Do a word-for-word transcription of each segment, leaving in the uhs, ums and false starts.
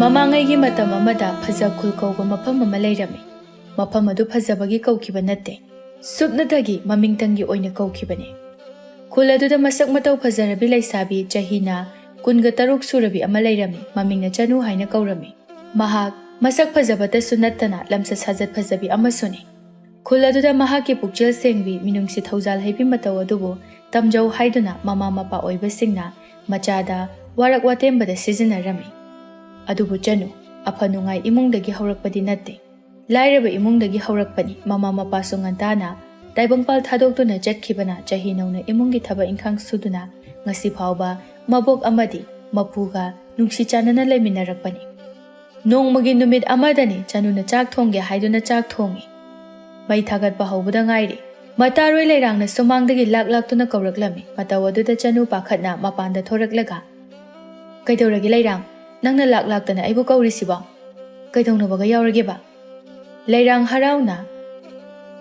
ꯃꯃꯥꯡꯉꯩꯒꯤ ꯃꯇꯝ ꯑꯃꯗ ꯐꯖ ꯈꯨꯜ ꯀꯧꯕ ꯃꯐꯝ ꯑꯃ ꯂꯩꯔꯝꯃꯤ꯫ ꯃꯐꯝ ꯑꯗꯨ ꯐꯖꯕꯒꯤ ꯀꯧꯈꯤꯕ ꯅꯠꯇꯦ, ꯁꯨꯞꯅꯇꯒꯤ ꯃꯃꯤꯡꯇꯪꯒꯤ ꯑꯣꯏꯅ ꯀꯧꯈꯤꯕꯅꯤ꯫ ꯈꯨꯜ ꯑꯗꯨꯗ ꯃꯁꯛ ꯃꯇꯧ ꯐꯖꯔꯕꯤ ꯂꯩꯁꯥꯕꯤ ꯆꯍꯤꯅ ꯀꯨꯟꯒ ꯇꯔꯨꯛ ꯁꯨꯔꯕꯤ ꯑꯃ ꯂꯩꯔꯝꯃꯤ꯫ ꯃꯃꯤꯡꯅ ꯆꯅꯨ ꯍꯥꯏꯅ ꯀꯧꯔꯝꯃꯤ꯫ ꯃꯍꯥꯛ ꯃꯁꯛ ꯐꯖꯕꯇꯁꯨ ꯅꯠꯇꯅ ꯂꯝꯆꯠ ꯁꯥꯖꯠ ꯐꯖꯕꯤ ꯑꯃꯁꯨꯅꯤ꯫ ꯈꯨꯜ ꯑꯗꯨꯗ ꯃꯍꯥꯛꯀꯤ ꯄꯨꯛꯆꯦꯜ ꯁꯦꯡꯕꯤ, ꯃꯤꯅꯨꯡꯁꯤ ꯊꯧꯖꯥꯜ ꯍꯩꯕꯤ ꯃꯇꯧ ꯑꯗꯨꯕꯨ ꯇꯝꯖꯧ ꯍꯥꯏꯗꯨꯅ ꯃꯃꯥ ꯃꯄꯥ ꯑꯣꯏꯕꯁꯤꯡꯅ ꯃꯆꯥꯗ ꯋꯥꯔꯛ ꯋꯥꯇꯦꯝꯕꯗ ꯁꯤꯖꯤꯟꯅꯔꯝꯃꯤ꯫ ꯑꯗꯨꯕꯨ ꯆꯅꯨ ꯑꯐ ꯅꯨꯡꯉꯥꯏ ꯏꯃꯨꯡꯗꯒꯤ ꯍꯧꯔꯛꯄꯗꯤ ꯅꯠꯇꯦ꯫ ꯂꯥꯏꯔꯕ ꯏꯃꯨꯡꯗꯒꯤ ꯍꯧꯔꯛꯄꯅꯤ꯫ ꯃꯃꯥ ꯃꯄꯥꯁꯨ ꯉꯟꯇꯥꯅ ꯇꯥꯏꯕꯪꯄꯥꯜ ꯊꯥꯗꯣꯛꯇꯨꯅ ꯆꯠꯈꯤꯕꯅ ꯆꯍꯤ ꯅꯧꯅ ꯏꯃꯨꯡꯒꯤ ꯊꯕꯛ ꯏꯪꯈꯥꯡ ꯁꯨꯗꯨꯅ ꯉꯁꯤ ꯐꯥꯎꯕ ꯃꯕꯣꯛ ꯑꯃꯗꯤ ꯃꯄꯨꯒ ꯅꯨꯡꯁꯤ ꯆꯥꯟꯅꯅ ꯂꯩꯃꯤꯟꯅꯔꯛꯄꯅꯤ꯫ ꯅꯣꯡꯃꯒꯤ ꯅꯨꯃꯤꯠ ꯑꯃꯗꯅꯤ ꯆꯅꯨꯅ ꯆꯥꯛ ꯊꯣꯡꯒꯦ ꯍꯥꯏꯗꯨꯅ ꯆꯥꯛ ꯊꯣꯡꯉꯤ꯫ ꯃꯩ ꯊꯥꯒꯠꯄ ꯍꯧꯕꯗ ꯉꯥꯏꯔꯤ꯫ ꯃꯇꯥꯔꯣꯏ ꯂꯩꯔꯥꯡꯅ ꯁꯨꯃꯥꯡꯗꯒꯤ ꯂꯥꯛ ꯂꯥꯛꯇꯨꯅ ꯀꯧꯔꯛꯂꯝꯃꯤ꯫ ꯃꯇꯧ ꯑꯗꯨꯗ ꯆꯅꯨ ꯄꯥꯈꯠꯅ ꯃꯄꯥꯟꯗ ꯊꯣꯔꯛꯂꯒ, "ꯀꯩꯗꯧꯔꯒꯦ ꯂꯩꯔꯥꯡ? ꯅꯪꯅ ꯂꯥꯛ ꯂꯥꯛꯇꯅ ꯑꯩꯕꯨ ꯀꯧꯔꯤꯁꯤꯕꯣ? ꯀꯩꯗꯧꯅꯕꯒ ꯌꯥꯎꯔꯒꯦꯕ?" ꯂꯩꯔꯥꯡ ꯍꯔꯥꯎꯅ,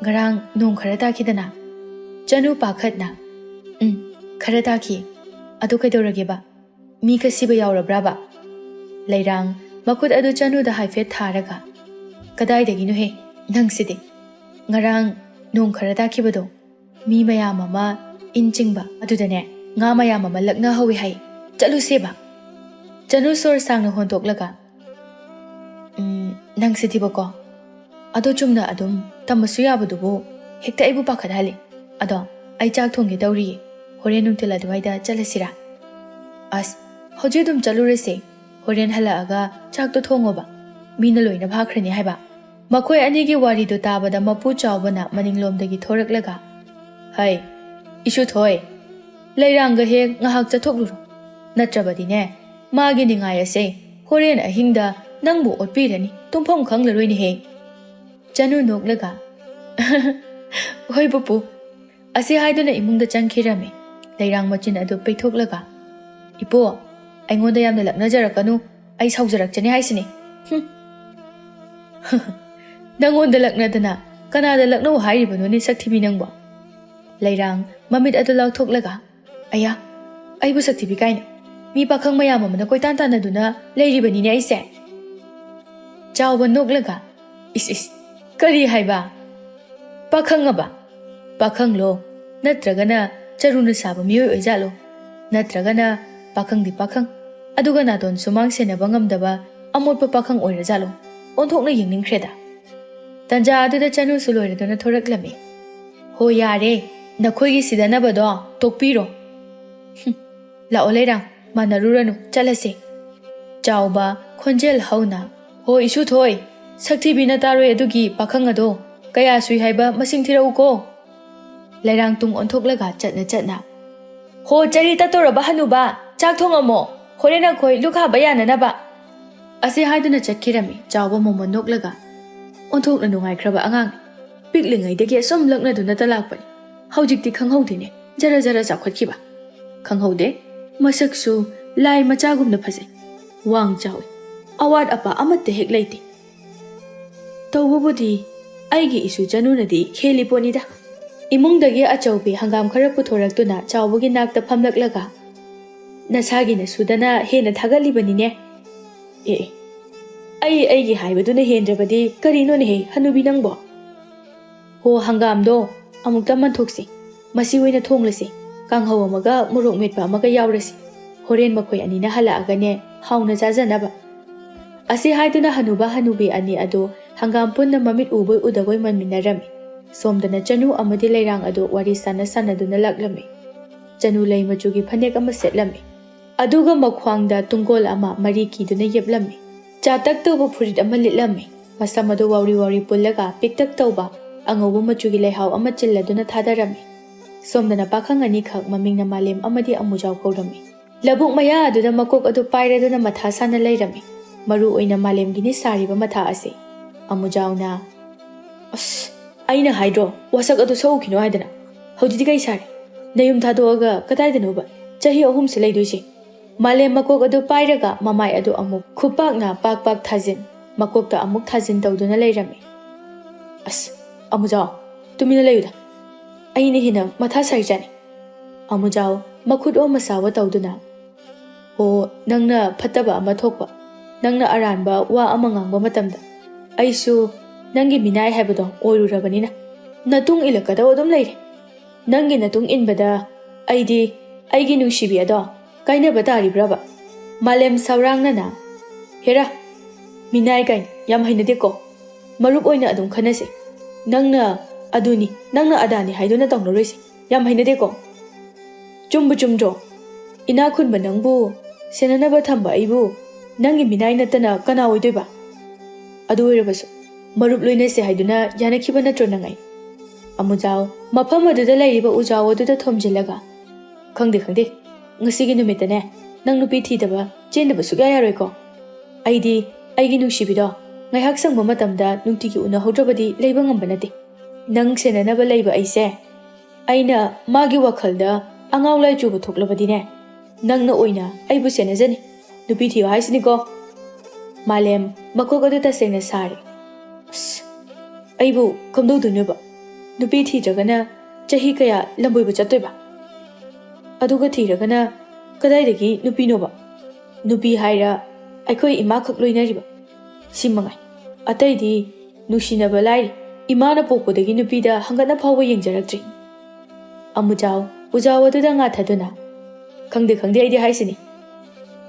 "ꯉꯔꯥꯡ ꯅꯣꯡ ꯈꯔ ꯇꯥꯈꯤꯗꯅ?" ꯆꯅꯨ ꯄꯥꯈꯠꯅ, "ꯎꯝ, ꯈꯔ ꯇꯥꯈꯤ꯫ ꯑꯗꯨ ꯀꯩꯗꯧꯔꯒꯦꯕ? ꯃꯤ ꯀꯁꯤꯕ ꯌꯥꯎꯔꯕ꯭ꯔꯥꯕ?" ꯂꯩꯔꯥꯡ ꯃꯈꯨꯠ ꯑꯗꯨ ꯆꯅꯨꯗ ꯍꯥꯏꯐꯦꯠ ꯊꯥꯔꯒ, "ꯀꯗꯥꯏꯗꯒꯤꯅꯣꯍꯦ ꯅꯪꯁꯤꯗꯤ? ꯉꯔꯥꯡ ꯅꯣꯡ ꯈꯔ ꯇꯥꯈꯤꯕꯗꯣ, ꯃꯤ ꯃꯌꯥꯝ ꯑꯃ ꯏꯟ ꯆꯤꯡꯕ ꯑꯗꯨꯗꯅꯦ, ꯉꯥ ꯃꯌꯥꯝ ꯑꯃ ꯂꯛꯅꯍꯧꯋꯤ ꯍꯥꯏ꯫ ꯆꯠꯂꯨꯁꯦꯕ?" ꯆꯅꯨ ꯁꯣꯔ ꯁꯥꯡꯅ ꯍꯣꯟꯗꯣꯛꯂꯒ, "ꯎꯝ, ꯅꯪꯁꯤꯗꯤꯕꯀꯣ꯫ ꯑꯗꯣ ꯆꯨꯝꯅ ꯑꯗꯨꯝ ꯇꯝꯕꯁꯨ ꯌꯥꯕꯗꯨꯕꯨ ꯍꯦꯛꯇ ꯑꯩꯕꯨ ꯄꯥꯈꯠꯍꯜꯂꯤ꯫ ꯑꯗꯣ ꯑꯩ ꯆꯥꯛ ꯊꯣꯡꯒꯦ ꯇꯧꯔꯤꯌꯦ꯫ ꯍꯣꯔꯦꯟ ꯅꯨꯡꯊꯤꯜ ꯑꯗꯨꯋꯥꯏꯗ ꯆꯠꯂꯁꯤꯔꯥ?" "ꯑꯁ, ꯍꯧꯖꯤꯛ ꯑꯗꯨꯝ ꯆꯠꯂꯨꯔꯁꯦ꯫ ꯍꯣꯔꯦꯟ ꯍꯜꯂꯛꯑꯒ ꯆꯥꯛꯇꯣ ꯊꯣꯡꯉꯣꯕ꯫ ꯃꯤꯅ ꯂꯣꯏꯅ ꯐꯥꯈ꯭ꯔꯅꯤ ꯍꯥꯏꯕ꯫" ꯃꯈꯣꯏ ꯑꯅꯤꯒꯤ ꯋꯥꯔꯤꯗꯨ ꯇꯥꯕꯗ ꯃꯄꯨ ꯆꯥꯎꯕꯅ ꯃꯅꯤꯡꯂꯣꯝꯗꯒꯤ ꯊꯣꯔꯛꯂꯒ, "ꯍꯩ, ꯏꯁꯨꯊꯣꯏ, ꯂꯩꯔꯥꯡꯒ ꯍꯦꯛ ꯉꯥꯏꯍꯥꯛ ꯆꯠꯊꯣꯛꯂꯨꯔꯣ꯫ ꯅꯠꯇ꯭ꯔꯕꯗꯤꯅꯦ, ꯃꯥꯒꯤ ꯅꯤꯡꯉꯥꯏ ꯑꯁꯦ ꯍꯣꯔꯦꯟ ꯑꯍꯤꯡꯗ ꯅꯪꯕꯨ ꯑꯣꯠꯄꯤꯔꯅꯤ, ꯇꯨꯝꯐꯝ ꯈꯪꯂꯔꯣꯏꯅꯦꯍꯦ꯫" ꯆꯅꯨ ꯅꯣꯛꯂꯒ, "ꯍꯣꯏ ꯄꯨꯄꯨ꯫" ꯑꯁꯤ ꯍꯥꯏꯗꯨꯅ ꯏꯃꯨꯡꯗ ꯆꯪꯈꯤꯔꯝꯃꯤ꯫ ꯂꯩꯔꯥꯡ ꯃꯆꯤꯟ ꯑꯗꯨ ꯄꯩꯊꯣꯛꯂꯒ, "ꯏꯄꯨ, ꯑꯩꯉꯣꯟꯗ ꯌꯥꯝꯅ ꯂꯛꯅꯖꯔꯛꯀꯅꯨ, ꯑꯩ ꯁꯥꯎꯖꯔꯛꯆꯅꯤ ꯍꯥꯏꯁꯤꯅꯤ꯫ ꯍꯨꯝ꯫ ꯅꯪꯉꯣꯟꯗ ꯂꯛꯅꯗꯅ ꯀꯅꯥꯗ ꯂꯛꯅꯧ ꯍꯥꯏꯔꯤꯕꯅꯣꯅꯦ, ꯁꯛꯊꯤꯕꯤ ꯅꯪꯕꯣ?" ꯂꯩꯔꯥꯡ ꯃꯃꯤꯠ ꯑꯗꯨ ꯂꯥꯎꯊꯣꯛꯂꯒ, "ꯑꯌꯥ, ꯑꯩꯕꯨ ꯁꯛꯊꯤꯕꯤ ꯀꯥꯏꯅ? ꯃꯤ ꯄꯥꯈꯪ ꯃꯌꯥꯝ ꯑꯃꯅ ꯀꯣꯏꯇꯥꯟ ꯇꯥꯟꯅꯗꯨꯅ ꯂꯩꯔꯤꯕꯅꯤꯅꯦ ꯑꯩꯁꯦ꯫ ꯆꯥꯎꯕ ꯅꯣꯛꯂꯒ, "ꯏꯁ ꯏꯁ, ꯀꯔꯤ ꯍꯥꯏꯕ? ꯄꯥꯈꯪ ꯑꯕ? ꯄꯥꯈꯪꯂꯣ? ꯅꯠꯇ꯭ꯔꯒꯅ ꯆꯔꯨꯅ ꯁꯥꯕ ꯃꯤꯑꯣꯏ ꯑꯣꯏꯖꯥꯠꯂꯣ? ꯅꯠꯇ꯭ꯔꯒꯅ ꯄꯥꯈꯪꯗꯤ ꯄꯥꯈꯪ, ꯑꯗꯨꯒ ꯅꯥꯇꯣꯟ ꯁꯨꯃꯥꯡ ꯁꯦꯟꯅꯕ ꯉꯝꯗꯕ ꯑꯃꯣꯠꯄ ꯄꯥꯈꯪ ꯑꯣꯏꯔꯖꯥꯠꯂꯣ?" ꯑꯣꯟꯊꯣꯛꯅ ꯌꯦꯡꯅꯤꯡꯈ꯭ꯔꯦꯗ꯫ ꯇꯟꯖꯥ ꯑꯗꯨꯗ ꯆꯅꯨꯁꯨ ꯂꯣꯏꯔꯗꯨꯅ ꯊꯣꯔꯛꯂꯝꯃꯤ꯫ "ꯍꯣ ꯌꯥꯔꯦ, ꯅꯈꯣꯏꯒꯤ ꯁꯤꯗꯅꯕꯗꯣ ꯇꯣꯛꯄꯤꯔꯣ꯫ ꯍꯨꯝ, ꯂꯥꯛꯑꯣ ꯂꯩꯔꯥꯡ, ꯃꯥꯟꯅꯔꯨꯔꯅꯨ, ꯆꯠꯂꯁꯦ꯫" ꯆꯥꯎꯕ ꯈꯣꯟꯖꯦꯜ ꯍꯧꯅ, "ꯍꯣ ꯏꯁꯨ ꯊꯣꯏ, ꯁꯛꯊꯤꯕꯤ ꯅꯇꯥꯔꯣꯏ ꯑꯗꯨꯒꯤ ꯄꯥꯈꯪ ꯑꯗꯣ ꯀꯌꯥ ꯁꯨꯏ ꯍꯥꯏꯕ ꯃꯁꯤꯡ ꯊꯤꯔꯛꯎꯀꯣ꯫" ꯂꯩꯔꯥꯡ ꯇꯨꯡ ꯑꯣꯟꯊꯣꯛꯂꯒ ꯆꯠꯅ ꯆꯠꯅ, "ꯍꯣ ꯆꯔꯤ ꯇꯠꯇꯧꯔꯕ ꯍꯅꯨꯕ, ꯆꯥꯛ ꯊꯣꯡꯉꯝꯃꯣ, ꯍꯣꯔꯦꯟ ꯑꯩꯈꯣꯏ ꯂꯨꯛ ꯍꯥꯕ ꯌꯥꯅꯅꯕ꯫" ꯑꯁꯤ ꯍꯥꯏꯗꯨꯅ ꯆꯠꯈꯤꯔꯝꯃꯤ꯫ ꯆꯥꯎꯕ ꯃꯣꯃꯣꯟ ꯅꯣꯛꯂꯒ, "ꯑꯣꯟꯊꯣꯛꯅ ꯅꯨꯡꯉꯥꯏꯈ꯭ꯔꯕ ꯑꯉꯥꯡꯅꯤ꯫ ꯄꯤꯛꯂꯤꯉꯩꯗꯒꯤ ꯑꯁꯨꯝ ꯂꯛꯅꯗꯨꯅꯇ ꯂꯥꯛꯄꯅꯤ꯫ ꯍꯧꯖꯤꯛꯇꯤ ꯈꯪꯍꯧꯗꯦꯅꯦ, ꯖꯔ ꯖꯔ ꯆꯥꯎꯈꯠꯈꯤꯕ꯫ ꯈꯪꯍꯧꯗꯦ, ꯃꯁꯛꯁꯨ ꯂꯥꯏ ꯃꯆꯥꯒꯨꯝꯅ ꯐꯖꯩ꯫ ꯋꯥꯡ ꯆꯥꯎꯏ, ꯑꯋꯥꯠ ꯑꯄꯥ ꯑꯃꯠꯇ ꯍꯦꯛ ꯂꯩꯇꯦ꯫ ꯇꯧꯕꯕꯨꯗꯤ ꯑꯩꯒꯤ ꯏꯁꯨ ꯆꯅꯨꯅꯗꯤ ꯍꯦꯜꯂꯤ ꯄꯣꯠꯅꯤꯗ꯫" ꯏꯃꯨꯡꯗꯒꯤ ꯑꯆꯧꯕꯤ ꯍꯪꯒꯥꯝ ꯈꯔ ꯄꯨꯊꯣꯔꯛꯇꯨꯅ ꯆꯥꯎꯕꯒꯤ ꯅꯥꯛꯇ ꯐꯝꯂꯛꯂꯒ, "ꯅꯁꯥꯒꯤ ꯅꯁꯨꯗꯅ ꯍꯦꯟꯅ ꯊꯥꯒꯠꯂꯤꯕꯅꯤꯅꯦ꯫ ꯑꯦ, ꯑꯦ, ꯑꯩ ꯑꯩꯒꯤ ꯍꯥꯏꯕꯗꯨꯅ ꯍꯦꯟꯗ꯭ꯔꯕꯗꯤ ꯀꯔꯤꯅꯣꯅꯦꯍꯦ, ꯍꯅꯨꯕꯤ ꯅꯪꯕꯣ?" "ꯍꯣ, ꯍꯪꯒꯥꯝꯗꯣ ꯑꯃꯨꯛꯇ ꯃꯟꯊꯣꯛꯁꯤ꯫ ꯃꯁꯤ ꯑꯣꯏꯅ ꯊꯣꯡꯂꯁꯤ꯫ ꯀꯥꯡꯍꯧ ꯑꯃꯒ ꯃꯣꯔꯣꯛ ꯃꯦꯠꯄ ꯑꯃꯒ ꯌꯥꯎꯔꯁꯤ꯫ ꯍꯣꯔꯦꯟ ꯃꯈꯣꯏ ꯑꯅꯤꯅ ꯍꯜꯂꯛꯑꯒꯅꯦ, ꯍꯥꯎꯅ ꯆꯥꯖꯅꯕ꯫" ꯑꯁꯤ ꯍꯥꯏꯗꯨꯅ ꯍꯅꯨꯕ ꯍꯅꯨꯕꯤ ꯑꯅꯤ ꯑꯗꯨ ꯍꯪꯒꯥꯝ ꯄꯨꯟꯅ ꯃꯃꯤꯠ ꯎꯕꯣꯏ ꯎꯗꯕꯣꯏ ꯃꯟꯃꯤꯟꯅꯔꯝꯃꯤ꯫ ꯁꯣꯝꯗꯅ ꯆꯅꯨ ꯑꯃꯗꯤ ꯂꯩꯔꯥꯡ ꯑꯗꯨ ꯋꯥꯔꯤ ꯁꯥꯟꯅ ꯁꯥꯟꯅꯗꯨꯅ ꯂꯥꯛꯂꯝꯃꯤ꯫ ꯆꯅꯨ ꯂꯩ ꯃꯆꯨꯒꯤ ꯐꯅꯦꯛ ꯑꯃ ꯁꯦꯠꯂꯝꯃꯤ꯫ ꯑꯗꯨꯒ ꯃꯈ꯭ꯋꯥꯡꯗ ꯇꯨꯡꯒꯣꯜ ꯑꯃ ꯃꯔꯤ ꯀꯤꯗꯨꯅ ꯌꯦꯞꯂꯝꯃꯤ꯫ ꯆꯥꯇꯛ ꯇꯧꯕ ꯐꯨꯔꯤꯠ ꯑꯃ ꯂꯤꯠꯂꯝꯃꯤ꯫ ꯃꯁꯝ ꯑꯗꯨ ꯋꯥꯎꯔꯤ ꯋꯥꯎꯔꯤ ꯄꯨꯜꯂꯒ ꯄꯤꯛꯇꯛ ꯇꯧꯕ ꯑꯉꯧꯕ ꯃꯆꯨꯒꯤ ꯂꯩꯍꯥꯎ ꯑꯃ ꯆꯤꯜꯂꯗꯨꯅ ꯊꯥꯗꯔꯝꯃꯤ꯫ ꯁꯣꯝꯗꯅ ꯄꯥꯈꯪ ꯑꯅꯤꯈꯛ, ꯃꯃꯤꯡꯅ ꯃꯥꯂꯦꯝ ꯑꯃꯗꯤ ꯑꯃꯨꯖꯥꯎ ꯀꯧꯔꯝꯃꯤ꯫ ꯂꯧꯕꯨꯛ ꯃꯌꯥ ꯑꯗꯨꯗ ꯃꯀꯣꯛ ꯑꯗꯨ ꯄꯥꯏꯔꯗꯨꯅ ꯃꯊꯥ ꯁꯥꯅ ꯂꯩꯔꯝꯃꯤ꯫ ꯃꯔꯨ ꯑꯣꯏꯅ ꯃꯥꯂꯦꯝꯒꯤꯅꯤ ꯁꯥꯔꯤꯕ ꯃꯊꯥ ꯑꯁꯤ꯫ ꯑꯃꯨꯖꯥꯎꯅ, "ꯑꯁ, ꯑꯩꯅ ꯍꯥꯏꯗ꯭ꯔꯣ, ꯋꯥꯁꯛ ꯑꯗꯨ ꯁꯛꯎꯈꯤꯅꯣ ꯍꯥꯏꯗꯅ꯫ ꯍꯧꯖꯤꯛꯇꯤ ꯀꯩ ꯁꯥꯔꯦ? ꯅꯌꯨꯝ ꯊꯥꯗꯣꯛꯑꯒ ꯀꯗꯥꯏꯗꯅꯣꯕ ꯆꯍꯤ ꯑꯍꯨꯝꯁꯦ ꯂꯩꯗꯣꯏꯁꯦ?" ꯃꯥꯂꯦꯝ ꯃꯀꯣꯛ ꯑꯗꯨ ꯄꯥꯏꯔꯒ ꯃꯃꯥꯏ ꯑꯗꯨ ꯑꯃꯨꯛ ꯈꯨꯄꯥꯛꯅ ꯄꯥꯛ ꯄꯥꯛ ꯊꯥꯖꯤꯟ, ꯃꯀꯣꯛꯇ ꯑꯃꯨꯛ ꯊꯥꯖꯤꯟ ꯇꯧꯗꯨꯅ ꯂꯩꯔꯝꯃꯤ꯫ "ꯑꯁ, ꯑꯃꯨꯖꯥꯎ, ꯇꯨꯃꯤꯟꯅ ꯂꯩꯌꯨꯗ꯫ ꯑꯩꯅ ꯍꯦꯟꯅ ꯃꯊꯥ ꯁꯥꯔꯤꯖꯥꯠꯅꯤ꯫" ꯑꯃꯨꯖꯥꯎ ꯃꯈꯨꯠ ꯑꯣ ꯃꯁꯥꯋꯣ ꯇꯧꯗꯨꯅ, ꯑꯣ, ꯅꯪꯅ ꯐꯠꯇꯕ ꯑꯃ ꯊꯣꯛꯄ, ꯅꯪꯅ ꯑꯔꯥꯟꯕ ꯋꯥ ꯑꯃ ꯉꯥꯡꯕ ꯃꯇꯝꯗ ꯑꯩꯁꯨ ꯅꯪꯒꯤ ꯃꯤꯅꯥꯏ ꯍꯥꯏꯕꯗꯣ ꯑꯣꯏꯔꯨꯔꯕꯅꯤꯅ ꯅꯇꯨꯡ ꯏꯜꯂꯛꯀꯗꯧ ꯑꯗꯨꯝ ꯂꯩꯔꯦ꯫ ꯅꯪꯒꯤ ꯅꯇꯨꯡ ꯏꯟꯕꯗ ꯑꯩꯗꯤ ꯑꯩꯒꯤ ꯅꯨꯡꯁꯤꯕꯤ ꯑꯗꯣ ꯀꯥꯏꯅꯕ ꯇꯥꯔꯤꯕ꯭ꯔꯕ? ꯃꯥꯂꯦꯝ ꯁꯧꯔꯥꯡꯅꯅ, "ꯍꯦꯔꯥ, ꯃꯤꯅꯥꯏ ꯀꯥꯏꯅ ꯌꯥꯝ ꯍꯩꯅꯗꯦꯀꯣ꯫ ꯃꯔꯨꯞ ꯑꯣꯏꯅ ꯑꯗꯨꯝ ꯈꯟꯅꯁꯦ꯫ ꯅꯪꯅ ꯑꯗꯨꯅꯤ, ꯅꯪꯅ ꯑꯗꯥꯅꯤ ꯍꯥꯏꯗꯨꯅ ꯇꯧꯅꯔꯣꯏꯁꯦ꯫ ꯌꯥꯝ ꯍꯩꯅꯗꯦꯀꯣ꯫ ꯆꯨꯝꯕꯨ ꯆꯨꯝꯗ꯭ꯔꯣ? ꯏꯅꯥꯛ ꯈꯨꯟꯕ ꯅꯪꯕꯨ ꯁꯦꯟꯅꯅꯕ ꯊꯝꯕ ꯑꯩꯕꯨ ꯅꯪꯒꯤ ꯃꯤꯅꯥꯏ ꯅꯠꯇꯅ ꯀꯅꯥ ꯑꯣꯏꯗꯣꯏꯕ? ꯑꯗꯨ ꯑꯣꯏꯔꯕꯁꯨ ꯃꯔꯨꯞ ꯂꯣꯏꯅꯁꯦ ꯍꯥꯏꯗꯨꯅ ꯌꯥꯅꯈꯤꯕ ꯅꯠꯇ꯭ꯔꯣ ꯅꯪ ꯑꯩ?" ꯑꯃꯨꯖꯥꯎ ꯃꯐꯝ ꯑꯗꯨꯗ ꯂꯩꯔꯤꯕ ꯎꯖꯥꯎ ꯑꯗꯨꯗ ꯊꯣꯝꯖꯤꯜꯂꯒ, "ꯈꯪꯗꯦ, ꯈꯪꯗꯦ, ꯉꯁꯤꯒꯤ ꯅꯨꯃꯤꯠꯇꯅꯦ ꯅꯪ ꯅꯨꯄꯤ ꯊꯤꯗꯕ ꯆꯦꯟꯗꯕ ꯁꯨꯛꯌꯥ ꯌꯥꯔꯣꯏꯀꯣ꯫ ꯑꯩꯗꯤ ꯑꯩꯒꯤ ꯅꯨꯡꯁꯤꯕꯤꯗꯣ ꯉꯥꯏꯍꯥꯛ ꯁꯪꯕ ꯃꯇꯝꯗ ꯅꯨꯡꯇꯤꯒꯤ ꯎꯅꯍꯧꯗ꯭ꯔꯕꯗꯤ ꯂꯩꯕ ꯉꯝꯕ ꯅꯠꯇꯦ꯫ ꯅꯪ ꯁꯦꯟꯅꯅꯕ ꯂꯩꯕ ꯑꯩꯁꯦ, ꯑꯩꯅ ꯃꯥꯒꯤ ꯋꯥꯈꯜꯗ ꯑꯉꯥꯎ ꯂꯥꯏ ꯆꯨꯕ ꯊꯣꯛꯂꯕꯗꯤꯅꯦ, ꯅꯪꯅ ꯑꯣꯏꯅ ꯑꯩꯕꯨ ꯁꯦꯟꯅꯖꯅꯤ꯫ ꯅꯨꯄꯤ ꯊꯤꯌꯣ ꯍꯥꯏꯁꯤꯅꯤꯀꯣ꯫" ꯃꯥꯂꯦꯝ ꯃꯀꯣꯛ ꯑꯗꯨ ꯇꯁꯦꯡꯅ ꯁꯥꯔꯦ꯫ "ꯑꯁ, ꯑꯩꯕꯨ ꯀꯝꯗꯧꯗꯣꯏꯅꯣꯕ? ꯅꯨꯄꯤ ꯊꯤꯗ꯭ꯔꯒꯅ ꯆꯍꯤ ꯀꯌꯥ ꯂꯝꯕꯣꯏꯕ ꯆꯠꯇꯣꯏꯕ? ꯑꯗꯨꯒ ꯊꯤꯔꯒꯅ ꯀꯗꯥꯏꯗꯒꯤ ꯅꯨꯄꯤꯅꯣꯕ? ꯅꯨꯄꯤ ꯍꯥꯏꯔ ꯑꯩꯈꯣꯏ ꯏꯃꯥꯈꯛ ꯂꯣꯏꯅꯔꯤꯕ꯫ ꯁꯤ ꯃꯉꯥꯏ꯫ ꯑꯇꯩꯗꯤ ꯅꯨꯡꯁꯤꯅꯕ ꯂꯥꯏꯔꯤ, ꯏꯃꯥꯅ ꯄꯣꯛꯄꯗꯒꯤ ꯅꯨꯄꯤꯗ ꯍꯪꯒꯠꯅ ꯐꯥꯎꯕ ꯌꯦꯡꯖꯔꯛꯇ꯭ꯔꯤ꯫" ꯑꯃꯨꯖꯥꯎ ꯎꯖꯥꯎ ꯑꯗꯨꯗ ꯉꯥꯊꯗꯨꯅ, "ꯈꯪꯗꯦ, ꯈꯪꯗꯦ, ꯑꯩꯗꯤ ꯍꯥꯏꯁꯤꯅꯤ꯫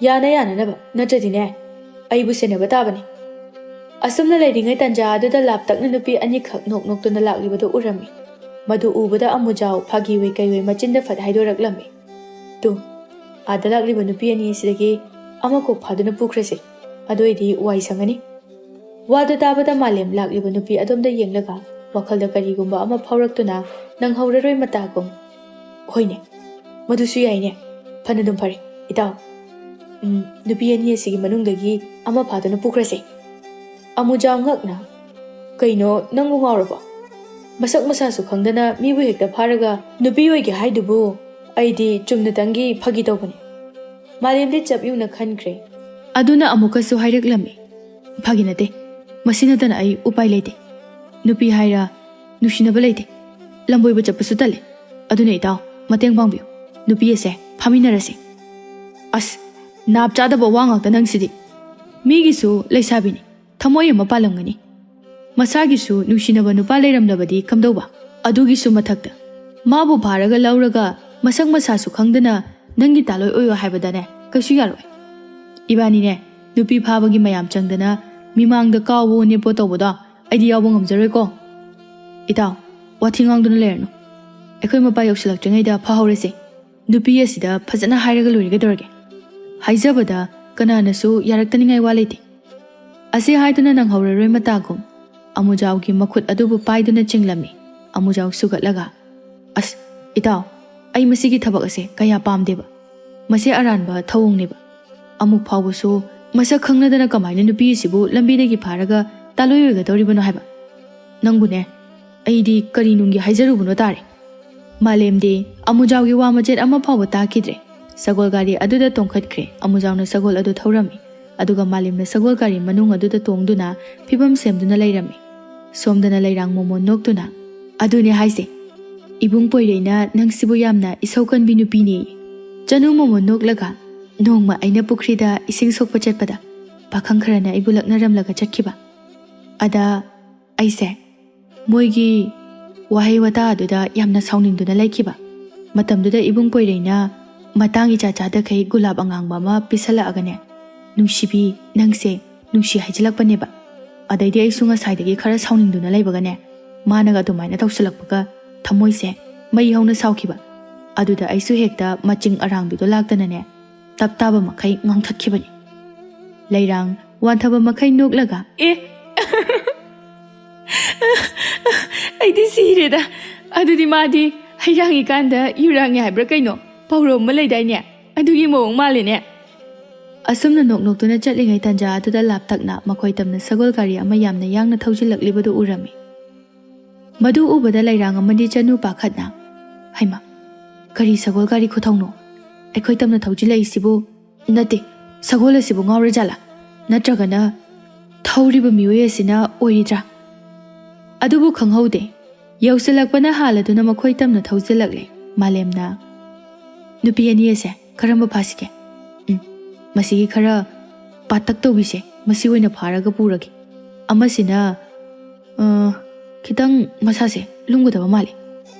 ꯌꯥꯅ ꯌꯥꯅꯅꯕ, ꯅꯠꯇ꯭ꯔꯗꯤꯅꯦ ꯑꯩꯕꯨ ꯁꯦꯟꯅꯕ ꯇꯥꯕꯅꯤ꯫" ꯑꯁꯨꯝꯅ ꯂꯩꯔꯤꯉꯩ ꯇꯟꯖꯥ ꯑꯗꯨꯗ ꯂꯥꯞꯇꯛꯅ ꯅꯨꯄꯤ ꯑꯅꯤꯈꯛ ꯅꯣꯛ ꯅꯣꯛꯇꯨꯅ ꯂꯥꯛꯂꯤꯕꯗꯨ ꯎꯔꯝꯃꯤ꯫ ꯃꯗꯨ ꯎꯕꯗ ꯑꯃꯨꯖꯥꯎ ꯐꯥꯒꯤ ꯑꯣꯏ ꯀꯩ ꯑꯣꯏ ꯃꯆꯤꯟꯗ ꯐꯠ ꯍꯥꯏꯗꯣꯔꯛꯂꯝꯃꯤ꯫ "ꯇꯨ, ꯑꯥꯗ ꯂꯥꯛꯂꯤꯕ ꯅꯨꯄꯤ ꯑꯅꯤ ꯑꯁꯤꯗꯒꯤ ꯑꯃ ꯀꯣꯛ ꯐꯥꯗꯨꯅ ꯄꯨꯈ꯭ꯔꯁꯦ, ꯑꯗꯨ ꯑꯣꯏꯗꯤ ꯋꯥꯏ ꯁꯪꯉꯅꯤ꯫" ꯋꯥꯗꯨ ꯇꯥꯕꯗ ꯃꯥꯂꯦꯝ ꯂꯥꯛꯂꯤꯕ ꯅꯨꯄꯤ ꯑꯗꯣꯝꯗ ꯌꯦꯡꯂꯒ ꯋꯥꯈꯜꯗ ꯀꯔꯤꯒꯨꯝꯕ ꯑꯃ ꯐꯥꯎꯔꯛꯇꯨꯅ ꯅꯪꯍꯧꯔꯔꯣꯏ ꯃꯇꯥꯒꯨꯝ, "ꯍꯣꯏꯅꯦ, ꯃꯗꯨꯁꯨ ꯌꯥꯏꯅꯦ꯫ ꯐꯅꯗꯨꯝ ꯐꯔꯦ, ꯏꯇꯥꯎ꯫ ꯎꯝ, ꯅꯨꯄꯤ ꯑꯅꯤ ꯑꯁꯤꯒꯤ ꯃꯅꯨꯡꯗꯒꯤ ꯑꯃ ꯐꯥꯗꯨꯅ ꯄꯨꯈ꯭ꯔꯁꯦ꯫" ꯑꯃꯨꯖꯥꯎ ꯉꯛꯅ, "ꯀꯩꯅꯣ, ꯅꯪꯕꯨ ꯉꯥꯎꯔꯕꯣ? ꯃꯁꯛ ꯃꯁꯥꯁꯨ ꯈꯪꯗꯅ ꯃꯤꯕꯨ ꯍꯦꯛꯇ ꯐꯥꯔꯒ ꯅꯨꯄꯤ ꯑꯣꯏꯒꯦ ꯍꯥꯏꯗꯨꯕꯨ? ꯑꯩꯗꯤ ꯆꯨꯝꯅꯇꯪꯒꯤ ꯐꯥꯒꯤ ꯇꯧꯕꯅꯤ꯫" ꯃꯥꯂꯦꯝꯗꯤ ꯆꯞ ꯌꯨꯡꯅ ꯈꯟꯈ꯭ꯔꯦ꯫ ꯑꯗꯨꯅ ꯑꯃꯨꯛꯀꯁꯨ ꯍꯥꯏꯔꯛꯂꯝꯃꯤ, "ꯐꯥꯒꯤ ꯅꯠꯇꯦ, ꯃꯁꯤ ꯅꯠꯇꯅ ꯑꯩ ꯎꯄꯥꯏ ꯂꯩꯇꯦ꯫ ꯅꯨꯄꯤ ꯍꯥꯏꯔ ꯅꯨꯡꯁꯤꯅꯕ ꯂꯩꯇꯦ꯫ ꯂꯝꯕꯣꯏꯕ ꯆꯠꯄꯁꯨ ꯇꯜꯂꯦ꯫ ꯑꯗꯨꯅ ꯏꯇꯥꯎ, ꯃꯇꯦꯡ ꯄꯥꯡꯕꯤꯌꯨ꯫ ꯅꯨꯄꯤ ꯑꯁꯦ ꯐꯥꯃꯤꯟꯅꯔꯁꯤ꯫" "ꯑꯁ, ꯅꯥꯞ ꯆꯥꯗꯕ ꯋꯥ ꯉꯥꯛꯇ ꯅꯪꯁꯤꯗꯤ꯫ ꯃꯤꯒꯤꯁꯨ ꯂꯩꯁꯥꯕꯤꯅꯤ, ꯊꯃꯣꯏ ꯑꯃ ꯄꯥꯜꯂꯝꯒꯅꯤ꯫ ꯃꯁꯥꯒꯤꯁꯨ ꯅꯨꯡꯁꯤꯅꯕ ꯅꯨꯄꯥ ꯂꯩꯔꯝꯂꯕꯗꯤ ꯀꯝꯗꯧꯕ? ꯑꯗꯨꯒꯤꯁꯨ ꯃꯊꯛꯇ ꯃꯥꯕꯨ ꯐꯥꯔꯒ ꯂꯧꯔꯒ ꯃꯁꯛ ꯃꯁꯥꯁꯨ ꯈꯪꯗꯅ ꯅꯪꯒꯤ ꯇꯥꯂꯣꯏ ꯑꯣꯏꯌꯣ ꯍꯥꯏꯕꯗꯅꯦ ꯀꯩꯁꯨ ꯌꯥꯔꯣꯏ꯫ ꯏꯕꯥꯅꯤꯅꯦ ꯅꯨꯄꯤ ꯐꯥꯕꯒꯤ ꯃꯌꯥꯝ ꯆꯪꯗꯅ ꯃꯤꯃꯥꯡꯗ ꯀꯥꯎꯕ ꯅꯦꯄꯣ ꯇꯧꯕꯗꯣ ꯑꯩꯗꯤ ꯌꯥꯎꯕ ꯉꯝꯖꯔꯣꯏꯀꯣ꯫ ꯏꯇꯥꯎ, ꯋꯥꯊꯤ ꯉꯥꯡꯗꯨꯅ ꯂꯩꯔꯅꯨ꯫ ꯑꯩꯈꯣꯏ ꯃꯄꯥ ꯌꯧꯁꯤꯜꯂꯛꯇ꯭ꯔꯤꯉꯩꯗ ꯐꯥꯍꯧꯔꯁꯦ꯫ ꯅꯨꯄꯤ ꯑꯁꯤꯗ ꯐꯖꯅ ꯍꯥꯏꯔꯒ ꯂꯣꯏꯔꯦ ꯀꯩꯗꯧꯔꯒꯦ? ꯍꯥꯏꯖꯕꯗ ꯀꯅꯥꯅꯁꯨ ꯌꯥꯔꯛꯇꯅꯤꯡꯉꯥꯏ ꯋꯥ ꯂꯩꯇꯦ꯫ ꯑꯁꯤ ꯍꯥꯏꯗꯨꯅ ꯅꯪꯍꯧꯔꯔꯣꯏ ꯃꯇꯥꯒꯨꯝ ꯑꯃꯨꯖꯥꯎꯒꯤ ꯃꯈꯨꯠ ꯑꯗꯨꯕꯨ ꯄꯥꯏꯗꯨꯅ ꯆꯤꯡꯂꯝꯃꯤ꯫ ꯑꯃꯨꯖꯥꯎ ꯁꯨꯒꯠꯂꯒ, "ꯑꯁ, ꯏꯇꯥꯎ, ꯑꯩ ꯃꯁꯤꯒꯤ ꯊꯕꯛ ꯑꯁꯦ ꯀꯌꯥ ꯄꯥꯝꯗꯦꯕ꯫ ꯃꯁꯤ ꯑꯔꯥꯟꯕ ꯊꯧꯑꯣꯡꯅꯦꯕ꯫ ꯑꯃꯨꯛ ꯐꯥꯎꯕꯁꯨ ꯃꯁꯛ ꯈꯪꯅꯗꯅ ꯀꯃꯥꯏꯅ ꯅꯨꯄꯤ ꯑꯁꯤꯕꯨ ꯂꯝꯕꯤꯗꯒꯤ ꯐꯥꯔꯒ ꯇꯥꯂꯣꯏ ꯑꯣꯏꯒꯗꯧꯔꯤꯕꯅꯣ ꯍꯥꯏꯕ? ꯅꯪꯕꯨꯅꯦ, ꯑꯩꯗꯤ ꯀꯔꯤ ꯅꯨꯡꯒꯤ ꯍꯥꯏꯖꯔꯨꯕꯅꯣ ꯇꯥꯔꯦ꯫" ꯃꯥꯂꯦꯝꯗꯤ ꯑꯃꯨꯖꯥꯎꯒꯤ ꯋꯥ ꯃꯆꯦꯠ ꯑꯃ ꯐꯥꯎꯕ ꯇꯥꯈꯤꯗ꯭ꯔꯦ꯫ ꯁꯒꯣꯜ ꯒꯥꯔꯤ ꯑꯗꯨꯗ ꯇꯣꯡꯈꯠꯈ꯭ꯔꯦ꯫ ꯑꯃꯨꯖꯥꯎꯅ ꯁꯒꯣꯜ ꯑꯗꯨ ꯊꯧꯔꯝꯃꯤ, ꯑꯗꯨꯒ ꯃꯥꯂꯦꯝꯅ ꯁꯒꯣꯜ ꯒꯥꯔꯤ ꯃꯅꯨꯡ ꯑꯗꯨꯗ ꯇꯣꯡꯗꯨꯅ ꯐꯤꯕꯝ ꯁꯦꯝꯗꯨꯅ ꯂꯩꯔꯝꯃꯤ꯫ ꯁꯣꯝꯗꯅ ꯂꯩꯔꯥꯡ ꯃꯣꯃꯣꯟ ꯅꯣꯛꯇꯨꯅ, "ꯑꯗꯨꯅꯦ ꯍꯥꯏꯁꯦ, ꯏꯕꯨꯡ ꯄꯣꯏꯔꯩꯅ ꯅꯪꯁꯤꯕꯨ ꯌꯥꯝꯅ ꯏꯁꯧ ꯀꯟꯕꯤ ꯅꯨꯄꯤꯅꯦꯌꯦ꯫" ꯆꯅꯨ ꯃꯣꯃꯣꯟ ꯅꯣꯛꯂꯒ, "ꯅꯣꯡꯃ ꯑꯩꯅ ꯄꯨꯈ꯭ꯔꯤꯗ ꯏꯁꯤꯡ ꯁꯣꯛꯄ ꯆꯠꯄꯗ ꯄꯥꯈꯪ ꯈꯔꯅ ꯑꯩꯕꯨ ꯂꯛꯅꯔꯝꯂꯒ ꯆꯠꯈꯤꯕ꯫ ꯑꯗ ꯑꯩꯁꯦ ꯃꯣꯏꯒꯤ ꯋꯥꯍꯩ ꯋꯥꯇꯥ ꯑꯗꯨꯗ ꯌꯥꯝꯅ ꯁꯥꯎꯅꯤꯡꯗꯨꯅ ꯂꯩꯈꯤꯕ꯫ ꯃꯇꯝꯗꯨꯗ ꯏꯕꯨꯡ ꯄꯣꯏꯔꯩꯅ ꯃꯇꯥꯡ ꯏꯆꯥ ꯆꯥꯗꯈꯩ ꯒꯨꯂꯥꯞ ꯑꯉꯥꯡꯕ ꯑꯃ ꯄꯤꯁꯜꯂꯛꯑꯒꯅꯦ, ꯅꯨꯡꯁꯤꯕꯤ, ꯅꯪꯁꯦ ꯅꯨꯡꯁꯤ ꯍꯥꯏꯖꯤꯜꯂꯛꯄꯅꯦꯕ꯫ ꯑꯗꯩꯗꯤ ꯑꯩꯁꯨ ꯉꯁꯥꯏꯗꯒꯤ ꯈꯔ ꯁꯥꯎꯅꯤꯡꯗꯨꯅ ꯂꯩꯕꯒꯅꯦ, ꯃꯥꯅꯒ ꯑꯗꯨꯃꯥꯏꯅ ꯇꯧꯁꯤꯜꯂꯛꯄꯒ ꯊꯃꯣꯏꯁꯦ ꯃꯩ ꯍꯧꯅ ꯁꯥꯎꯈꯤꯕ꯫ ꯑꯗꯨꯗ ꯑꯩꯁꯨ ꯍꯦꯛꯇ ꯃꯆꯤꯡ ꯑꯔꯥꯡꯕꯤꯗꯣ ꯂꯥꯛꯇꯅꯅꯦ, ꯇꯞ ꯇꯥꯕ ꯃꯈꯩ ꯉꯥꯡꯊꯠꯈꯤꯕꯅꯤ꯫" ꯂꯩꯔꯥꯡ ꯋꯥꯟꯊꯕ ꯃꯈꯩ ꯅꯣꯛꯂꯒ, "ꯑꯦ, ꯑꯩꯗꯤ ꯁꯤꯔꯦꯗ꯫ ꯑꯗꯨꯗꯤ ꯃꯥꯗꯤ ꯍꯩꯔꯥꯡꯉꯤꯀꯥꯟꯗ ꯌꯨꯔꯥꯡꯉꯤ ꯍꯥꯏꯕ꯭ꯔꯥ ꯀꯩꯅꯣ? ꯄꯥꯎꯔꯧ ꯑꯃ ꯂꯩꯗꯥꯏꯅꯦ? ꯑꯗꯨꯒꯤ ꯃꯑꯣꯡ ꯃꯥꯜꯂꯦꯅꯦ꯫" ꯑꯁꯨꯝꯅ ꯅꯣꯛ ꯅꯣꯛꯇꯨꯅ ꯆꯠꯂꯤꯉꯩ ꯇꯟꯖꯥ ꯑꯗꯨꯗ ꯂꯥꯞꯇꯛꯅ ꯃꯈꯣꯏ ꯇꯝꯅ ꯁꯒꯣꯜ ꯒꯥꯔꯤ ꯑꯃ ꯌꯥꯝꯅ ꯌꯥꯡꯅ ꯊꯧꯖꯤꯜꯂꯛꯂꯤꯕꯗꯨ ꯎꯔꯝꯃꯤ꯫ ꯃꯗꯨ ꯎꯕꯗ ꯂꯩꯔꯥꯡ ꯑꯃꯗꯤ ꯆꯅꯨ ꯄꯥꯈꯠꯅ, "ꯍꯩꯃꯥ, ꯀꯔꯤ ꯁꯒꯣꯜ ꯒꯥꯔꯤ ꯈꯨꯊꯧꯅꯣ? ꯑꯩꯈꯣꯏ ꯇꯝꯅ ꯊꯧꯖꯤꯜꯂꯛꯏꯁꯤꯕꯨ? ꯅꯠꯇꯦ, ꯁꯒꯣꯜ ꯑꯁꯤꯕꯨ ꯉꯥꯎꯔꯖꯥꯠꯂꯥ? ꯅꯠꯇ꯭ꯔꯒꯅ ꯊꯧꯔꯤꯕ ꯃꯤꯑꯣꯏ ꯑꯁꯤꯅ ꯑꯣꯏꯔꯤꯗ꯭ꯔꯥ?" ꯑꯗꯨꯕꯨ ꯈꯪꯍꯧꯗꯦ꯫ ꯌꯧꯁꯤꯜꯂꯛꯄꯅ ꯍꯥꯜꯂꯗꯨꯅ ꯃꯈꯣꯏ ꯇꯝꯅ ꯊꯧꯖꯤꯜꯂꯛꯂꯦ꯫ ꯃꯥꯂꯦꯝꯅ, "ꯅꯨꯄꯤ ꯑꯅꯤ ꯑꯁꯦ ꯀꯔꯝꯕ ꯐꯥꯁꯤꯒꯦ? ꯎꯝ, ꯃꯁꯤꯒꯤ ꯈꯔ ꯄꯥꯇꯛ ꯇꯧꯕꯤꯁꯦ, ꯃꯁꯤ ꯑꯣꯏꯅ ꯐꯥꯔꯒ ꯄꯨꯔꯒꯦ꯫ ꯑꯃꯁꯤꯅ, ꯑ, ꯈꯤꯇꯪ ꯃꯁꯥꯁꯦ ꯂꯨꯝꯒꯗꯕ ꯃꯥꯜꯂꯦ꯫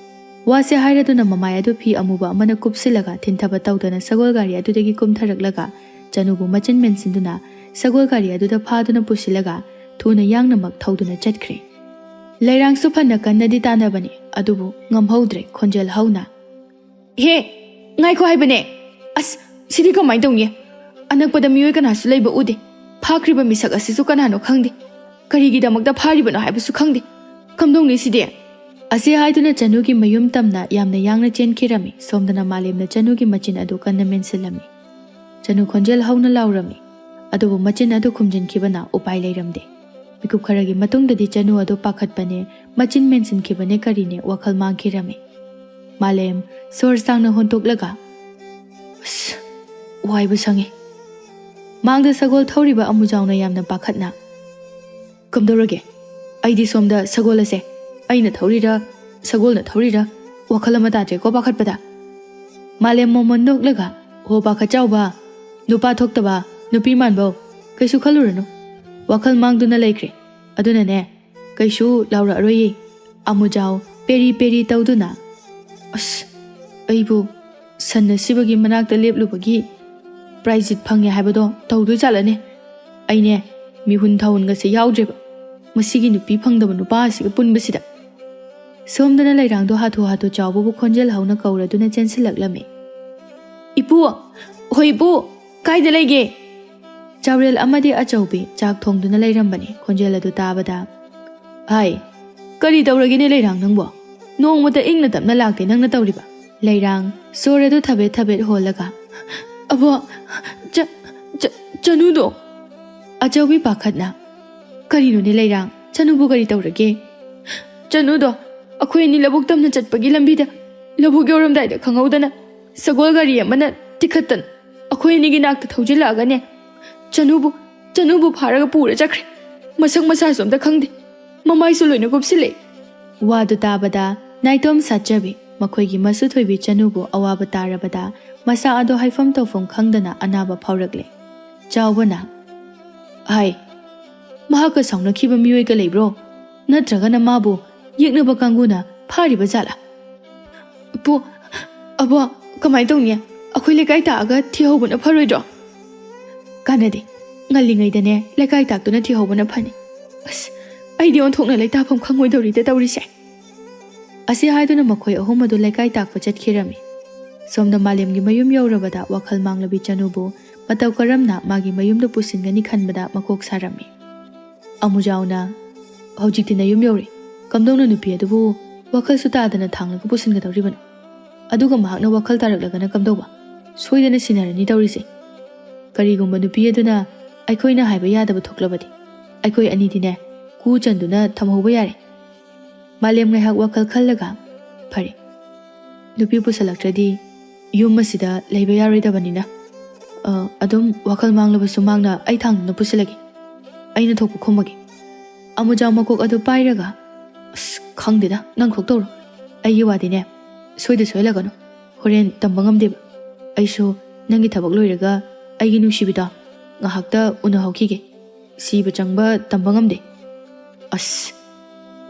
ꯋꯥꯁꯦ ꯍꯥꯏꯔꯗꯨꯅ ꯃꯃꯥꯏ ꯑꯗꯨ ꯐꯤ ꯑꯃꯨꯕ ꯑꯃꯅ ꯀꯨꯞꯁꯤꯜꯂꯒ ꯊꯤꯟꯊꯕ ꯇꯧꯗꯅ ꯁꯒꯣꯜ ꯒꯥꯔꯤ ꯑꯗꯨꯗꯒꯤ ꯀꯨꯝꯊꯔꯛꯂꯒ ꯆꯅꯨꯕꯨ ꯃꯆꯤꯟ ꯃꯦꯟꯁꯤꯟꯗꯨꯅ ꯁꯒꯣꯜ ꯒꯥꯔꯤ ꯑꯗꯨꯗ ꯐꯥꯗꯨꯅ ꯄꯨꯁꯤꯜꯂꯒ ꯊꯨꯅ ꯌꯥꯡꯅꯃꯛ ꯊꯧꯗꯨꯅ ꯆꯠꯈ꯭ꯔꯦ꯫ ꯂꯩꯔꯥꯡꯁꯨ ꯐꯅ ꯀꯟꯅꯗꯤ ꯇꯥꯟꯅꯕꯅꯤ, ꯑꯗꯨꯕꯨ ꯉꯝꯍꯧꯗ꯭ꯔꯦ ꯈꯣꯟꯖꯦꯜ ꯍꯧꯅ꯫ "ꯍꯦ, ꯉꯥꯏꯈꯣ ꯍꯥꯏꯕꯅꯦ! ꯑꯁ, ꯁꯤꯗꯤ ꯀꯃꯥꯏꯅ ꯇꯧꯅꯤ? ꯑꯅꯛꯄꯗ ꯃꯤꯑꯣꯏ ꯀꯅꯥꯁꯨ ꯂꯩꯕ ꯎꯗꯦ꯫ ꯐꯥꯈ꯭ꯔꯤꯕ ꯃꯤꯁꯛ ꯑꯁꯤꯁꯨ ꯀꯅꯥꯅꯣ ꯈꯪꯗꯦ꯫ ꯀꯔꯤꯒꯤꯗꯃꯛꯇ ꯐꯥꯔꯤꯕꯅꯣ ꯍꯥꯏꯕꯁꯨ ꯈꯪꯗꯦ꯫ ꯀꯝꯗꯧꯅꯤ ꯁꯤꯗꯤ?" ꯑꯁꯤ ꯍꯥꯏꯗꯨꯅ ꯆꯅꯨꯒꯤ ꯃꯌꯨꯝ ꯇꯝꯅ ꯌꯥꯝꯅ ꯌꯥꯡꯅ ꯆꯦꯟꯈꯤꯔꯝꯃꯤ꯫ ꯁꯣꯝꯗꯅ ꯃꯥꯂꯦꯝꯅ ꯆꯅꯨꯒꯤ ꯃꯆꯤꯟ ꯑꯗꯨ ꯀꯟꯅ ꯃꯦꯟꯁꯤꯜꯂꯝꯃꯤ꯫ ꯆꯅꯨ ꯈꯣꯟꯖꯦꯜ ꯍꯧꯅ ꯂꯥꯎꯔꯝꯃꯤ꯫ ꯑꯗꯨꯕꯨ ꯃꯆꯤꯟ ꯑꯗꯨ ꯈꯨꯝꯖꯤꯟꯈꯤꯕꯅ ꯎꯄꯥꯏ ꯂꯩꯔꯝꯗꯦ꯫ ꯃꯤꯀꯨꯞ ꯈꯔꯒꯤ ꯃꯇꯨꯡꯗꯗꯤ ꯆꯅꯨ ꯑꯗꯨ ꯄꯥꯈꯠꯄꯅꯦ, ꯃꯆꯤꯟ ꯃꯦꯟꯁꯤꯟꯈꯤꯕꯅꯦ ꯀꯔꯤꯅꯦ ꯋꯥꯈꯜ ꯃꯥꯡꯈꯤꯔꯝꯃꯤ꯫ ꯃꯥꯂꯦꯝ ꯁꯣꯔ ꯁꯥꯡꯅ ꯍꯣꯟꯇꯣꯛꯂꯒ, "ꯑꯁ, ꯋꯥꯏꯕ ꯁꯪꯉꯦ"꯫ ꯃꯥꯡꯗ ꯁꯒꯣꯜ ꯊꯧꯔꯤꯕ ꯑꯃꯨꯖꯥꯎꯅ ꯌꯥꯝꯅ ꯄꯥꯈꯠꯅ, "ꯀꯝꯗꯧꯔꯒꯦ? ꯑꯩꯗꯤ ꯁꯣꯝꯗ ꯁꯒꯣꯜ ꯑꯁꯦ ꯑꯩꯅ ꯊꯧꯔꯤꯔꯥ, ꯁꯒꯣꯜꯅ ꯊꯧꯔꯤꯔꯥ, ꯋꯥꯈꯜ ꯑꯃ ꯇꯥꯗ꯭ꯔꯦꯀꯣ ꯄꯥꯈꯠꯄꯗ"꯫ ꯃꯥꯂꯦꯝ ꯃꯣꯃꯣꯟ ꯅꯣꯛꯂꯒ, "ꯍꯣ ꯄꯥꯈꯠꯆꯥꯎꯕ, ꯅꯨꯄꯥ ꯊꯣꯛꯇꯕ, ꯅꯨꯄꯤ ꯃꯥꯟꯕꯧ, ꯀꯩꯁꯨ ꯈꯜꯂꯨꯔꯅꯨ꯫ ꯋꯥꯈꯜ ꯃꯥꯡꯗꯨꯅ ꯂꯩꯈ꯭ꯔꯦ꯫ ꯑꯗꯨꯅꯅꯦ, ꯀꯩꯁꯨ ꯂꯥꯎꯔꯛꯑꯔꯣꯏꯌꯦ"꯫ ꯑꯃꯨꯖꯥꯎ ꯄꯦꯔꯤ ꯄꯦꯔꯤ ꯇꯧꯗꯨꯅ, "ꯑꯁ, ꯑꯩꯕꯨ ꯁꯟ ꯑꯁꯤꯕꯒꯤ ꯃꯅꯥꯛꯇ ꯂꯦꯞꯂꯨꯕꯒꯤ ꯄ꯭ꯔꯥꯏꯖꯤꯠ ꯐꯪꯉꯦ ꯍꯥꯏꯕꯗꯣ ꯇꯧꯗꯣꯏ ꯖꯥꯠꯂꯅꯦ? ꯑꯩꯅꯦ, ꯃꯤꯍꯨꯟ ꯊꯥꯍꯨꯟꯒꯁꯦ ꯌꯥꯎꯗ꯭ꯔꯦꯕ, ꯃꯁꯤꯒꯤ ꯅꯨꯄꯤ ꯐꯪꯗꯕ ꯅꯨꯄꯥ ꯑꯁꯤꯒ ꯄꯨꯟꯕꯁꯤꯗ"꯫ ꯁꯣꯝꯗꯅ ꯂꯩꯔꯥꯡꯗꯣ ꯍꯥꯊꯨ ꯍꯥꯊꯨ ꯆꯥꯎꯕꯕꯨ ꯈꯣꯟꯖꯦꯜ ꯍꯧꯅ ꯀꯧꯔꯗꯨꯅ ꯆꯦꯟꯁꯤꯜꯂꯛꯂꯝꯃꯤ꯫ "ꯏꯄꯨ! ꯍꯣꯏ ꯏꯄꯨ! ꯀꯥꯏꯗ ꯂꯩꯒꯦ?" ꯆꯥꯎꯔꯦꯜ ꯑꯃꯗꯤ ꯑꯆꯧꯕꯤ ꯆꯥꯛ ꯊꯣꯡꯗꯨꯅ ꯂꯩꯔꯝꯕꯅꯤ꯫ ꯈꯣꯟꯖꯦꯜ ꯑꯗꯨ ꯇꯥꯕꯗ, "ꯍꯥꯏ, ꯀꯔꯤ ꯇꯧꯔꯒꯦꯅꯦ ꯂꯩꯔꯥꯡ ꯅꯪꯕꯣ? ꯅꯣꯡꯃꯇ ꯏꯪꯅ ꯇꯞꯅ ꯂꯥꯛꯇꯦ ꯅꯪꯅ ꯇꯧꯔꯤꯕ"꯫ ꯂꯩꯔꯥꯡ ꯁꯣꯔ ꯑꯗꯨ ꯊꯕꯦꯠ ꯊꯕꯦꯠ ꯍꯣꯜꯂꯒ, "ꯑꯕꯣ, ꯆ-, ꯆ-, ꯆꯅꯨꯗꯣ!" ꯑꯆꯧꯕꯤ ꯄꯥꯈꯠꯅ, "ꯀꯔꯤꯅꯣꯅꯦ ꯂꯩꯔꯥꯡ? ꯆꯅꯨꯕꯨ ꯀꯔꯤ ꯇꯧꯔꯒꯦ?" "ꯆꯅꯨꯗꯣ ꯑꯩꯈꯣꯏ ꯑꯅꯤ ꯂꯧꯕꯨꯛ ꯇꯝꯅ ꯆꯠꯄꯒꯤ ꯂꯝꯕꯤꯗ ꯂꯧꯕꯨꯛ ꯌꯧꯔꯝꯗꯥꯏꯗ ꯈꯪꯍꯧꯗꯅ ꯁꯒꯣꯜ ꯒꯥꯔꯤ ꯑꯃꯅ ꯇꯤꯈꯠꯇꯅ ꯑꯩꯈꯣꯏ ꯑꯅꯤꯒꯤ ꯅꯥꯛꯇ ꯊꯧꯖꯤꯜꯂꯛꯑꯒꯅꯦ, ꯆꯅꯨꯕꯨ, ꯆꯅꯨꯕꯨ ꯐꯥꯔꯒ ꯄꯨꯔ ꯆꯠꯈ꯭ꯔꯦ꯫ ꯃꯁꯛ ꯃꯁꯥꯁꯨ ꯑꯝꯇ ꯈꯪꯗꯦ꯫ ꯃꯃꯥꯏꯁꯨ ꯂꯣꯏꯅ ꯀꯨꯞꯁꯤꯜꯂꯦ"꯫ ꯋꯥꯗꯨ ꯇꯥꯕꯗ ꯅꯥꯏꯇꯣꯝ ꯁꯥꯠꯆꯕꯤ ꯃꯈꯣꯏꯒꯤ ꯃꯆꯨ ꯊꯣꯏꯕꯤ ꯆꯅꯨꯕꯨ ꯑꯋꯥꯕ ꯇꯥꯔꯕꯗ ꯃꯁꯥ ꯑꯗꯣ ꯍꯥꯏꯐꯝ ꯇꯧꯐꯝ ꯈꯪꯗꯅ ꯑꯅꯥꯕ ꯐꯥꯎꯔꯛꯂꯦ꯫ ꯆꯥꯎꯕꯅ, "ꯍꯥꯏ, ꯃꯍꯥꯛꯀ ꯁꯥꯎꯅꯈꯤꯕ ꯃꯤꯑꯣꯏꯒ ꯂꯩꯕ꯭ꯔꯣ? ꯅꯠꯇ꯭ꯔꯒꯅ ꯃꯥꯕꯨ ꯌꯦꯛꯅꯕ ꯀꯥꯡꯕꯨꯅ ꯐꯥꯔꯤꯕ ꯖꯥꯠꯂꯥ?" "ꯄꯨ, ꯑꯕꯣ, ꯀꯃꯥꯏꯅ ꯇꯧꯅꯤ? ꯑꯩꯈꯣꯏ ꯂꯩꯀꯥꯏ ꯇꯥꯛꯑꯒ ꯊꯤꯍꯧꯕꯅ ꯐꯔꯣꯏꯗ꯭ꯔꯣ?" "ꯀꯥꯟꯅꯗꯦ, ꯉꯜꯂꯤꯉꯩꯗꯅꯦ ꯂꯩꯀꯥꯏ ꯇꯥꯛꯇꯨꯅ ꯊꯤꯍꯧꯕꯅ ꯐꯅꯤ꯫ ꯑꯁ, ꯑꯩꯗꯤ ꯑꯣꯟꯊꯣꯛꯅ ꯂꯩꯇꯥꯐꯝ ꯈꯪꯉꯣꯏꯗꯧꯔꯤꯗ ꯇꯧꯔꯤꯁꯦ"꯫ ꯑꯁꯤ ꯍꯥꯏꯗꯨꯅ ꯃꯈꯣꯏ ꯑꯍꯨꯝ ꯑꯗꯨ ꯂꯩꯀꯥꯏ ꯇꯥꯛꯄ ꯆꯠꯈꯤꯔꯝꯃꯤ꯫ ꯁꯣꯝꯗ ꯃꯥꯂꯦꯝꯒꯤ ꯃꯌꯨꯝ ꯌꯧꯔꯕꯗ ꯋꯥꯈꯜ ꯃꯥꯡꯂꯕꯤ ꯆꯅꯨꯕꯨ ꯃꯇꯧ ꯀꯔꯝꯅ ꯃꯥꯒꯤ ꯃꯌꯨꯝꯗ ꯄꯨꯁꯤꯟꯒꯅꯤ ꯈꯟꯕꯗ ꯃꯀꯣꯛ ꯁꯥꯔꯝꯃꯤ꯫ ꯑꯃꯨꯖꯥꯎꯅ, "ꯍꯧꯖꯤꯛꯇꯤ ꯅꯌꯨꯝ ꯌꯧꯔꯦ꯫ ꯀꯝꯗꯧꯅ ꯅꯨꯄꯤ ꯑꯗꯨꯕꯨ ꯋꯥꯈꯜꯁꯨ ꯇꯥꯗꯅ ꯊꯥꯡꯂꯒ ꯄꯨꯁꯤꯟꯒꯗꯧꯔꯤꯕꯅꯣ? ꯑꯗꯨꯒ ꯃꯍꯥꯛꯅ ꯋꯥꯈꯜ ꯇꯥꯔꯛꯂꯒꯅ ꯀꯝꯗꯧꯕ? ꯁꯣꯏꯗꯅ ꯁꯤꯟꯅꯔꯅꯤ ꯇꯧꯔꯤꯁꯦ꯫ ꯀꯔꯤꯒꯨꯝꯕ ꯅꯨꯄꯤ ꯑꯗꯨꯅ ꯑꯩꯈꯣꯏꯅ ꯍꯥꯏꯕ ꯌꯥꯗꯕ ꯊꯣꯛꯂꯕꯗꯤ ꯑꯩꯈꯣꯏ ꯑꯅꯤꯗꯤꯅꯦ ꯀꯨ ꯆꯟꯗꯨꯅ ꯊꯝꯍꯧꯕ ꯌꯥꯔꯦ"꯫ ꯃꯥꯂꯦꯝ ꯉꯥꯏꯍꯥꯛ ꯋꯥꯈꯜ ꯈꯜꯂꯒ, "ꯐꯔꯦ, ꯅꯨꯄꯤ ꯄꯨꯁꯜꯂꯛꯇ꯭ꯔꯗꯤ ꯌꯨꯝ ꯑꯁꯤꯗ ꯂꯩꯕ ꯌꯥꯔꯣꯏꯗꯕꯅꯤꯅ, ꯑ, ꯑꯗꯨꯝ ꯋꯥꯈꯜ ꯃꯥꯡꯂꯕꯁꯨ ꯃꯥꯡꯅ ꯑꯩ ꯊꯥꯡꯗꯨꯅ ꯄꯨꯁꯤꯜꯂꯒꯦ꯫ ꯑꯩꯅ ꯊꯣꯛꯄ ꯈꯨꯝꯃꯒꯦ"꯫ ꯑꯃꯨꯖꯥꯎ ꯃꯀꯣꯛ ꯑꯗꯨ ꯄꯥꯏꯔꯒ, "ꯑꯁ, ꯈꯪꯗꯦꯗ, ꯅꯪ ꯊꯣꯛꯇꯧꯔꯣ꯫ ꯑꯩꯒꯤ ꯋꯥꯗꯤꯅꯦ ꯁꯣꯏꯗ ꯁꯣꯏꯍꯜꯂꯒꯅꯨ꯫ ꯍꯣꯔꯦꯟ ꯇꯝꯕ ꯉꯝꯗꯦꯕ꯫ ꯑꯩꯁꯨ ꯅꯪꯒꯤ ꯊꯕꯛ ꯂꯣꯏꯔꯒ ꯑꯩꯒꯤ ꯅꯨꯡꯁꯤꯕꯤꯗꯣ ꯉꯥꯏꯍꯥꯛꯇ ꯎꯅꯍꯧꯈꯤꯒꯦ꯫ ꯁꯤꯕ ꯆꯪꯕ ꯇꯝꯕ ꯉꯝꯗꯦ"꯫ "ꯑꯁ,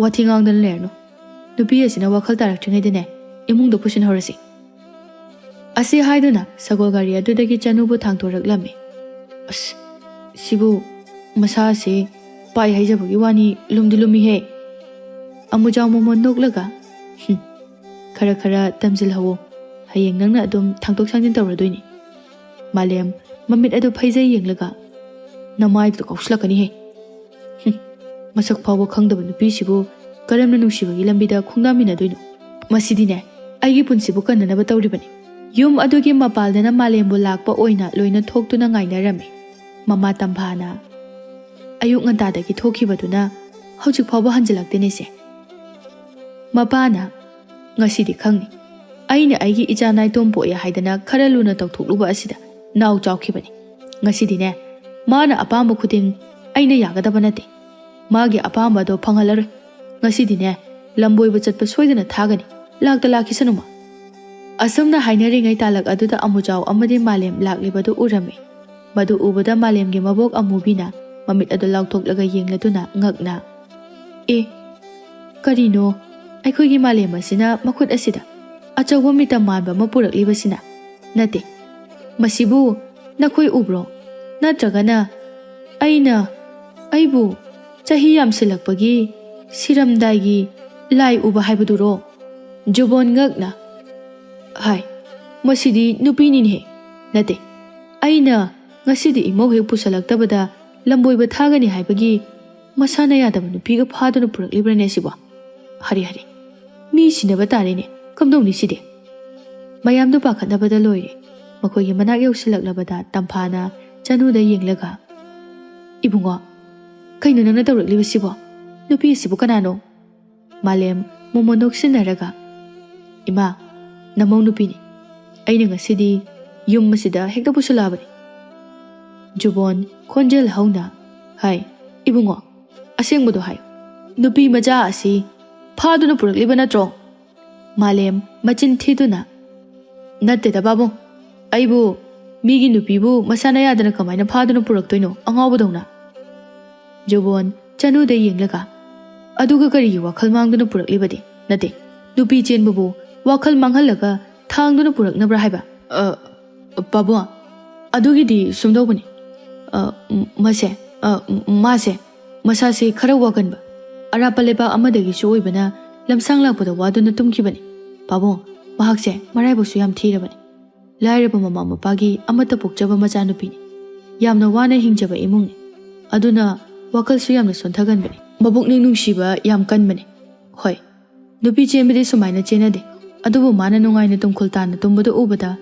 ꯋꯥꯊꯤ ꯉꯥꯡꯗꯅ ꯂꯩꯔꯅꯨ꯫ ꯅꯨꯄꯤ ꯑꯁꯤꯅ ꯋꯥꯈꯜ ꯇꯥꯔꯛꯇ꯭ꯔꯤꯉꯩꯗꯅꯦ ꯏꯃꯨꯡꯗ ꯄꯨꯁꯤꯟꯍꯧꯔꯁꯤ"꯫ ꯑꯁꯤ ꯍꯥꯏꯗꯨꯅ ꯁꯒꯣꯜ ꯒꯥꯔꯤ ꯑꯗꯨꯗꯒꯤ ꯆꯅꯨꯕꯨ ꯊꯥꯡꯗꯣꯔꯛꯂꯝꯃꯤ꯫ "ꯑꯁ, ꯁꯤꯕꯨ ꯃꯁꯥꯁꯦ ꯄꯥꯏ ꯍꯥꯏꯖꯕꯒꯤ ꯋꯥꯅꯤ, ꯂꯨꯝꯗꯤ ꯂꯨꯝꯃꯤꯍꯦ"꯫ ꯑꯃꯨꯖꯥꯎ ꯃꯣꯃꯣꯟ ꯅꯣꯛꯂꯒ, "ꯍꯨꯝ, ꯈꯔ ꯈꯔ ꯇꯝꯁꯤꯜꯍꯧꯋꯣ꯫ ꯍꯌꯦꯡ ꯅꯪꯅ ꯑꯗꯨꯝ ꯊꯥꯡꯗꯣꯛ ꯊꯥꯡꯖꯤꯟ ꯇꯧꯔꯗꯣꯏꯅꯤ"꯫ ꯃꯥꯂꯦꯝ ꯃꯃꯤꯠ ꯑꯗꯨ ꯐꯩꯖꯩ ꯌꯦꯡꯂꯒ, "ꯅꯃꯥꯏꯗꯨꯗ ꯀꯥꯎꯁꯤꯜꯂꯛꯀꯅꯤꯍꯦ꯫ ꯍꯨꯝ, ꯃꯁꯛ ꯐꯥꯎꯕ ꯈꯪꯗꯕ ꯅꯨꯄꯤꯁꯤꯕꯨ ꯀꯔꯝꯅ ꯅꯨꯡꯁꯤꯕꯒꯤ ꯂꯝꯕꯤꯗ ꯈꯣꯡꯗꯥꯃꯤꯟꯅꯗꯣꯏꯅꯣ? ꯃꯁꯤꯗꯤꯅꯦ ꯑꯩꯒꯤ ꯄꯨꯟꯁꯤꯕꯨ ꯀꯟꯅꯅꯕ ꯇꯧꯔꯤꯕꯅꯤ"꯫ ꯌꯨꯝ ꯑꯗꯨꯒꯤ ꯃꯄꯥꯜꯗꯅ ꯃꯥꯂꯦꯝꯕꯨ ꯂꯥꯛꯄ ꯑꯣꯏꯅ ꯂꯣꯏꯅ ꯊꯣꯛꯇꯨꯅ ꯉꯥꯏꯅꯔꯝꯃꯤ꯫ ꯃꯃꯥ ꯇꯝꯐꯥꯅ ꯑꯌꯨꯛ ꯉꯟꯇꯥꯗꯒꯤ ꯊꯣꯛꯈꯤꯕꯗꯨꯅ ꯍꯧꯖꯤꯛ ꯐꯥꯎꯕ ꯍꯟꯖꯤꯜꯂꯛꯇꯦꯅꯦꯁꯦ꯫ ꯃꯄꯥꯅ, "ꯉꯁꯤꯗꯤ ꯈꯪꯅꯤ꯫ ꯑꯩꯅ ꯑꯩꯒꯤ ꯏꯆꯥ ꯅꯥꯏꯇꯣꯝ ꯄꯣꯛꯑꯦ ꯍꯥꯏꯗꯅ ꯈꯔ ꯂꯨꯅ ꯇꯧꯊꯣꯛꯂꯨꯕ ꯑꯁꯤꯗ ꯅꯥꯎ ꯆꯥꯎꯈꯤꯕꯅꯤ꯫ ꯉꯁꯤꯗꯤꯅꯦ, ꯃꯥꯅ ꯑꯄꯥꯝꯕ ꯈꯨꯗꯤꯡ ꯑꯩꯅ ꯌꯥꯒꯗꯕ ꯅꯠꯇꯦ꯫ ꯃꯥꯒꯤ ꯑꯄꯥꯝꯕꯗꯣ ꯐꯪꯍꯜꯂꯔꯣꯏ꯫ ꯉꯁꯤꯗꯤꯅꯦ, ꯂꯝꯕꯣꯏꯕ ꯆꯠꯄ ꯁꯣꯏꯗꯅ ꯊꯥꯒꯅꯤ"꯫ ꯂꯥꯛꯇ ꯂꯥꯛꯈꯤꯁꯅꯨꯃ꯫ ꯑꯁꯨꯝꯅ ꯍꯥꯏꯅꯔꯤꯉꯩ ꯇꯥꯂꯛ ꯑꯗꯨꯗ ꯑꯃꯨꯖꯥꯎ ꯑꯃꯗꯤ ꯃꯥꯂꯦꯝ ꯂꯥꯛꯂꯤꯕꯗꯨ ꯎꯔꯝꯃꯤ꯫ ꯃꯗꯨ ꯎꯕꯗ ꯃꯥꯂꯦꯝꯒꯤ ꯃꯕꯣꯛ ꯑꯃꯨꯕꯤꯅ ꯃꯃꯤꯠ ꯑꯗꯨ ꯂꯥꯎꯊꯣꯛꯂꯒ ꯌꯦꯡꯂꯗꯨꯅ ꯉꯛꯅ, "ꯑꯦ, ꯀꯔꯤꯅꯣ ꯑꯩꯈꯣꯏꯒꯤ ꯃꯥꯂꯦꯝ ꯑꯁꯤꯅ ꯃꯈꯨꯠ ꯑꯁꯤꯗ ꯑꯆꯧꯕ ꯃꯤꯇꯝ ꯃꯥꯟꯕ ꯑꯃ ꯄꯨꯔꯛꯂꯤꯕꯁꯤꯅ? ꯅꯠꯇꯦ, ꯃꯁꯤꯕꯨ ꯅꯈꯣꯏ ꯎꯕ꯭ꯔꯣ? ꯅꯠꯇ꯭ꯔꯒꯅ ꯑꯩꯅ, ꯑꯩꯕꯨ ꯆꯍꯤ ꯌꯥꯝꯁꯤꯜꯂꯛꯄꯒꯤ ꯁꯤꯔꯝꯗꯥꯏꯒꯤ ꯂꯥꯏ ꯎꯕ ꯍꯥꯏꯕꯗꯨꯔꯣ?" ꯖꯨꯕꯣꯟ ꯉꯛꯅ, "ꯍꯥꯏ, ꯃꯁꯤꯗꯤ ꯅꯨꯄꯤꯅꯤꯅꯦꯍꯦ꯫ ꯅꯠꯇꯦ, ꯑꯩꯅ ꯉꯁꯤꯗꯤ ꯏꯃꯧ ꯍꯦꯛ ꯄꯨꯁꯜꯂꯛꯇꯕꯗ ꯂꯝꯕꯣꯏꯕ ꯊꯥꯒꯅꯤ ꯍꯥꯏꯕꯒꯤ ꯃꯁꯥꯅ ꯌꯥꯗꯕ ꯅꯨꯄꯤꯒ ꯐꯥꯗꯨꯅ ꯄꯨꯔꯛꯂꯤꯕ꯭ꯔꯅꯦ ꯁꯤꯕꯣ? ꯍꯔꯦ ꯍꯔꯦ, ꯃꯤ ꯁꯤꯅꯕ ꯇꯥꯔꯦꯅꯦ, ꯀꯝꯗꯧꯅꯤ ꯁꯤꯗꯤ?" ꯃꯌꯥꯝꯗꯨ ꯄꯥꯈꯠꯅꯕꯗ ꯂꯣꯏꯔꯦ꯫ ꯃꯈꯣꯏꯒꯤ ꯃꯅꯥꯛ ꯌꯧꯁꯤꯜꯂꯛꯂꯕꯗ ꯇꯝꯐꯥꯅ ꯆꯅꯨꯗ ꯌꯦꯡꯂꯒ, "ꯏꯕꯨꯡꯉꯣ, ꯀꯩꯅꯣ ꯅꯪꯅ ꯇꯧꯔꯛꯂꯤꯕꯁꯤꯕꯣ? ꯅꯨꯄꯤ ꯑꯁꯤꯕꯨ ꯀꯅꯥꯅꯣ?" ꯃꯥꯂꯦꯝ ꯃꯣꯃꯣꯟ ꯅꯣꯛꯁꯤꯟꯅꯔꯒ, "ꯏꯃꯥ, ꯅꯃꯧ ꯅꯨꯄꯤꯅꯤ꯫ ꯑꯩꯅ ꯉꯁꯤꯗꯤ ꯌꯨꯝ ꯑꯁꯤꯗ ꯍꯦꯛꯇ ꯄꯨꯁꯤꯜꯂꯛꯑꯕꯅꯤ꯫" ꯖꯨꯕꯣꯟ ꯈꯣꯟꯖꯦꯜ ꯍꯧꯅ, "ꯍꯥꯏ, ꯏꯕꯨꯡꯉꯣ, ꯑꯁꯦꯡꯕꯗꯣ ꯍꯥꯏꯌꯨ꯫ ꯅꯨꯄꯤ ꯃꯆꯥ ꯑꯁꯤ ꯐꯥꯗꯨꯅ ꯄꯨꯔꯛꯂꯤꯕ ꯅꯠꯇ꯭ꯔꯣ?" ꯃꯥꯂꯦꯝ ꯃꯆꯤꯟ ꯊꯤꯗꯨꯅ, "ꯅꯠꯇꯦꯗ ꯄꯥꯕꯨꯡ, ꯑꯩꯕꯨ ꯃꯤꯒꯤ ꯅꯨꯄꯤꯕꯨ ꯃꯁꯥꯅ ꯌꯥꯗꯅ ꯀꯃꯥꯏꯅ ꯐꯥꯗꯨꯅ ꯄꯨꯔꯛꯇꯣꯏꯅꯣ, ꯑꯉꯥꯎꯕꯗꯧꯅ?" ꯖꯨꯕꯣꯟ ꯆꯅꯨꯗ ꯌꯦꯡꯂꯒ, "ꯑꯗꯨꯒ ꯀꯔꯤꯒꯤ ꯋꯥꯈꯜ ꯃꯥꯡꯗꯨꯅ ꯄꯨꯔꯛꯂꯤꯕꯗꯤ? ꯅꯠꯇꯦ, ꯅꯨꯄꯤ ꯆꯦꯟꯕꯕꯨ ꯋꯥꯈꯜ ꯃꯥꯡꯍꯜꯂꯒ ꯊꯥꯡꯗꯨꯅ ꯄꯨꯔꯛꯅꯕ꯭ꯔꯥ ꯍꯥꯏꯕ?" "ꯑ, ꯄꯥꯕꯨꯡ, ꯑꯗꯨꯒꯤꯗꯤ ꯁꯨꯝꯗꯧꯕꯅꯤ꯫ ꯑ, ꯃꯁꯦ, ꯑ, ꯃꯥꯁꯦ ꯃꯁꯥꯁꯦ ꯈꯔ ꯋꯥꯒꯟꯕ, ꯑꯔꯥꯞꯄ ꯂꯩꯕꯥꯛ ꯑꯃꯗꯒꯤꯁꯨ ꯑꯣꯏꯕꯅ ꯂꯝꯁꯥꯡ ꯂꯥꯛꯄꯗ ꯋꯥꯗꯨꯅ ꯇꯨꯝꯈꯤꯕꯅꯤ꯫ ꯄꯥꯕꯨꯡ, ꯃꯍꯥꯛꯁꯦ ꯃꯔꯥꯏꯕꯛꯁꯨ ꯌꯥꯝ ꯊꯤꯔꯕꯅꯤ꯫ ꯂꯥꯏꯔꯕ ꯃꯃꯥ ꯃꯄꯥꯒꯤ ꯑꯃꯠꯇ ꯄꯣꯛꯆꯕ ꯃꯆꯥꯅꯨꯄꯤꯅꯤ꯫ ꯌꯥꯝꯅ ꯋꯥꯅ ꯍꯤꯡꯖꯕ ꯏꯃꯨꯡꯅꯤ꯫ ꯑꯗꯨꯅ ꯋꯥꯈꯜꯁꯨ ꯌꯥꯝꯅ ꯁꯣꯟꯊꯒꯟꯕꯅꯤ꯫ ꯃꯕꯨꯛꯅꯤꯡ ꯅꯨꯡꯁꯤꯕ ꯌꯥꯝ ꯀꯟꯕꯅꯤ꯫ ꯍꯣꯏ, ꯅꯨꯄꯤ ꯆꯦꯟꯕꯗꯤ ꯁꯨꯃꯥꯏꯅ ꯆꯦꯟꯅꯗꯦ꯫ ꯑꯗꯨꯕꯨ ꯃꯥꯅ ꯅꯨꯡꯉꯥꯏꯅ ꯇꯨꯝꯈꯨꯜ ꯇꯥꯅ ꯇꯨꯝꯕꯗꯨ ꯎꯕꯗ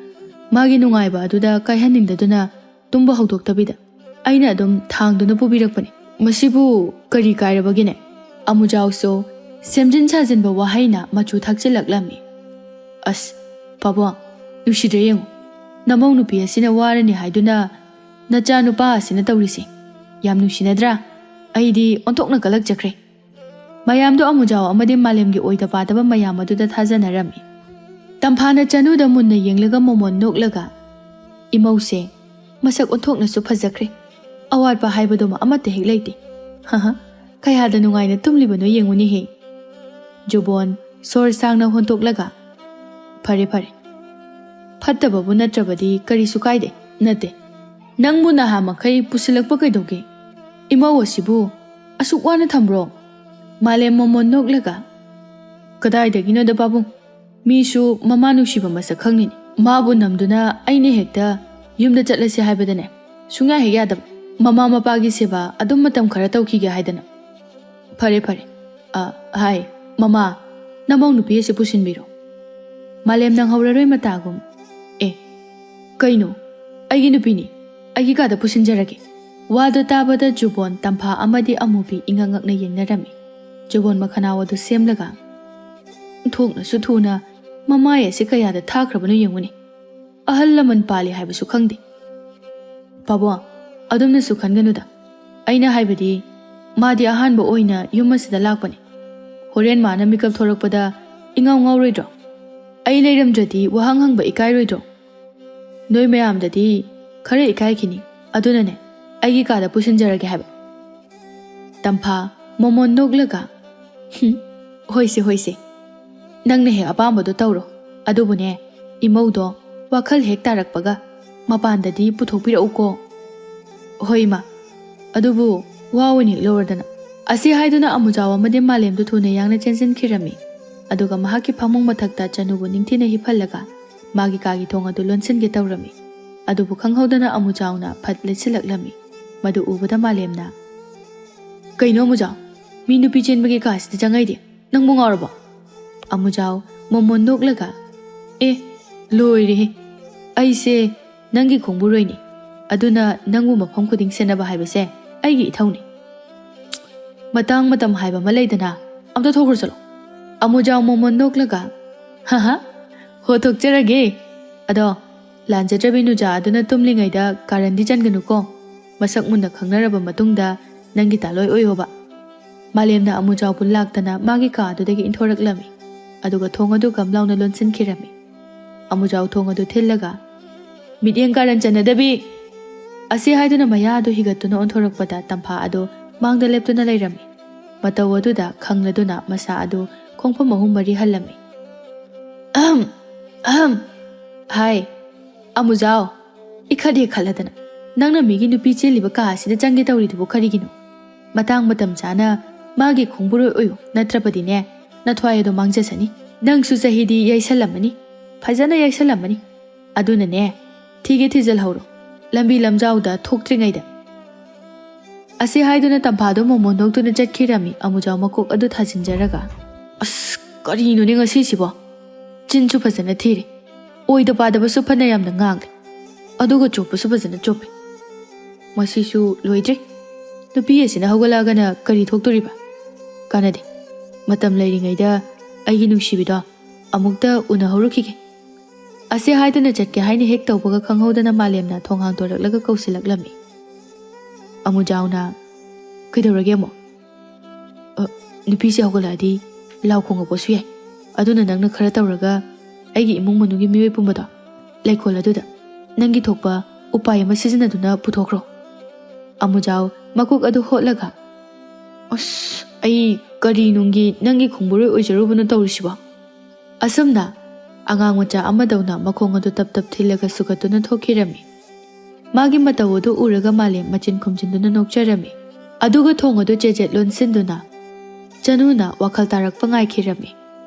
ꯃꯥꯒꯤ ꯅꯨꯡꯉꯥꯏꯕ ꯑꯗꯨꯗ ꯀꯥꯏꯍꯟꯅꯤꯡꯗꯗꯨꯅ ꯇꯨꯝꯕ ꯍꯧꯗꯣꯛꯇꯕꯤꯗ ꯑꯩꯅ ꯑꯗꯨꯝ ꯊꯥꯡꯗꯨꯅ ꯄꯨꯕꯤꯔꯛꯄꯅꯤ꯫ ꯃꯁꯤꯕꯨ ꯀꯔꯤ ꯀꯥꯏꯔꯕꯒꯦꯅꯦ?" ꯑꯃꯨꯖꯥꯎꯁꯨ ꯁꯦꯝꯖꯤꯟ ꯁꯥꯖꯤꯟꯕ ꯋꯥꯍꯩꯅ ꯃꯆꯨ ꯊꯥꯛꯆꯤꯜꯂꯛꯂꯝꯃꯤ꯫ "ꯑꯁ, ꯄꯥꯕꯨꯡ, ꯅꯨꯡꯁꯤꯗ꯭ꯔꯦ ꯌꯦꯡꯉꯨ꯫ ꯅꯃꯧ ꯅꯨꯄꯤ ꯑꯁꯤꯅ ꯋꯥꯔꯅꯤ ꯍꯥꯏꯗꯨꯅ ꯅꯆꯥ ꯅꯨꯄꯥ ꯑꯁꯤꯅ ꯇꯧꯔꯤꯁꯦ꯫ ꯌꯥꯝ ꯅꯨꯡꯁꯤꯅꯗ꯭ꯔꯥ? ꯑꯩꯗꯤ ꯑꯣꯟꯊꯣꯛꯅ ꯀꯂꯛꯆꯈ꯭ꯔꯦ꯫" ꯃꯌꯥꯝꯗꯣ ꯑꯃꯨꯖꯥꯎ ꯑꯃꯗꯤ ꯃꯥꯂꯦꯝꯒꯤ ꯑꯣꯏꯗ ꯄꯥꯗꯕ ꯃꯌꯥꯝ ꯑꯗꯨꯗ ꯊꯥꯖꯅꯔꯝꯃꯤ꯫ ꯇꯝꯐꯥꯅ ꯆꯅꯨꯗ ꯃꯨꯟꯅ ꯌꯦꯡꯂꯒ ꯃꯣꯃꯣꯟ ꯅꯣꯛꯂꯒ, "ꯏꯃꯧꯁꯦ ꯃꯁꯛ ꯑꯣꯟꯊꯣꯛꯅꯁꯨ ꯐꯖꯈ꯭ꯔꯦ꯫ ꯑꯋꯥꯠꯄ ꯍꯥꯏꯕꯗꯨꯃ ꯑꯃꯠꯇ ꯍꯦꯛ ꯂꯩꯇꯦ꯫ ꯍꯍ, ꯀꯌꯥꯗ ꯅꯨꯡꯉꯥꯏꯅ ꯇꯨꯝꯂꯤꯕꯅꯣ ꯌꯦꯡꯉꯨꯅꯦꯍꯦ꯫" ꯖꯨꯕꯣꯟ ꯁꯣꯔ ꯁꯥꯡꯅ ꯍꯣꯟꯇꯣꯛꯂꯒ, "ꯐꯔꯦ, ꯐꯔꯦ꯫ ꯐꯠꯇꯕꯕꯨ ꯅꯠꯇ꯭ꯔꯕꯗꯤ ꯀꯔꯤꯁꯨ ꯀꯥꯏꯗꯦ꯫ ꯅꯠꯇꯦ, ꯅꯪꯕꯨ ꯅꯍꯥ ꯃꯈꯩ ꯄꯨꯁꯤꯜꯂꯛꯄ ꯀꯩꯗꯧꯒꯦ? ꯏꯃꯧ ꯑꯁꯤꯕꯨ ꯑꯁꯨꯛ ꯋꯥꯅ ꯊꯝꯕ꯭ꯔꯣ?" ꯃꯥꯂꯦꯝ ꯃꯣꯃꯣꯟ ꯅꯣꯛꯂꯒ, "ꯀꯗꯥꯏꯗꯒꯤꯅꯣꯗ ꯄꯥꯕꯨꯡ, ꯃꯤꯁꯨ ꯃꯃꯥ ꯅꯨꯡꯁꯤꯕ ꯃꯁꯛ ꯈꯪꯅꯤꯅꯦ꯫ ꯃꯥꯕꯨ ꯅꯝꯗꯨꯅ ꯑꯩꯅ ꯍꯦꯛꯇ ꯌꯨꯝꯗ ꯆꯠꯂꯁꯤ ꯍꯥꯏꯕꯗꯅꯦ ꯁꯨꯡꯌꯥ ꯍꯦꯛ ꯌꯥꯗꯕ꯫ ꯃꯃꯥ ꯃꯄꯥꯒꯤ ꯁꯦꯕꯥ ꯑꯗꯨꯝ ꯃꯇꯝ ꯈꯔ ꯇꯧꯈꯤꯒꯦ ꯍꯥꯏꯗꯅ꯫ ꯐꯔꯦ, ꯐꯔꯦ꯫ ꯑ, ꯍꯥꯏ, ꯃꯃꯥ, ꯅꯃꯧ ꯅꯨꯄꯤ ꯑꯁꯤ ꯄꯨꯁꯤꯟꯕꯤꯔꯣ꯫" ꯃꯥꯂꯦꯝ ꯅꯪꯍꯧꯔꯔꯣꯏ ꯃꯇꯥꯒꯨꯝ, "ꯑꯦ, ꯀꯩꯅꯣ? ꯑꯩꯒꯤ ꯅꯨꯄꯤꯅꯤ, ꯑꯩꯒꯤ ꯀꯥꯗ ꯄꯨꯁꯤꯟꯖꯔꯒꯦ꯫" ꯋꯥꯗꯣ ꯇꯥꯕꯗ ꯖꯨꯕꯣꯟ, ꯇꯝꯐꯥ ꯑꯃꯗꯤ ꯑꯃꯨꯕꯤ ꯏꯉꯛ ꯉꯛꯅ ꯌꯦꯡꯅꯔꯝꯃꯤ꯫ ꯖꯨꯕꯣꯟ ꯃꯈꯅꯥꯎ ꯑꯗꯨ ꯁꯦꯝꯂꯒ, "ꯊꯣꯛꯅꯁꯨ ꯊꯨꯅ ꯃꯃꯥꯏ ꯑꯁꯤ ꯀꯌꯥꯗ ꯊꯥꯈ꯭ꯔꯕꯅꯣ ꯌꯦꯡꯉꯨꯅꯦ꯫ ꯑꯍꯜ ꯂꯃꯟ ꯄꯥꯜꯂꯤ ꯍꯥꯏꯕꯁꯨ ꯈꯪꯗꯦ꯫" "ꯄꯥꯕꯨꯡ, ꯑꯗꯨꯝꯅꯁꯨ ꯈꯟꯒꯅꯨꯗ꯫ ꯑꯩꯅ ꯍꯥꯏꯕꯗꯤ, ꯃꯥꯗꯤ ꯑꯍꯥꯟꯕ ꯑꯣꯏꯅ ꯌꯨꯝ ꯑꯁꯤꯗ ꯂꯥꯛꯄꯅꯤ꯫ ꯍꯣꯔꯦꯟ ꯃꯥꯅ ꯃꯤꯀꯞ ꯊꯣꯔꯛꯄꯗ ꯏꯉꯥꯎ ꯉꯥꯎꯔꯣꯏꯗ꯭ꯔꯣ? ꯑꯩ ꯂꯩꯔꯝꯗ꯭ꯔꯗꯤ ꯋꯥꯍꯪ ꯍꯪꯕ ꯏꯀꯥꯏꯔꯣꯏꯗ꯭ꯔꯣ? ꯅꯣꯏ ꯃꯌꯥꯝꯗꯗꯤ ꯈꯔ ꯏꯀꯥꯏꯈꯤꯅꯤ꯫ ꯑꯗꯨꯅꯅꯦ, ꯑꯩꯒꯤ ꯀꯥꯗ ꯄꯨꯁꯤꯟꯖꯔꯒꯦ ꯍꯥꯏꯕ꯫" ꯇꯝꯐꯥ, ꯃꯣꯃꯣꯟ ꯅꯣꯛꯂꯒ, "ꯍꯨꯝ, ꯍꯣꯏꯁꯦ, ꯍꯣꯏꯁꯦ꯫ ꯅꯪꯅ ꯍꯦꯛ ꯑꯄꯥꯝꯕꯗꯣ ꯇꯧꯔꯣ꯫ ꯑꯗꯨꯕꯨꯅꯦ, ꯏꯃꯧꯗꯣ ꯋꯥꯈꯜ ꯍꯦꯛ ꯇꯥꯔꯛꯄꯒ ꯃꯄꯥꯟꯗꯗꯤ ꯄꯨꯊꯣꯛꯄꯤꯔꯛꯎꯀꯣ꯫" "ꯍꯣꯏ, ꯏꯃꯥ꯫ ꯑꯗꯨꯕꯨ ꯋꯥ ꯑꯣꯏꯅ ꯍꯦꯛ ꯂꯧꯔꯗꯅ꯫" ꯑꯁꯤ ꯍꯥꯏꯗꯨꯅ ꯑꯃꯨꯖꯥꯎ ꯑꯃꯗꯤ ꯃꯥꯂꯦꯝꯗꯨ ꯊꯨꯅ ꯌꯥꯡꯅ ꯆꯦꯟꯁꯤꯟꯈꯤꯔꯝꯃꯤ꯫ ꯑꯗꯨꯒ ꯃꯍꯥꯛꯀꯤ ꯐꯃꯨꯡ ꯃꯊꯛꯇ ꯆꯅꯨꯕꯨ ꯅꯤꯡꯊꯤꯅ ꯍꯤꯞꯍꯜꯂꯒ ꯃꯥꯒꯤ ꯀꯥꯒꯤ ꯊꯣꯡ ꯑꯗꯨ ꯂꯣꯟꯁꯤꯟꯒꯦ ꯇꯧꯔꯝꯃꯤ꯫ ꯑꯗꯨꯕꯨ ꯈꯪꯍꯧꯗꯅ ꯑꯃꯨꯖꯥꯎꯅ ꯐꯠ ꯂꯩꯁꯤꯜꯂꯛꯂꯝꯃꯤ꯫ ꯃꯗꯨ ꯎꯕꯗ ꯃꯥꯂꯦꯝꯅ, "ꯀꯩꯅꯣ ꯑꯃꯨꯖꯥꯎ? ꯃꯤ ꯅꯨꯄꯤ ꯆꯦꯟꯕꯒꯤ ꯀꯥꯁꯤꯗ ꯆꯪꯉꯛꯏꯗꯤ? ꯅꯪꯕꯨ ꯉꯥꯎꯔꯕꯣ?" ꯑꯃꯨꯖꯥꯎ ꯃꯣꯃꯣꯟ ꯅꯣꯛꯂꯒ, "ꯑꯦ, ꯂꯣꯏꯔꯦꯍꯦ꯫ ꯑꯩꯁꯦ ꯅꯪꯒꯤ ꯈꯣꯡꯕꯨꯔꯣꯏꯅꯤ꯫ ꯑꯗꯨꯅ ꯅꯪꯕꯨ ꯃꯐꯝ ꯈꯨꯗꯤꯡ ꯁꯦꯟꯅꯕ ꯍꯥꯏꯕꯁꯦ ꯑꯩꯒꯤ ꯏꯊꯧꯅꯤ꯫ ꯃꯇꯥꯡ ꯃꯇꯝ ꯍꯥꯏꯕ ꯑꯃ ꯂꯩꯗꯅ, ꯑꯝꯇ ꯊꯣꯛꯈ꯭ꯔꯣ ꯆꯠꯂꯣ꯫" ꯑꯃꯨꯖꯥꯎ ꯃꯣꯃꯣꯟ ꯅꯣꯛꯂꯒ, "ꯍꯥ ꯍꯥ, ꯍꯣ ꯊꯣꯛꯆꯔꯒꯦ꯫ ꯑꯗꯣ ꯂꯥꯟꯖꯗ꯭ꯔꯕꯤ ꯅꯨꯖꯥ ꯑꯗꯨꯅ ꯇꯨꯝꯂꯤꯉꯩꯗ ꯀꯥꯔꯟꯗꯤ ꯆꯟꯒꯅꯨꯀꯣ꯫ ꯃꯁꯛ ꯃꯨꯟꯅ ꯈꯪꯅꯔꯕ ꯃꯇꯨꯡꯗ ꯅꯪꯒꯤ ꯇꯥꯂꯣꯏ ꯑꯣꯏꯌꯣꯕ꯫" ꯃꯥꯂꯦꯝꯅ ꯑꯃꯨꯖꯥꯎꯕꯨ ꯂꯥꯛꯇꯅ ꯃꯥꯒꯤ ꯀꯥ ꯑꯗꯨꯗꯒꯤ ꯏꯟꯊꯣꯔꯛꯂꯝꯃꯤ꯫ ꯑꯗꯨꯒ ꯊꯣꯡ ꯑꯗꯨ ꯒꯝ ꯂꯥꯎꯅ ꯂꯣꯟꯁꯤꯟꯈꯤꯔꯝꯃꯤ꯫ ꯑꯃꯨꯖꯥꯎ ꯊꯣꯡ ꯑꯗꯨ ꯊꯤꯜꯂꯒ, "ꯃꯤꯠꯌꯦꯡ ꯀꯥꯔꯟ ꯆꯟꯅꯗꯕꯤ! ꯑꯁꯤ ꯍꯥꯏꯗꯨꯅ ꯃꯌꯥ ꯑꯗꯨ ꯍꯤꯒꯠꯇꯨꯅ ꯑꯣꯟꯊꯣꯔꯛꯄꯗ ꯇꯝꯐꯥ ꯑꯗꯨ ꯃꯥꯡꯗ ꯂꯦꯞꯇꯨꯅ ꯂꯩꯔꯝꯃꯤ꯫ ꯃꯇꯧ ꯑꯗꯨꯗ ꯈꯪꯂꯗꯨꯅ ꯃꯁꯥ ꯑꯗꯨ ꯈꯣꯡꯐꯝ ꯑꯍꯨꯝ ꯃꯔꯤ ꯍꯜꯂꯝꯃꯤ꯫ "ꯑꯍꯝ! ꯑꯍꯝ! ꯍꯥꯏ, ꯑꯃꯨꯖꯥꯎ, ꯏꯈꯠ ꯍꯦꯛ ꯈꯠꯂꯗꯅ ꯅꯪꯅ ꯃꯤꯒꯤ ꯅꯨꯄꯤ ꯆꯦꯜꯂꯤꯕ ꯀꯥ ꯑꯁꯤꯗ ꯆꯪꯒꯦ ꯇꯧꯔꯤꯗꯨꯕꯨ ꯀꯔꯤꯒꯤꯅꯣ? ꯃꯇꯥꯡ ꯃꯇꯝ ꯆꯥꯅ ꯃꯥꯒꯤ ꯈꯣꯡꯕꯨꯔꯣꯏ ꯑꯣꯏꯌꯨ, ꯅꯠꯇ꯭ꯔꯕꯗꯤꯅꯦ, ꯅꯊ꯭ꯋꯥꯏ ꯑꯗꯣ ꯃꯥꯡꯖꯁꯅꯤ꯫ ꯅꯪꯁꯨ ꯆꯍꯤꯗꯤ ꯌꯩꯁꯜꯂꯝꯃꯅꯤ, ꯐꯖꯅ ꯌꯩꯁꯜꯂꯝꯃꯅꯤ꯫ ꯑꯗꯨꯅꯅꯦ, ꯊꯤꯒꯦ ꯊꯤꯖꯤꯜꯍꯧꯔꯣ꯫ ꯂꯝꯕꯤ ꯂꯝꯖꯥꯎꯗ ꯊꯣꯛꯇ꯭ꯔꯤꯉꯩꯗ"꯫ ꯑꯁꯤ ꯍꯥꯏꯗꯨꯅ ꯇꯝꯐꯥꯗꯨ ꯃꯣꯃꯣꯟ ꯅꯣꯛꯇꯨꯅ ꯆꯠꯈꯤꯔꯝꯃꯤ, ꯑꯃꯨꯖꯥꯎ ꯃꯀꯣꯛ ꯑꯗꯨ ꯊꯥꯖꯤꯟꯖꯔꯒ꯫ "ꯑꯁ, ꯀꯔꯤꯅꯣꯅꯦ ꯉꯁꯤꯁꯤꯕꯣ? ꯆꯤꯟꯁꯨ ꯐꯖꯅ ꯊꯤꯔꯦ, ꯑꯣꯏꯗ ꯄꯥꯗꯕꯁꯨ ꯐꯅ ꯌꯥꯝꯅ ꯉꯥꯡꯂꯦ, ꯑꯗꯨꯒ ꯆꯣꯞꯄꯁꯨ ꯐꯖꯅ ꯆꯣꯞꯄꯦ꯫ ꯃꯁꯤꯁꯨ ꯂꯣꯏꯗ꯭ꯔꯤ꯫ ꯅꯨꯄꯤ ꯑꯁꯤꯅ ꯍꯧꯒꯠꯂꯛꯑꯒꯅ ꯀꯔꯤ ꯊꯣꯛꯇꯣꯔꯤꯕ? ꯀꯥꯟꯅꯗꯦ꯫ ꯃꯇꯝ ꯂꯩꯔꯤꯉꯩꯗ ꯑꯩꯒꯤ ꯅꯨꯡꯁꯤꯕꯤꯗꯣ ꯑꯃꯨꯛꯇ ꯎꯅꯍꯧꯔꯨꯈꯤꯒꯦ"꯫ ꯑꯁꯤ ꯍꯥꯏꯗꯨꯅ ꯆꯠꯀꯦ ꯍꯥꯏꯅ ꯍꯦꯛ ꯇꯧꯕꯒ ꯈꯪꯍꯧꯗꯅ ꯃꯥꯂꯦꯝꯅ ꯊꯣꯡ ꯍꯥꯡꯗꯣꯔꯛꯂꯒ ꯀꯧꯁꯤꯜꯂꯛꯂꯝꯃꯤ꯫ ꯑꯃꯨꯖꯥꯎꯅ, "ꯀꯩꯗꯧꯔꯒꯦ ꯑꯃꯨꯛ?" "ꯑ, ꯅꯨꯄꯤꯁꯦ ꯍꯧꯒꯠꯂꯛꯑꯗꯤ ꯂꯥꯎ ꯈꯣꯡꯉꯛꯄꯁꯨ ꯌꯥꯏ꯫ ꯑꯗꯨꯅ ꯅꯪꯅ ꯈꯔ ꯇꯧꯔꯒ ꯑꯩꯒꯤ ꯏꯃꯨꯡ ꯃꯅꯨꯡꯒꯤ ꯃꯤꯑꯣꯏ ꯄꯨꯝꯕꯗꯣ ꯂꯩꯀꯣꯜ ꯑꯗꯨꯗ ꯅꯪꯒꯤ ꯊꯣꯛꯄ ꯎꯄꯥꯏ ꯑꯃ ꯁꯤꯖꯤꯟꯅꯗꯨꯅ ꯄꯨꯊꯣꯛꯈ꯭ꯔꯣ"꯫ ꯑꯃꯨꯖꯥꯎ ꯃꯀꯣꯛ ꯑꯗꯨ ꯍꯣꯠꯂꯒ, "ꯑꯁ, ꯑꯩ ꯀꯔꯤ ꯅꯨꯡꯒꯤ ꯅꯪꯒꯤ ꯈꯣꯡꯕꯨꯔꯣꯏ ꯑꯣꯏꯖꯔꯨꯕꯅꯣ ꯇꯧꯔꯤꯁꯤꯕꯣ?" ꯑꯁꯨꯝꯅ ꯑꯉꯥꯡ ꯃꯆꯥ ꯑꯃꯗꯧꯅ ꯃꯈꯣꯡ ꯑꯗꯨ ꯇꯞ ꯇꯞ ꯊꯤꯜꯂꯒ ꯁꯨꯒꯠꯇꯨꯅ ꯊꯣꯛꯈꯤꯔꯝꯃꯤ꯫ ꯃꯥꯒꯤ ꯃꯇꯧ ꯑꯗꯨ ꯎꯔꯒ ꯃꯥꯂꯦꯝ ꯃꯆꯤꯟ ꯈꯨꯝꯖꯤꯟꯗꯨꯅ ꯅꯣꯛꯆꯔꯝꯃꯤ꯫ ꯑꯗꯨꯒ ꯊꯣꯡ ꯑꯗꯨ ꯆꯦꯖꯦꯠ ꯂꯣꯟꯁꯤꯟꯗꯨꯅ ꯆꯅꯨꯅ ꯋꯥꯈꯜ ꯇꯥꯔꯛꯄ ꯉꯥꯏꯈꯤꯔꯝꯃꯤ꯫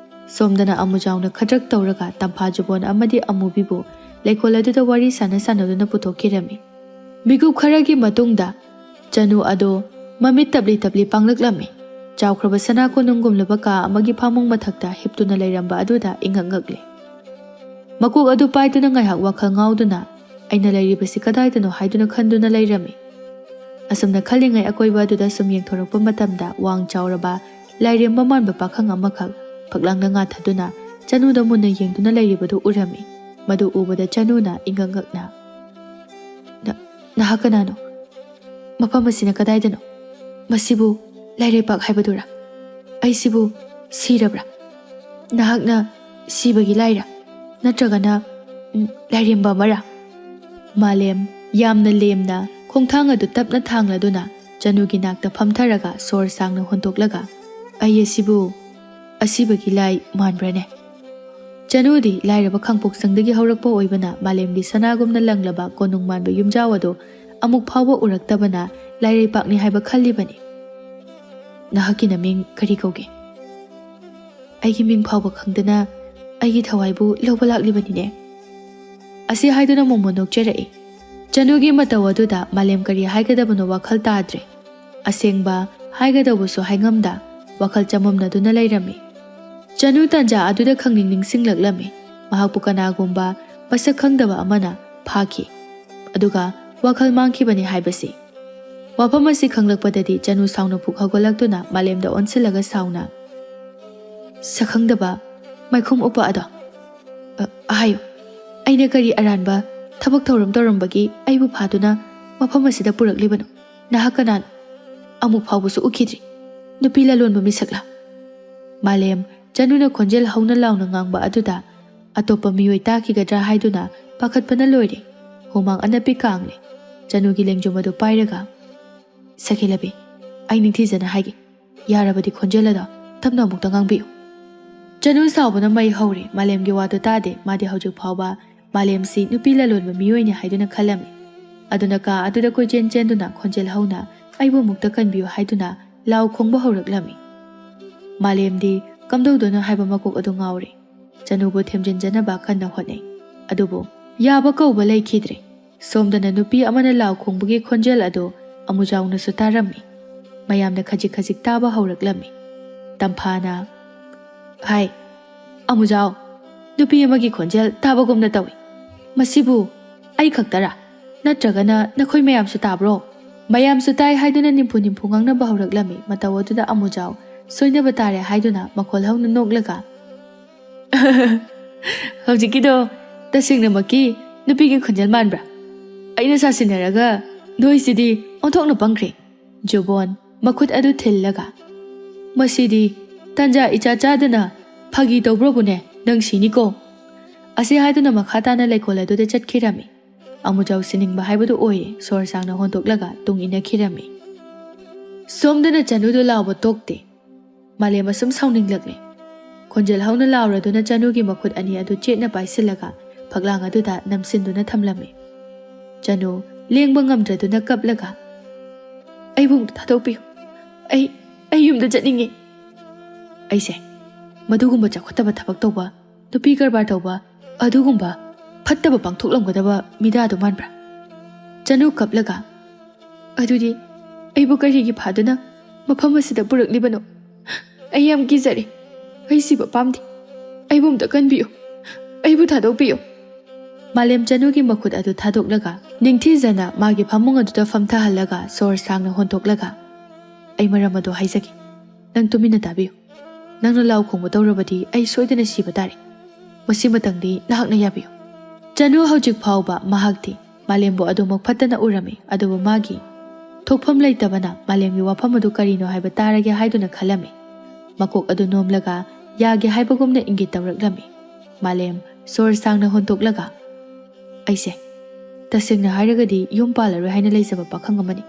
ꯁꯣꯝꯗꯅ ꯑꯃꯨꯖꯥꯎꯅ ꯈꯗ꯭ꯔꯛ ꯇꯧꯔꯒ ꯇꯝꯐꯥ ꯖꯨꯕꯣꯟ ꯑꯃꯗꯤ ꯑꯃꯨꯕꯤꯕꯨ ꯂꯩꯀꯣꯜ ꯑꯗꯨꯗ ꯋꯥꯔꯤ ꯁꯥꯟꯅ ꯁꯥꯟꯅꯗꯨꯅ ꯄꯨꯊꯣꯛꯈꯤꯔꯝꯃꯤ꯫ ꯃꯤꯀꯨꯞ ꯈꯔꯒꯤ ꯃꯇꯨꯡꯗ ꯆꯅꯨ ꯑꯗꯣ ꯃꯃꯤꯠ ꯇꯞꯂꯤ ꯇꯞꯂꯤ ꯄꯥꯡꯂꯛꯂꯝꯃꯤ꯫ ꯆꯥꯎꯈ꯭ꯔꯕ ꯁꯅꯥ ꯀꯣꯅꯨꯡꯒꯨꯝꯂꯕ ꯀꯥ ꯑꯃꯒꯤ ꯐꯥꯃꯨꯡ ꯃꯊꯛꯇ ꯍꯤꯞꯇꯨꯅ ꯂꯩꯔꯝꯕ ꯑꯗꯨꯗ ꯏꯉꯛ ꯉꯛꯂꯦ꯫ ꯃꯀꯣꯛ ꯑꯗꯨ ꯄꯥꯏꯗꯨꯅ ꯉꯥꯏꯍꯥꯛ ꯋꯥꯈꯜ ꯉꯥꯎꯗꯨꯅ, "ꯑꯩꯅ ꯂꯩꯔꯤꯕꯁꯤ ꯀꯗꯥꯏꯗꯅꯣ?" ꯍꯥꯏꯗꯨꯅ ꯈꯟꯗꯨꯅ ꯂꯩꯔꯝꯃꯤ꯫ ꯑꯁꯨꯝꯅ ꯈꯜꯂꯤꯉꯩ ꯑꯀꯣꯏꯕ ꯑꯗꯨꯗ ꯁꯨꯝ ꯌꯦꯡꯊꯣꯔꯛꯄ ꯃꯇꯝꯗ ꯋꯥꯡ ꯆꯥꯎꯔꯕ ꯂꯥꯏꯔꯦꯝꯕ ꯃꯥꯟꯕ ꯄꯥꯈꯪ ꯑꯃꯈꯛ ꯐꯛꯂꯥꯡꯗ ꯉꯥꯊꯗꯨꯅ ꯆꯅꯨꯗ ꯃꯨꯟꯅ ꯌꯦꯡꯗꯨꯅ ꯂꯩꯔꯤꯕꯗꯨ ꯎꯔꯝꯃꯤ꯫ ꯃꯗꯨ ꯎꯕꯗ ꯆꯅꯨꯅ ꯏꯉꯛ ꯉꯛꯅ, "ꯅ-, ꯅꯍꯥꯛ ꯀꯅꯥꯅꯣ? ꯃꯐꯝ ꯑꯁꯤꯅ ꯀꯗꯥꯏꯗꯅꯣ? ꯃꯁꯤꯕꯨ ꯂꯥꯏꯔꯩꯄꯥꯛ ꯍꯥꯏꯕꯗꯨꯔꯥ? ꯑꯩꯁꯤꯕꯨ ꯁꯤꯔꯕ꯭ꯔꯥ? ꯅꯍꯥꯛꯅ ꯁꯤꯕꯒꯤ ꯂꯥꯏꯔꯥ? ꯅꯠꯇ꯭ꯔꯒꯅ, ꯎꯝ, ꯂꯥꯏꯔꯦꯝꯕ ꯑꯃꯔꯥ?" ꯃꯥꯂꯦꯝ ꯌꯥꯝꯅ ꯂꯦꯝꯅ ꯈꯣꯡꯊꯥꯡ ꯑꯗꯨ ꯇꯞꯅ ꯊꯥꯡꯂꯗꯨꯅ ꯆꯅꯨꯒꯤ ꯅꯥꯛꯇ ꯐꯝꯊꯔꯒ ꯁꯣꯔ ꯁꯥꯡꯅ ꯍꯣꯟꯗꯣꯛꯂꯒ, "ꯑꯩ ꯑꯁꯤꯕꯨ ꯑꯁꯤꯕꯒꯤ ꯂꯥꯏ ꯃꯥꯟꯕ꯭ꯔꯅꯦ?" ꯆꯅꯨꯗꯤ ꯂꯥꯏꯔꯕ ꯈꯥꯡꯄꯣꯛꯁꯪꯗꯒꯤ ꯍꯧꯔꯛꯄ ꯑꯣꯏꯕꯅ ꯃꯥꯂꯦꯝꯒꯤ ꯁꯅꯥꯒꯨꯝꯅ ꯂꯪꯂꯕ ꯀꯣꯅꯨꯡ ꯃꯥꯟꯕ ꯌꯨꯝꯖꯥꯎ ꯑꯗꯨ ꯑꯃꯨꯛ ꯐꯥꯎꯕ ꯎꯔꯛꯇꯕꯅ ꯂꯥꯏꯔꯩꯄꯥꯛꯅꯤ ꯍꯥꯏꯕ ꯈꯜꯂꯤꯕꯅꯤ꯫ "ꯅꯍꯥꯛꯀꯤ ꯅꯃꯤꯡ ꯀꯔꯤ ꯀꯧꯒꯦ?" "ꯑꯩꯒꯤ ꯃꯤꯡ ꯐꯥꯎꯕ ꯈꯪꯗꯅ ꯑꯩꯒꯤ ꯊꯋꯥꯏꯕꯨ ꯂꯧꯕ ꯂꯥꯛꯂꯤꯕꯅꯤꯅꯦ?" ꯑꯁꯤ ꯍꯥꯏꯗꯨꯅ ꯃꯣꯃꯣꯟ ꯅꯣꯛꯆꯔꯛꯏ꯫ ꯆꯅꯨꯒꯤ ꯃꯇꯧ ꯑꯗꯨꯗ ꯃꯥꯂꯦꯝ ꯀꯔꯤ ꯍꯥꯏꯒꯗꯕꯅꯣ ꯋꯥꯈꯜ ꯇꯥꯗ꯭ꯔꯦ꯫ ꯑꯁꯦꯡꯕ ꯍꯥꯏꯒꯗꯧꯕꯁꯨ ꯍꯥꯏꯉꯝꯗ ꯋꯥꯈꯜ ꯆꯃꯝꯅꯗꯨꯅ ꯂꯩꯔꯝꯃꯤ꯫ ꯆꯅꯨ ꯇꯥꯟꯖꯥ ꯑꯗꯨꯗ ꯈꯪꯅꯤꯡ ꯅꯤꯡꯁꯤꯡꯂꯛꯂꯝꯃꯤ꯫ ꯃꯍꯥꯛꯄꯨ ꯀꯅꯥꯒꯨꯝꯕ ꯃꯁꯛ ꯈꯪꯗꯕ ꯑꯃꯅ ꯐꯥꯈꯤ, ꯑꯗꯨꯒ ꯋꯥꯈꯜ ꯃꯥꯡꯈꯤꯕꯅꯤ ꯍꯥꯏꯕꯁꯤ꯫ ꯋꯥꯐꯝ ꯑꯁꯤ ꯈꯪꯂꯛꯄꯗꯗꯤ ꯆꯅꯨ ꯁꯥꯎꯅ ꯄꯨꯛ ꯍꯧꯒꯠꯂꯛꯇꯨꯅ ꯃꯥꯂꯦꯝꯗ ꯑꯣꯟꯁꯤꯜꯂꯒ ꯁꯥꯎꯅ, "ꯁꯛꯈꯪꯗꯕ ꯃꯥꯏꯈꯨꯝ ꯎꯞꯄ ꯑꯗꯣ, ꯑ, ꯍꯥꯏꯌꯨ, ꯑꯩꯅ ꯀꯔꯤ ꯑꯔꯥꯟꯕ ꯊꯕꯛ ꯊꯧꯔꯝ ꯇꯧꯔꯝꯕꯒꯤ ꯑꯩꯕꯨ ꯐꯥꯗꯨꯅ ꯃꯐꯝ ꯑꯁꯤꯗ ꯄꯨꯔꯛꯂꯤꯕꯅꯣ? ꯅꯍꯥꯛ ꯀꯅꯥꯅꯣ? ꯑꯃꯨꯛ ꯐꯥꯎꯕꯁꯨ ꯎꯈꯤꯗ꯭ꯔꯤ꯫ ꯅꯨꯄꯤ ꯂꯂꯣꯟꯕ ꯃꯤꯁꯛꯂꯥ?" ꯃꯥꯂꯦꯝ ꯆꯅꯨꯅ ꯈꯣꯟꯖꯦꯜ ꯍꯧꯅ ꯂꯥꯎꯅ ꯉꯥꯡꯕ ꯑꯗꯨꯗ ꯑꯇꯣꯞꯄ ꯃꯤꯑꯣꯏ ꯇꯥꯈꯤꯒꯗ꯭ꯔꯥ ꯍꯥꯏꯗꯨꯅ ꯄꯥꯈꯠꯄꯅ ꯂꯣꯏꯔꯦ꯫ ꯍꯨꯃꯥꯡ ꯑꯅꯞꯄꯤ ꯀꯥꯡꯂꯦ꯫ ꯆꯅꯨꯒꯤ ꯂꯦꯡꯖꯨꯝ ꯑꯗꯨ ꯄꯥꯏꯔꯒ, "ꯁꯈꯤꯂꯕꯤ, ꯑꯩ ꯅꯤꯡꯊꯤꯖꯅ ꯍꯥꯏꯒꯦ꯫ ꯌꯥꯔꯕꯗꯤ ꯈꯣꯟꯖꯦꯜ ꯑꯗꯣ ꯇꯞꯅ ꯑꯃꯨꯛꯇ ꯉꯥꯡꯕꯤꯌꯨ꯫" ꯆꯅꯨ ꯁꯥꯎꯕꯅ ꯃꯩ ꯍꯧꯔꯦ꯫ ꯃꯥꯂꯦꯝꯒꯤ ꯋꯥꯗꯨ ꯇꯥꯗꯦ꯫ ꯃꯥꯗꯤ ꯍꯧꯖꯤꯛ ꯐꯥꯎꯕ ꯃꯥꯂꯦꯝꯁꯤ ꯅꯨꯄꯤ ꯂꯂꯣꯟꯕ ꯃꯤꯑꯣꯏꯅꯤ ꯍꯥꯏꯗꯨꯅ ꯈꯜꯂꯝꯃꯤ꯫ ꯑꯗꯨꯅ ꯀꯥ ꯑꯗꯨꯗ ꯀꯣꯏꯆꯦꯟ ꯆꯦꯟꯗꯨꯅ ꯈꯣꯟꯖꯦꯜ ꯍꯧꯅ, "ꯑꯩꯕꯨ ꯑꯃꯨꯛꯇ ꯀꯟꯕꯤꯌꯨ" ꯍꯥꯏꯗꯨꯅ ꯂꯥꯎ ꯈꯣꯡꯕ ꯍꯧꯔꯛꯂꯝꯃꯤ꯫ ꯃꯥꯂꯦꯝꯗꯤ ꯀꯝꯗꯧꯗꯣꯏꯅꯣ ꯍꯥꯏꯕ ꯃꯀꯣꯛ ꯑꯗꯨ ꯉꯥꯎꯔꯦ꯫ ꯆꯅꯨꯕꯨ ꯊꯦꯝꯖꯤꯟꯖꯅꯕ ꯀꯟꯅ ꯍꯣꯠꯅꯩ꯫ ꯑꯗꯨꯕꯨ ꯌꯥꯕ ꯀꯧꯕ ꯂꯩꯈꯤꯗ꯭ꯔꯦ꯫ ꯁꯣꯝꯗꯅ ꯅꯨꯄꯤ ꯑꯃꯅ ꯂꯥꯎ ꯈꯣꯡꯕꯒꯤ ꯈꯣꯟꯖꯦꯜ ꯑꯗꯨ ꯑꯃꯨꯖꯥꯎꯅꯁꯨ ꯇꯥꯔꯝꯃꯤ꯫ ꯃꯌꯥꯝꯅ ꯈꯖꯤꯛ ꯈꯖꯤꯛ ꯇꯥꯕ ꯍꯧꯔꯛꯂꯝꯃꯤ꯫ ꯇꯝꯐꯥꯅ, "ꯍꯥꯏ, ꯑꯃꯨꯖꯥꯎ, ꯅꯨꯄꯤ ꯑꯃꯒꯤ ꯈꯣꯟꯖꯦꯜ ꯇꯥꯕꯒꯨꯝꯅ ꯇꯧꯏ꯫ ꯃꯁꯤꯕꯨ ꯑꯩ ꯈꯛꯇꯔꯥ? ꯅꯠꯇ꯭ꯔꯒꯅ ꯅꯈꯣꯏ ꯃꯌꯥꯝꯁꯨ ꯇꯥꯕ꯭ꯔꯣ?" ꯃꯌꯥꯝꯁꯨ ꯇꯥꯏ ꯍꯥꯏꯗꯨꯅ ꯅꯤꯝꯐꯨ ꯅꯤꯝꯐꯨ ꯉꯥꯡꯅꯕ ꯍꯧꯔꯛꯂꯝꯃꯤ꯫ ꯃꯇꯧ ꯑꯗꯨꯗ ꯑꯃꯨꯖꯥꯎ ꯁꯣꯏꯅꯕ ꯇꯥꯔꯦ ꯍꯥꯏꯗꯨꯅ ꯃꯈꯣꯜ ꯍꯧꯅ ꯅꯣꯛꯂꯒ, "ꯍꯧꯖꯤꯛꯀꯤꯗꯣ ꯇꯁꯦꯡꯅꯃꯛꯀꯤ ꯅꯨꯄꯤꯒꯤ ꯈꯣꯟꯖꯦꯜ ꯃꯥꯟꯕ꯭ꯔꯥ? ꯑꯩꯅ ꯁꯥꯁꯤꯟꯅꯔꯒ ꯅꯣꯏꯁꯤꯗꯤ ꯑꯣꯟꯊꯣꯛꯅ ꯄꯪꯈ꯭ꯔꯦ꯫" ꯖꯨꯕꯣꯟ, ꯃꯈꯨꯠ ꯑꯗꯨ ꯊꯤꯜꯂꯒ, "ꯃꯁꯤꯗꯤ ꯇꯟꯖꯥ ꯏꯆꯥ ꯆꯥꯗꯅ ꯐꯥꯒꯤ ꯇꯧꯕ꯭ꯔꯕꯨꯅꯦ, ꯅꯪ ꯁꯤꯅꯤꯀꯣ!" ꯑꯁꯤ ꯍꯥꯏꯗꯨꯅ ꯃꯈꯥ ꯇꯥꯅ ꯂꯩꯀꯣꯜ ꯑꯗꯨꯗ ꯆꯠꯈꯤꯔꯝꯃꯤ꯫ ꯑꯃꯨꯖꯥꯎ ꯁꯤꯅꯤꯡꯕ ꯍꯥꯏꯕꯗꯨ ꯑꯣꯏꯔꯦ, ꯁꯣꯔ ꯁꯥꯡꯅ ꯍꯣꯟꯗꯣꯛꯂꯒ ꯇꯨꯡ ꯏꯟꯅꯈꯤꯔꯝꯃꯤ꯫ ꯁꯣꯝꯗꯅ ꯆꯅꯨꯗꯨ ꯂꯥꯎꯕ ꯇꯣꯛꯇꯦ꯫ ꯃꯥꯂꯦꯝ ꯑꯁꯨꯝ ꯁꯥꯎꯅꯤꯡꯂꯛꯂꯦ꯫ ꯈꯣꯟꯖꯦꯜ ꯍꯧꯅ ꯂꯥꯎꯔꯗꯨꯅ ꯆꯅꯨꯒꯤ ꯃꯈꯨꯠ ꯑꯅꯤ ꯑꯗꯨ ꯆꯦꯠꯅ ꯄꯥꯏꯁꯤꯜꯂꯒ ꯐꯛꯂꯥꯡ ꯑꯗꯨꯗ ꯅꯝꯁꯤꯟꯗꯨꯅ ꯊꯝꯂꯝꯃꯤ꯫ ꯆꯅꯨ ꯂꯦꯡꯕ ꯉꯝꯗ꯭ꯔꯗꯨꯅ ꯀꯞꯂꯒ, "ꯑꯩꯕꯨ ꯑꯃꯨꯛꯇ ꯊꯥꯗꯣꯛꯄꯤꯌꯨ꯫ ꯑꯩ, ꯑꯩ ꯌꯨꯝꯗ ꯆꯠꯅꯤꯡꯉꯤ꯫" "ꯑꯩꯁꯦ ꯃꯗꯨꯒꯨꯝꯕ ꯆꯥꯎꯈꯠꯇꯕ ꯊꯕꯛ ꯇꯧꯕ, ꯅꯨꯄꯤ ꯀꯔꯕꯥꯔ ꯇꯧꯕ, ꯑꯗꯨꯒꯨꯝꯕ ꯐꯠꯇꯕ ꯄꯥꯡꯊꯣꯛꯂꯝꯒꯗꯕ ꯃꯤꯗꯥꯗꯨ ꯃꯥꯟꯕ꯭ꯔꯥ?" ꯆꯅꯨ ꯀꯞꯂꯒ, "ꯑꯗꯨꯗꯤ ꯑꯩꯕꯨ ꯀꯔꯤꯒꯤ ꯐꯥꯗꯨꯅ ꯃꯐꯝ ꯑꯁꯤꯗ ꯄꯨꯔꯛꯂꯤꯕꯅꯣ? ꯑꯩ ꯌꯥꯝ ꯀꯤꯖꯔꯦ꯫ ꯑꯩ ꯁꯤꯕ ꯄꯥꯝꯗꯦ꯫ ꯑꯩꯕꯨ ꯑꯝꯇ ꯀꯟꯕꯤꯌꯨ꯫ ꯑꯩꯕꯨ ꯊꯥꯗꯣꯛꯄꯤꯌꯨ꯫" ꯃꯥꯂꯦꯝ ꯆꯅꯨꯒꯤ ꯃꯈꯨꯠ ꯑꯗꯨ ꯊꯥꯗꯣꯛꯂꯒ ꯅꯤꯡꯊꯤꯖꯅ ꯃꯥꯒꯤ ꯐꯃꯨꯡ ꯑꯗꯨꯗ ꯐꯝꯊꯍꯜꯂꯒ ꯁꯣꯔ ꯁꯥꯡꯅ ꯍꯣꯟꯗꯣꯛꯂꯒ, "ꯑꯩ ꯃꯔꯝ ꯑꯗꯨ ꯍꯥꯏꯖꯒꯦ꯫ ꯅꯪ ꯇꯨꯃꯤꯟꯅ ꯇꯥꯕꯤꯌꯨ꯫ ꯅꯪꯅ ꯂꯥꯎ ꯈꯣꯡꯕ ꯇꯧꯔꯕꯗꯤ ꯑꯩ ꯁꯣꯏꯗꯅ ꯁꯤꯕ ꯇꯥꯔꯦ꯫ ꯃꯁꯤꯃꯇꯪꯗꯤ ꯅꯍꯥꯛꯅ ꯌꯥꯕꯤꯌꯨ꯫" ꯆꯅꯨ ꯍꯧꯖꯤꯛ ꯐꯥꯎꯕ ꯃꯍꯥꯛꯇꯤ ꯃꯥꯂꯦꯝꯕꯨ ꯑꯗꯨꯃꯛ ꯐꯠꯇꯅ ꯎꯔꯝꯃꯤ, ꯑꯗꯨꯕꯨ ꯃꯥꯒꯤ ꯊꯣꯛꯐꯝ ꯂꯩꯇꯕꯅ ꯃꯥꯂꯦꯝꯒꯤ ꯋꯥꯐꯝ ꯑꯗꯨ ꯀꯔꯤꯅꯣ ꯍꯥꯏꯕ ꯇꯥꯔꯒꯦ ꯍꯥꯏꯗꯨꯅ ꯈꯜꯂꯝꯃꯤ꯫ ꯃꯀꯣꯛ ꯑꯗꯨ ꯅꯣꯝꯂꯒ ꯌꯥꯒꯦ ꯍꯥꯏꯕꯒꯨꯝꯅ ꯏꯪꯒꯤꯠ ꯇꯧꯔꯛꯂꯝꯃꯤ꯫ ꯃꯥꯂꯦꯝ ꯁꯣꯔ ꯁꯥꯡꯅ ꯍꯣꯟꯗꯣꯛꯂꯒ, "ꯑꯩꯁꯦ ꯇꯁꯦꯡꯅ ꯍꯥꯏꯔꯒꯗꯤ ꯌꯨꯝ ꯄꯥꯜꯂꯔꯣꯏ ꯍꯥꯏꯅ ꯂꯩꯖꯕ ꯄꯥꯈꯪ ꯑꯃꯅꯤ꯫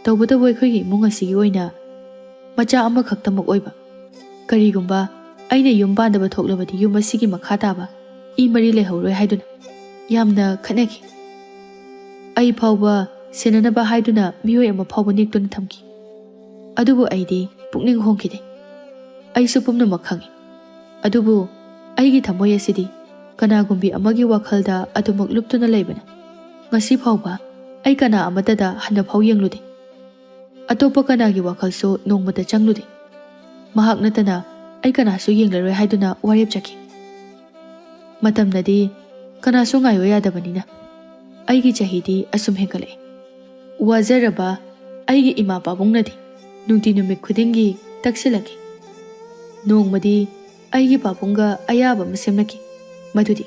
ꯇꯧꯕꯇꯕꯨ ꯑꯩꯈꯣꯏꯒꯤ ꯏꯃꯨꯡ ꯑꯁꯤꯒꯤ ꯑꯣꯏꯅ ꯃꯆꯥ ꯑꯃꯈꯛꯇꯃꯛ ꯑꯣꯏꯕ꯫ ꯀꯔꯤꯒꯨꯝꯕ ꯑꯩꯅ ꯌꯨꯝ ꯄꯥꯟꯗꯕ ꯊꯣꯛꯂꯕꯗꯤ ꯌꯨꯝ ꯑꯁꯤꯒꯤ ꯃꯈꯥ ꯇꯥꯕ ꯏ ꯃꯔꯤ ꯂꯩꯍꯧꯔꯣꯏ ꯍꯥꯏꯗꯨꯅ ꯌꯥꯝꯅ ꯈꯠꯅꯈꯤ꯫ ꯑꯩ ꯐꯥꯎꯕ ꯁꯦꯟꯅꯅꯕ ꯍꯥꯏꯗꯨꯅ ꯃꯤꯑꯣꯏ ꯑꯃ ꯐꯥꯎꯕ ꯅꯦꯛꯇꯨꯅ ꯊꯝꯈꯤ꯫ ꯑꯗꯨꯕꯨ ꯑꯩꯗꯤ ꯄꯨꯛꯅꯤꯡ ꯍꯣꯡꯈꯤꯗꯦ꯫ ꯑꯩꯁꯨ ꯄꯨꯝꯅꯃꯛ ꯈꯪꯏ꯫ ꯑꯗꯨꯕꯨ ꯑꯩꯒꯤ ꯊꯃꯣꯏ ꯑꯁꯤꯗꯤ ꯀꯅꯥꯒꯨꯝꯕꯤ ꯑꯃꯒꯤ ꯋꯥꯈꯜꯗ ꯑꯗꯨꯃꯛ ꯂꯨꯞꯇꯨꯅ ꯂꯩꯕꯅ ꯉꯁꯤ ꯐꯥꯎꯕ ꯑꯩ ꯀꯅꯥ ꯑꯃꯠꯇꯗ ꯍꯟꯅꯐꯥꯎ ꯌꯦꯡꯂꯨꯗꯦ꯫ ꯑꯇꯣꯞꯄ ꯀꯅꯥꯒꯤ ꯋꯥꯈꯜꯁꯨ ꯅꯣꯡꯃꯇ ꯆꯪꯂꯨꯗꯦ꯫ ꯃꯍꯥꯛ ꯅꯠꯇꯅ ꯑꯩ ꯀꯅꯥꯁꯨ ꯌꯦꯡꯂꯔꯣꯏ ꯍꯥꯏꯗꯨꯅ ꯋꯥꯔꯦꯞ ꯆꯠꯈꯤ꯫ ꯃꯇꯝꯅꯗꯤ ꯀꯅꯥꯁꯨ ꯉꯥꯏꯌꯣ ꯌꯥꯗꯕꯅꯤꯅ ꯑꯩꯒꯤ ꯆꯍꯤꯗꯤ ꯑꯁꯨꯝ ꯍꯦꯟꯒꯠꯂꯛꯏ꯫ ꯋꯥꯖꯔꯕ ꯑꯩꯒꯤ ꯏꯃꯥ ꯄꯥꯕꯨꯡꯅꯗꯤ ꯅꯨꯡꯇꯤ ꯅꯨꯃꯤꯠ ꯈꯨꯗꯤꯡꯒꯤ ꯇꯛꯁꯤꯜꯂꯛꯈꯤ꯫ ꯅꯣꯡꯃꯗꯤ ꯑꯩꯒꯤ ꯄꯥꯕꯨꯡꯒ ꯑꯌꯥꯕ ꯑꯃ ꯁꯦꯝꯅꯈꯤ, ꯃꯗꯨꯗꯤ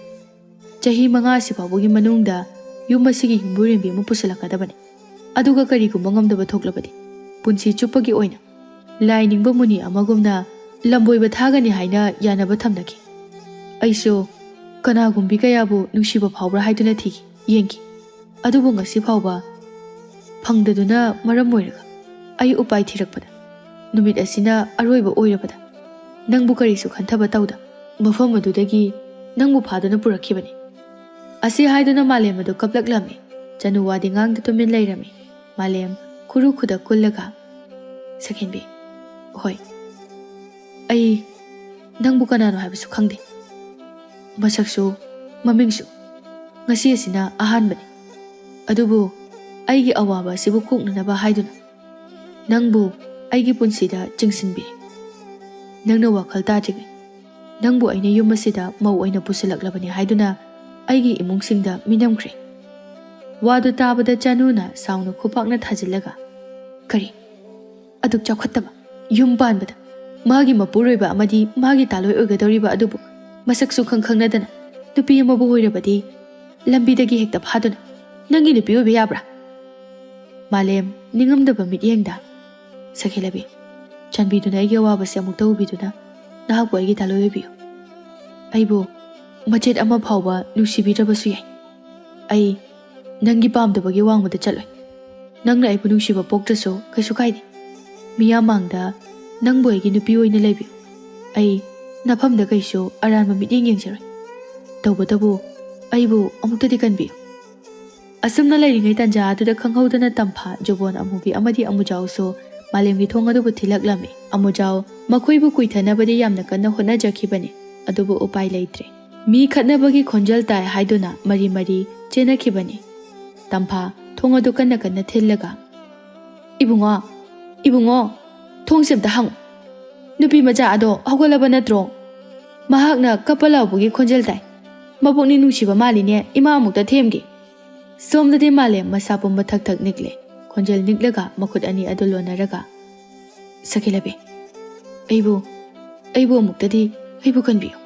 ꯆꯍꯤ ꯃꯉꯥ ꯑꯁꯤ ꯐꯥꯎꯕꯒꯤ ꯃꯅꯨꯡꯗ ꯌꯨꯝ ꯑꯁꯤꯒꯤ ꯌꯨꯝꯕꯨꯔꯦꯝꯕꯤ ꯑꯃ ꯄꯨꯁꯤꯜꯂꯛꯀꯗꯕꯅꯤ꯫ ꯑꯗꯨꯒ ꯀꯔꯤꯒꯨꯝꯕ ꯉꯝꯗꯕ ꯊꯣꯛꯂꯕꯗꯤ ꯄꯨꯟꯁꯤ ꯆꯨꯞꯄꯒꯤ ꯑꯣꯏꯅ ꯂꯥꯏ ꯅꯤꯡꯕ ꯃꯨꯅꯤ ꯑꯃꯒꯨꯝꯅ ꯂꯝꯕꯣꯏꯕ ꯊꯥꯒꯅꯤ ꯍꯥꯏꯅ ꯌꯥꯅꯕ ꯊꯝꯅꯈꯤ꯫ ꯑꯩꯁꯨ ꯀꯅꯥꯒꯨꯝꯕꯤ ꯀꯌꯥꯕꯨ ꯅꯨꯡꯁꯤꯕ ꯐꯥꯎꯕ꯭ꯔꯥ ꯍꯥꯏꯗꯨꯅ ꯊꯤꯈꯤ, ꯌꯦꯡꯈꯤ꯫ ꯑꯗꯨꯕꯨ ꯉꯁꯤ ꯐꯥꯎꯕ ꯐꯪꯗꯗꯨꯅ ꯃꯔꯝ ꯑꯣꯏꯔꯒ ꯑꯩ ꯎꯄꯥꯏ ꯊꯤꯔꯛꯄꯗ, ꯅꯨꯃꯤꯠ ꯑꯁꯤꯅ ꯑꯔꯣꯏꯕ ꯑꯣꯏꯔꯕꯗ, ꯅꯪꯕꯨ ꯀꯔꯤꯁꯨ ꯈꯟꯊꯕ ꯇꯧꯗ ꯃꯐꯝ ꯑꯗꯨꯗꯒꯤ ꯅꯪꯕꯨ ꯐꯥꯗꯨꯅ ꯄꯨꯔꯛꯈꯤꯕꯅꯤ꯫ ꯑꯁꯤ ꯍꯥꯏꯗꯨꯅ ꯃꯥꯂꯦꯝ ꯑꯗꯨ ꯀꯞꯂꯛꯂꯝꯃꯤ꯫ ꯆꯅꯨ ꯋꯥꯗꯤ ꯉꯥꯡꯗ ꯇꯨꯃꯤꯟ ꯂꯩꯔꯝꯃꯤ꯫ ꯃꯥꯂꯦꯝ ꯈꯨꯔꯨ ꯈꯨꯗꯛ ꯀꯨꯜꯂꯒ, "ꯁꯛꯍꯦꯟꯕꯤ, ꯍꯣꯏ, ꯑꯩ ꯅꯪꯕꯨ ꯀꯅꯥꯅꯣ ꯍꯥꯏꯕꯁꯨ ꯈꯪꯗꯦ, ꯃꯁꯛꯁꯨ ꯃꯃꯤꯡꯁꯨ꯫ ꯉꯁꯤ ꯑꯁꯤꯅ ꯑꯍꯥꯟꯕꯅꯤ꯫ ꯑꯗꯨꯕꯨ ꯑꯩꯒꯤ ꯑꯋꯥꯕ ꯑꯁꯤꯕꯨ ꯀꯣꯛꯅꯅꯕ ꯍꯥꯏꯗꯨꯅ ꯅꯪꯕꯨ ꯑꯩꯒꯤ ꯄꯨꯟꯁꯤꯗ ꯆꯤꯡꯁꯤꯟꯕꯤꯔꯦ꯫ ꯅꯪꯅ ꯋꯥꯈꯜ ꯇꯥꯗ꯭ꯔꯤꯉꯩ ꯅꯪꯕꯨ ꯑꯩꯅ ꯌꯨꯝ ꯑꯁꯤꯗ ꯃꯧ ꯑꯣꯏꯅ ꯄꯨꯁꯤꯜꯂꯛꯂꯕꯅꯤ ꯍꯥꯏꯗꯨꯅ ꯑꯩꯒꯤ ꯏꯃꯨꯡꯁꯤꯡꯗ ꯃꯤꯅꯝꯈ꯭ꯔꯦ"꯫ ꯋꯥꯗꯨ ꯇꯥꯕꯗ ꯆꯅꯨꯅ ꯁꯥꯎꯅ ꯈꯨꯄꯥꯛꯅ ꯊꯥꯖꯤꯜꯂꯒ, "ꯀꯔꯤ? ꯑꯗꯨꯛ ꯆꯥꯎꯈꯠꯇꯕ ꯌꯨꯝ ꯄꯥꯟꯕꯗ ꯃꯥꯒꯤ ꯃꯄꯨꯔꯣꯏꯕ ꯑꯃꯗꯤ ꯃꯥꯒꯤ ꯇꯥꯂꯣꯏ ꯑꯣꯏꯒꯗꯧꯔꯤꯕ ꯑꯗꯨꯕꯨ ꯃꯁꯛꯁꯨ ꯈꯪ ꯈꯪꯅꯗꯅ ꯅꯨꯄꯤ ꯑꯃꯕꯨ ꯑꯣꯏꯔꯕꯗꯤ ꯂꯝꯕꯤꯗꯒꯤ ꯍꯦꯛꯇ ꯐꯥꯗꯨꯅ ꯅꯪꯒꯤ ꯅꯨꯄꯤ ꯑꯣꯏꯕ ꯌꯥꯕ꯭ꯔꯥ?" ꯃꯥꯂꯦꯝ ꯅꯤꯡꯉꯝꯗꯕ ꯃꯤꯠꯌꯦꯡꯗ, "ꯁꯈꯦꯂꯕꯤ, ꯆꯥꯟꯕꯤꯗꯨꯅ ꯑꯩꯒꯤ ꯑꯋꯥꯕꯁꯦ ꯑꯃꯨꯛꯇ ꯎꯕꯤꯗꯨꯅ ꯅꯍꯥꯛꯄꯨ ꯑꯩꯒꯤ ꯇꯥꯂꯣꯏ ꯑꯣꯏꯕꯤꯌꯨ꯫ ꯑꯩꯕꯨ ꯃꯆꯦꯠ ꯑꯃ ꯐꯥꯎꯕ ꯅꯨꯡꯁꯤꯕꯤꯗ꯭ꯔꯕꯁꯨ ꯌꯥꯏ꯫ ꯑꯩ ꯅꯪꯒꯤ ꯄꯥꯝꯗꯕꯒꯤ ꯋꯥꯡꯃꯗ ꯆꯠꯂꯣꯏ꯫ ꯅꯪꯅ ꯑꯩꯕꯨ ꯅꯨꯡꯁꯤꯕ ꯄꯣꯛꯇ꯭ꯔꯁꯨ ꯀꯩꯁꯨ ꯀꯥꯏꯗꯦ꯫ ꯃꯤꯌꯥꯝ ꯃꯥꯡꯗ ꯅꯪꯕꯨ ꯑꯩꯒꯤ ꯅꯨꯄꯤ ꯑꯣꯏꯅ ꯂꯩꯕꯤꯌꯨ꯫ ꯑꯩ ꯅꯐꯝꯗ ꯀꯩꯁꯨ ꯑꯔꯥꯟꯕ ꯃꯤꯠꯌꯦꯡ ꯌꯦꯡꯖꯔꯣꯏ꯫ ꯇꯧꯕꯇꯕꯨ ꯑꯩꯕꯨ ꯑꯃꯨꯛꯇꯗꯤ ꯀꯟꯕꯤꯌꯨ"꯫ ꯑꯁꯨꯝꯅ ꯂꯩꯔꯤꯉꯩ ꯇꯟꯖꯥ ꯑꯗꯨꯗ ꯈꯪꯍꯧꯗꯅ ꯇꯝꯐꯥ, ꯖꯨꯕꯣꯟ ꯑꯃꯨꯕꯤ ꯑꯃꯗꯤ ꯑꯃꯨꯖꯥꯎꯁꯨ ꯃꯥꯂꯦꯝꯒꯤ ꯊꯣꯡ ꯑꯗꯨꯕꯨ ꯊꯤꯜꯂꯛꯂꯝꯃꯤ꯫ ꯑꯃꯨꯖꯥꯎ ꯃꯈꯣꯏꯕꯨ ꯀꯨꯏꯊꯅꯕꯗꯤ ꯌꯥꯝꯅ ꯀꯟꯅ ꯍꯣꯠꯅꯖꯈꯤꯕꯅꯤ, ꯑꯗꯨꯕꯨ ꯎꯄꯥꯏ ꯂꯩꯇ꯭ꯔꯦ꯫ ꯃꯤ ꯈꯠꯅꯕꯒꯤ ꯈꯣꯟꯖꯦꯜ ꯇꯥꯏ ꯍꯥꯏꯗꯨꯅ ꯃꯔꯤ ꯃꯔꯤ ꯆꯦꯟꯅꯈꯤꯕꯅꯤ꯫ ꯇꯝꯐꯥ ꯊꯣꯡ ꯑꯗꯨ ꯀꯟꯅ ꯀꯟꯅ ꯊꯤꯜꯂꯒ, "ꯏꯕꯨꯡꯉꯣ, ꯏꯕꯨꯡꯉꯣ, ꯊꯣꯡꯁꯦ ꯑꯝꯇ ꯍꯥꯡꯉꯨ꯫ ꯅꯨꯄꯤ ꯃꯆꯥ ꯑꯗꯣ ꯍꯧꯒꯠꯂꯕ ꯅꯠꯇ꯭ꯔꯣ? ꯃꯍꯥꯛꯅ ꯀꯞꯄ ꯂꯥꯎꯕꯒꯤ ꯈꯣꯟꯖꯦꯜ ꯇꯥꯏ꯫ ꯃꯄꯨꯛꯅꯤꯡ ꯅꯨꯡꯁꯤꯕ ꯃꯥꯜꯂꯤꯅꯦ, ꯏꯃꯥ ꯑꯃꯨꯛꯇ ꯊꯦꯝꯒꯦ"꯫ ꯁꯣꯝꯗꯗꯤ ꯃꯥꯂꯦꯝ ꯃꯁꯥ ꯄꯨꯝꯕ ꯊꯛ ꯊꯛ ꯅꯤꯛꯂꯦ꯫ ꯈꯣꯟꯖꯦꯜ ꯅꯤꯛꯂꯒ ꯃꯈꯨꯠ ꯑꯅꯤ ꯑꯗꯨ ꯂꯣꯟꯅꯔꯒ, "ꯁꯈꯦꯂꯕꯤ, ꯑꯩꯕꯨ, ꯑꯩꯕꯨ ꯑꯃꯨꯛꯇꯗꯤ ꯑꯩꯕꯨ ꯀꯟꯕꯤꯌꯨ"꯫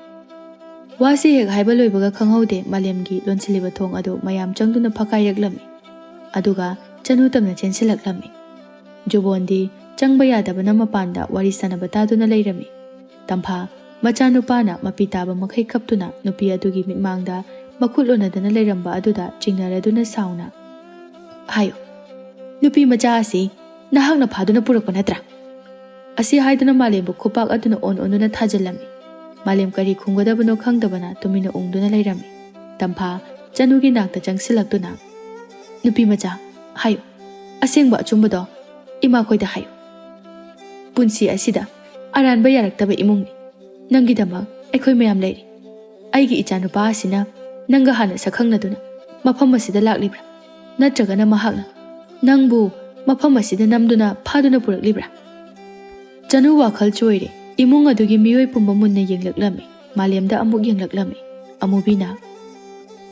ꯋꯥꯁꯤ ꯍꯦꯛ ꯍꯥꯏꯕ ꯂꯣꯏꯕꯒ ꯈꯪꯍꯧꯗꯦ ꯃꯥꯂꯦꯝꯒꯤ ꯂꯣꯟꯁꯤꯜꯂꯤꯕ ꯊꯣꯡ ꯑꯗꯨ ꯃꯌꯥꯝ ꯆꯪꯗꯨꯅ ꯐꯛꯀꯥꯏꯔꯛꯂꯝꯃꯤ꯫ ꯑꯗꯨꯒ ꯆꯅꯨ ꯇꯝꯅ ꯆꯦꯟꯁꯤꯜꯂꯛꯂꯝꯃꯤ꯫ ꯖꯨꯕꯣꯟꯗꯤ ꯆꯪꯕ ꯌꯥꯗꯕꯅ ꯃꯄꯥꯟꯗ ꯋꯥꯔꯤ ꯁꯥꯟꯅꯕ ꯇꯥꯗꯨꯅ ꯂꯩꯔꯝꯃꯤ꯫ ꯇꯝꯐꯥ ꯃꯆꯥꯅꯨꯄꯥꯅ ꯃꯄꯤ ꯇꯥꯕ ꯃꯈꯩ ꯀꯞꯇꯨꯅ ꯅꯨꯄꯤ ꯑꯗꯨꯒꯤ ꯃꯤꯠꯃꯥꯡꯗ ꯃꯈꯨꯠ ꯑꯣꯟꯅꯗꯅ ꯂꯩꯔꯝꯕ ꯑꯗꯨꯗ ꯆꯤꯡꯅꯔꯗꯨꯅ ꯁꯥꯎꯅ, "ꯍꯥꯏꯌꯨ, ꯅꯨꯄꯤ ꯃꯆꯥ ꯑꯁꯤ ꯅꯍꯥꯛꯅ ꯐꯥꯗꯨꯅ ꯄꯨꯔꯛꯄ ꯅꯠꯇ꯭ꯔꯥ?" ꯑꯁꯤ ꯍꯥꯏꯗꯨꯅ ꯃꯥꯂꯦꯝꯕꯨ ꯈꯨꯄꯥꯛ ꯑꯗꯨꯅ ꯑꯣꯟ ꯑꯣꯟꯗꯨꯅ ꯊꯥꯖꯤꯜꯂꯝꯃꯤ꯫ ꯃꯥꯂꯦꯝ ꯀꯔꯤ ꯈꯨꯝꯒꯗꯕꯅꯣ ꯈꯪꯗꯕꯅ ꯇꯨꯃꯤꯟꯅ ꯎꯪꯗꯨꯅ ꯂꯩꯔꯝꯃꯤ꯫ ꯇꯝꯐꯥ ꯆꯅꯨꯒꯤ ꯅꯥꯛꯇ ꯆꯪꯁꯤꯜꯂꯛꯇꯨꯅ, "ꯅꯨꯄꯤ ꯃꯆꯥ, ꯍꯥꯏꯌꯨ, ꯑꯁꯦꯡꯕ ꯑꯆꯨꯝꯕꯗꯣ ꯏꯃꯥꯈꯣꯏꯗ ꯍꯥꯏꯌꯨ꯫ ꯄꯨꯟꯁꯤ ꯑꯁꯤꯗ ꯑꯔꯥꯟꯕ ꯌꯥꯔꯛꯇꯕ ꯏꯃꯨꯡꯅꯤ꯫ ꯅꯪꯒꯤꯗꯃꯛ ꯑꯩꯈꯣꯏ ꯃꯌꯥꯝ ꯂꯩꯔꯤ꯫ ꯑꯩꯒꯤ ꯏꯆꯥꯅꯨꯄꯥ ꯑꯁꯤꯅ ꯅꯪꯒ ꯍꯥꯟꯅ ꯁꯛꯈꯪꯅꯗꯨꯅ ꯃꯐꯝ ꯑꯁꯤꯗ ꯂꯥꯛꯂꯤꯕ꯭ꯔꯥ? ꯅꯠꯇ꯭ꯔꯒꯅ ꯃꯍꯥꯛꯅ ꯅꯪꯕꯨ ꯃꯐꯝ ꯑꯁꯤꯗ ꯅꯝꯗꯨꯅ ꯐꯥꯗꯨꯅ ꯄꯨꯔꯛꯂꯤꯕ꯭ꯔꯥ?" ꯆꯅꯨ ꯋꯥꯈꯜ ꯆꯣꯏꯔꯦ꯫ ꯏꯃꯨꯡ ꯑꯗꯨꯒꯤ ꯃꯤꯑꯣꯏ ꯄꯨꯝꯕ ꯃꯨꯟꯅ ꯌꯦꯡꯂꯛꯂꯝꯃꯤ꯫ ꯃꯥꯂꯦꯝꯗ ꯑꯃꯨꯛ ꯌꯦꯡꯂꯛꯂꯝꯃꯤ꯫ ꯑꯃꯨꯕꯤꯅ,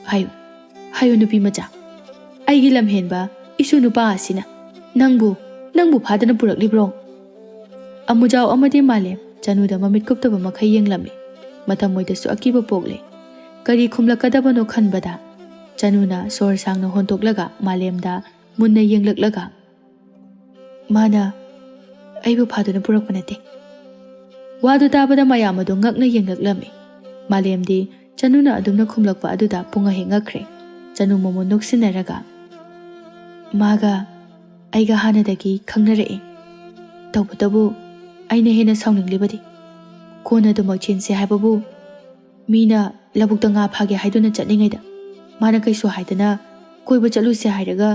"ꯍꯥꯏꯌꯨ, ꯍꯥꯏꯌꯨ ꯅꯨꯄꯤ ꯃꯆꯥ, ꯑꯩꯒꯤ ꯂꯝꯍꯦꯟꯕ ꯏꯁꯨ ꯅꯨꯄꯥ ꯑꯁꯤꯅ ꯅꯪꯕꯨ, ꯅꯪꯕꯨ ꯐꯥꯗꯅ ꯄꯨꯔꯛꯂꯤꯕ꯭ꯔꯣ?" ꯑꯃꯨꯖꯥꯎ ꯑꯃꯗꯤ ꯃꯥꯂꯦꯝ ꯆꯅꯨꯗ ꯃꯃꯤꯠ ꯀꯨꯞꯇꯕ ꯃꯈꯩ ꯌꯦꯡꯂꯝꯃꯤ꯫ ꯃꯇꯝ ꯃꯣꯏꯗꯁꯨ ꯑꯀꯤꯕ ꯄꯣꯛꯂꯦ꯫ ꯀꯔꯤ ꯈꯨꯝꯂꯛꯀꯗꯕꯅꯣ ꯈꯟꯕꯗ ꯆꯅꯨꯅ ꯁꯣꯔ ꯁꯥꯡꯅ ꯍꯣꯟꯗꯣꯛꯂꯒ ꯃꯥꯂꯦꯝꯗ ꯃꯨꯟꯅ ꯌꯦꯡꯂꯛꯂꯒ, "ꯃꯥꯅ ꯑꯩꯕꯨ ꯐꯥꯗꯨꯅ ꯄꯨꯔꯛꯄ ꯅꯠꯇꯦ꯫" ꯋꯥꯗꯨ ꯇꯥꯕꯗ ꯃꯌꯥꯝ ꯑꯗꯨ ꯉꯛꯅ ꯌꯦꯡꯂꯛꯂꯝꯃꯤ꯫ ꯃꯥꯂꯦꯝꯗꯤ ꯆꯅꯨꯅ ꯑꯗꯨꯝꯅ ꯈꯨꯝꯂꯛꯄ ꯑꯗꯨꯗ ꯄꯨꯡꯉꯩ ꯍꯦꯛ ꯉꯛꯈ꯭ꯔꯦ꯫ ꯆꯅꯨ ꯃꯃꯣꯟ ꯅꯣꯛꯁꯤꯟꯅꯔꯒ, "ꯃꯥꯒ ꯑꯩꯒ ꯍꯥꯟꯅꯗꯒꯤ ꯈꯪꯅꯔꯛꯏ꯫ ꯇꯧꯕꯇꯕꯨ ꯑꯩꯅ ꯍꯦꯟꯅ ꯁꯥꯎꯅꯤꯡꯂꯤꯕꯗꯤ ꯀꯣꯟꯅ ꯑꯗꯨꯃꯛ ꯆꯦꯟꯁꯦ ꯍꯥꯏꯕꯕꯨ ꯃꯤꯅ ꯂꯧꯕꯨꯛꯇ ꯉꯥ ꯐꯥꯒꯦ ꯍꯥꯏꯗꯨꯅ ꯆꯠꯂꯤꯉꯩꯗ ꯃꯥꯅ ꯀꯩꯁꯨ ꯍꯥꯏꯗꯅ ꯀꯣꯏꯕ ꯆꯠꯂꯨꯁꯦ ꯍꯥꯏꯔꯒ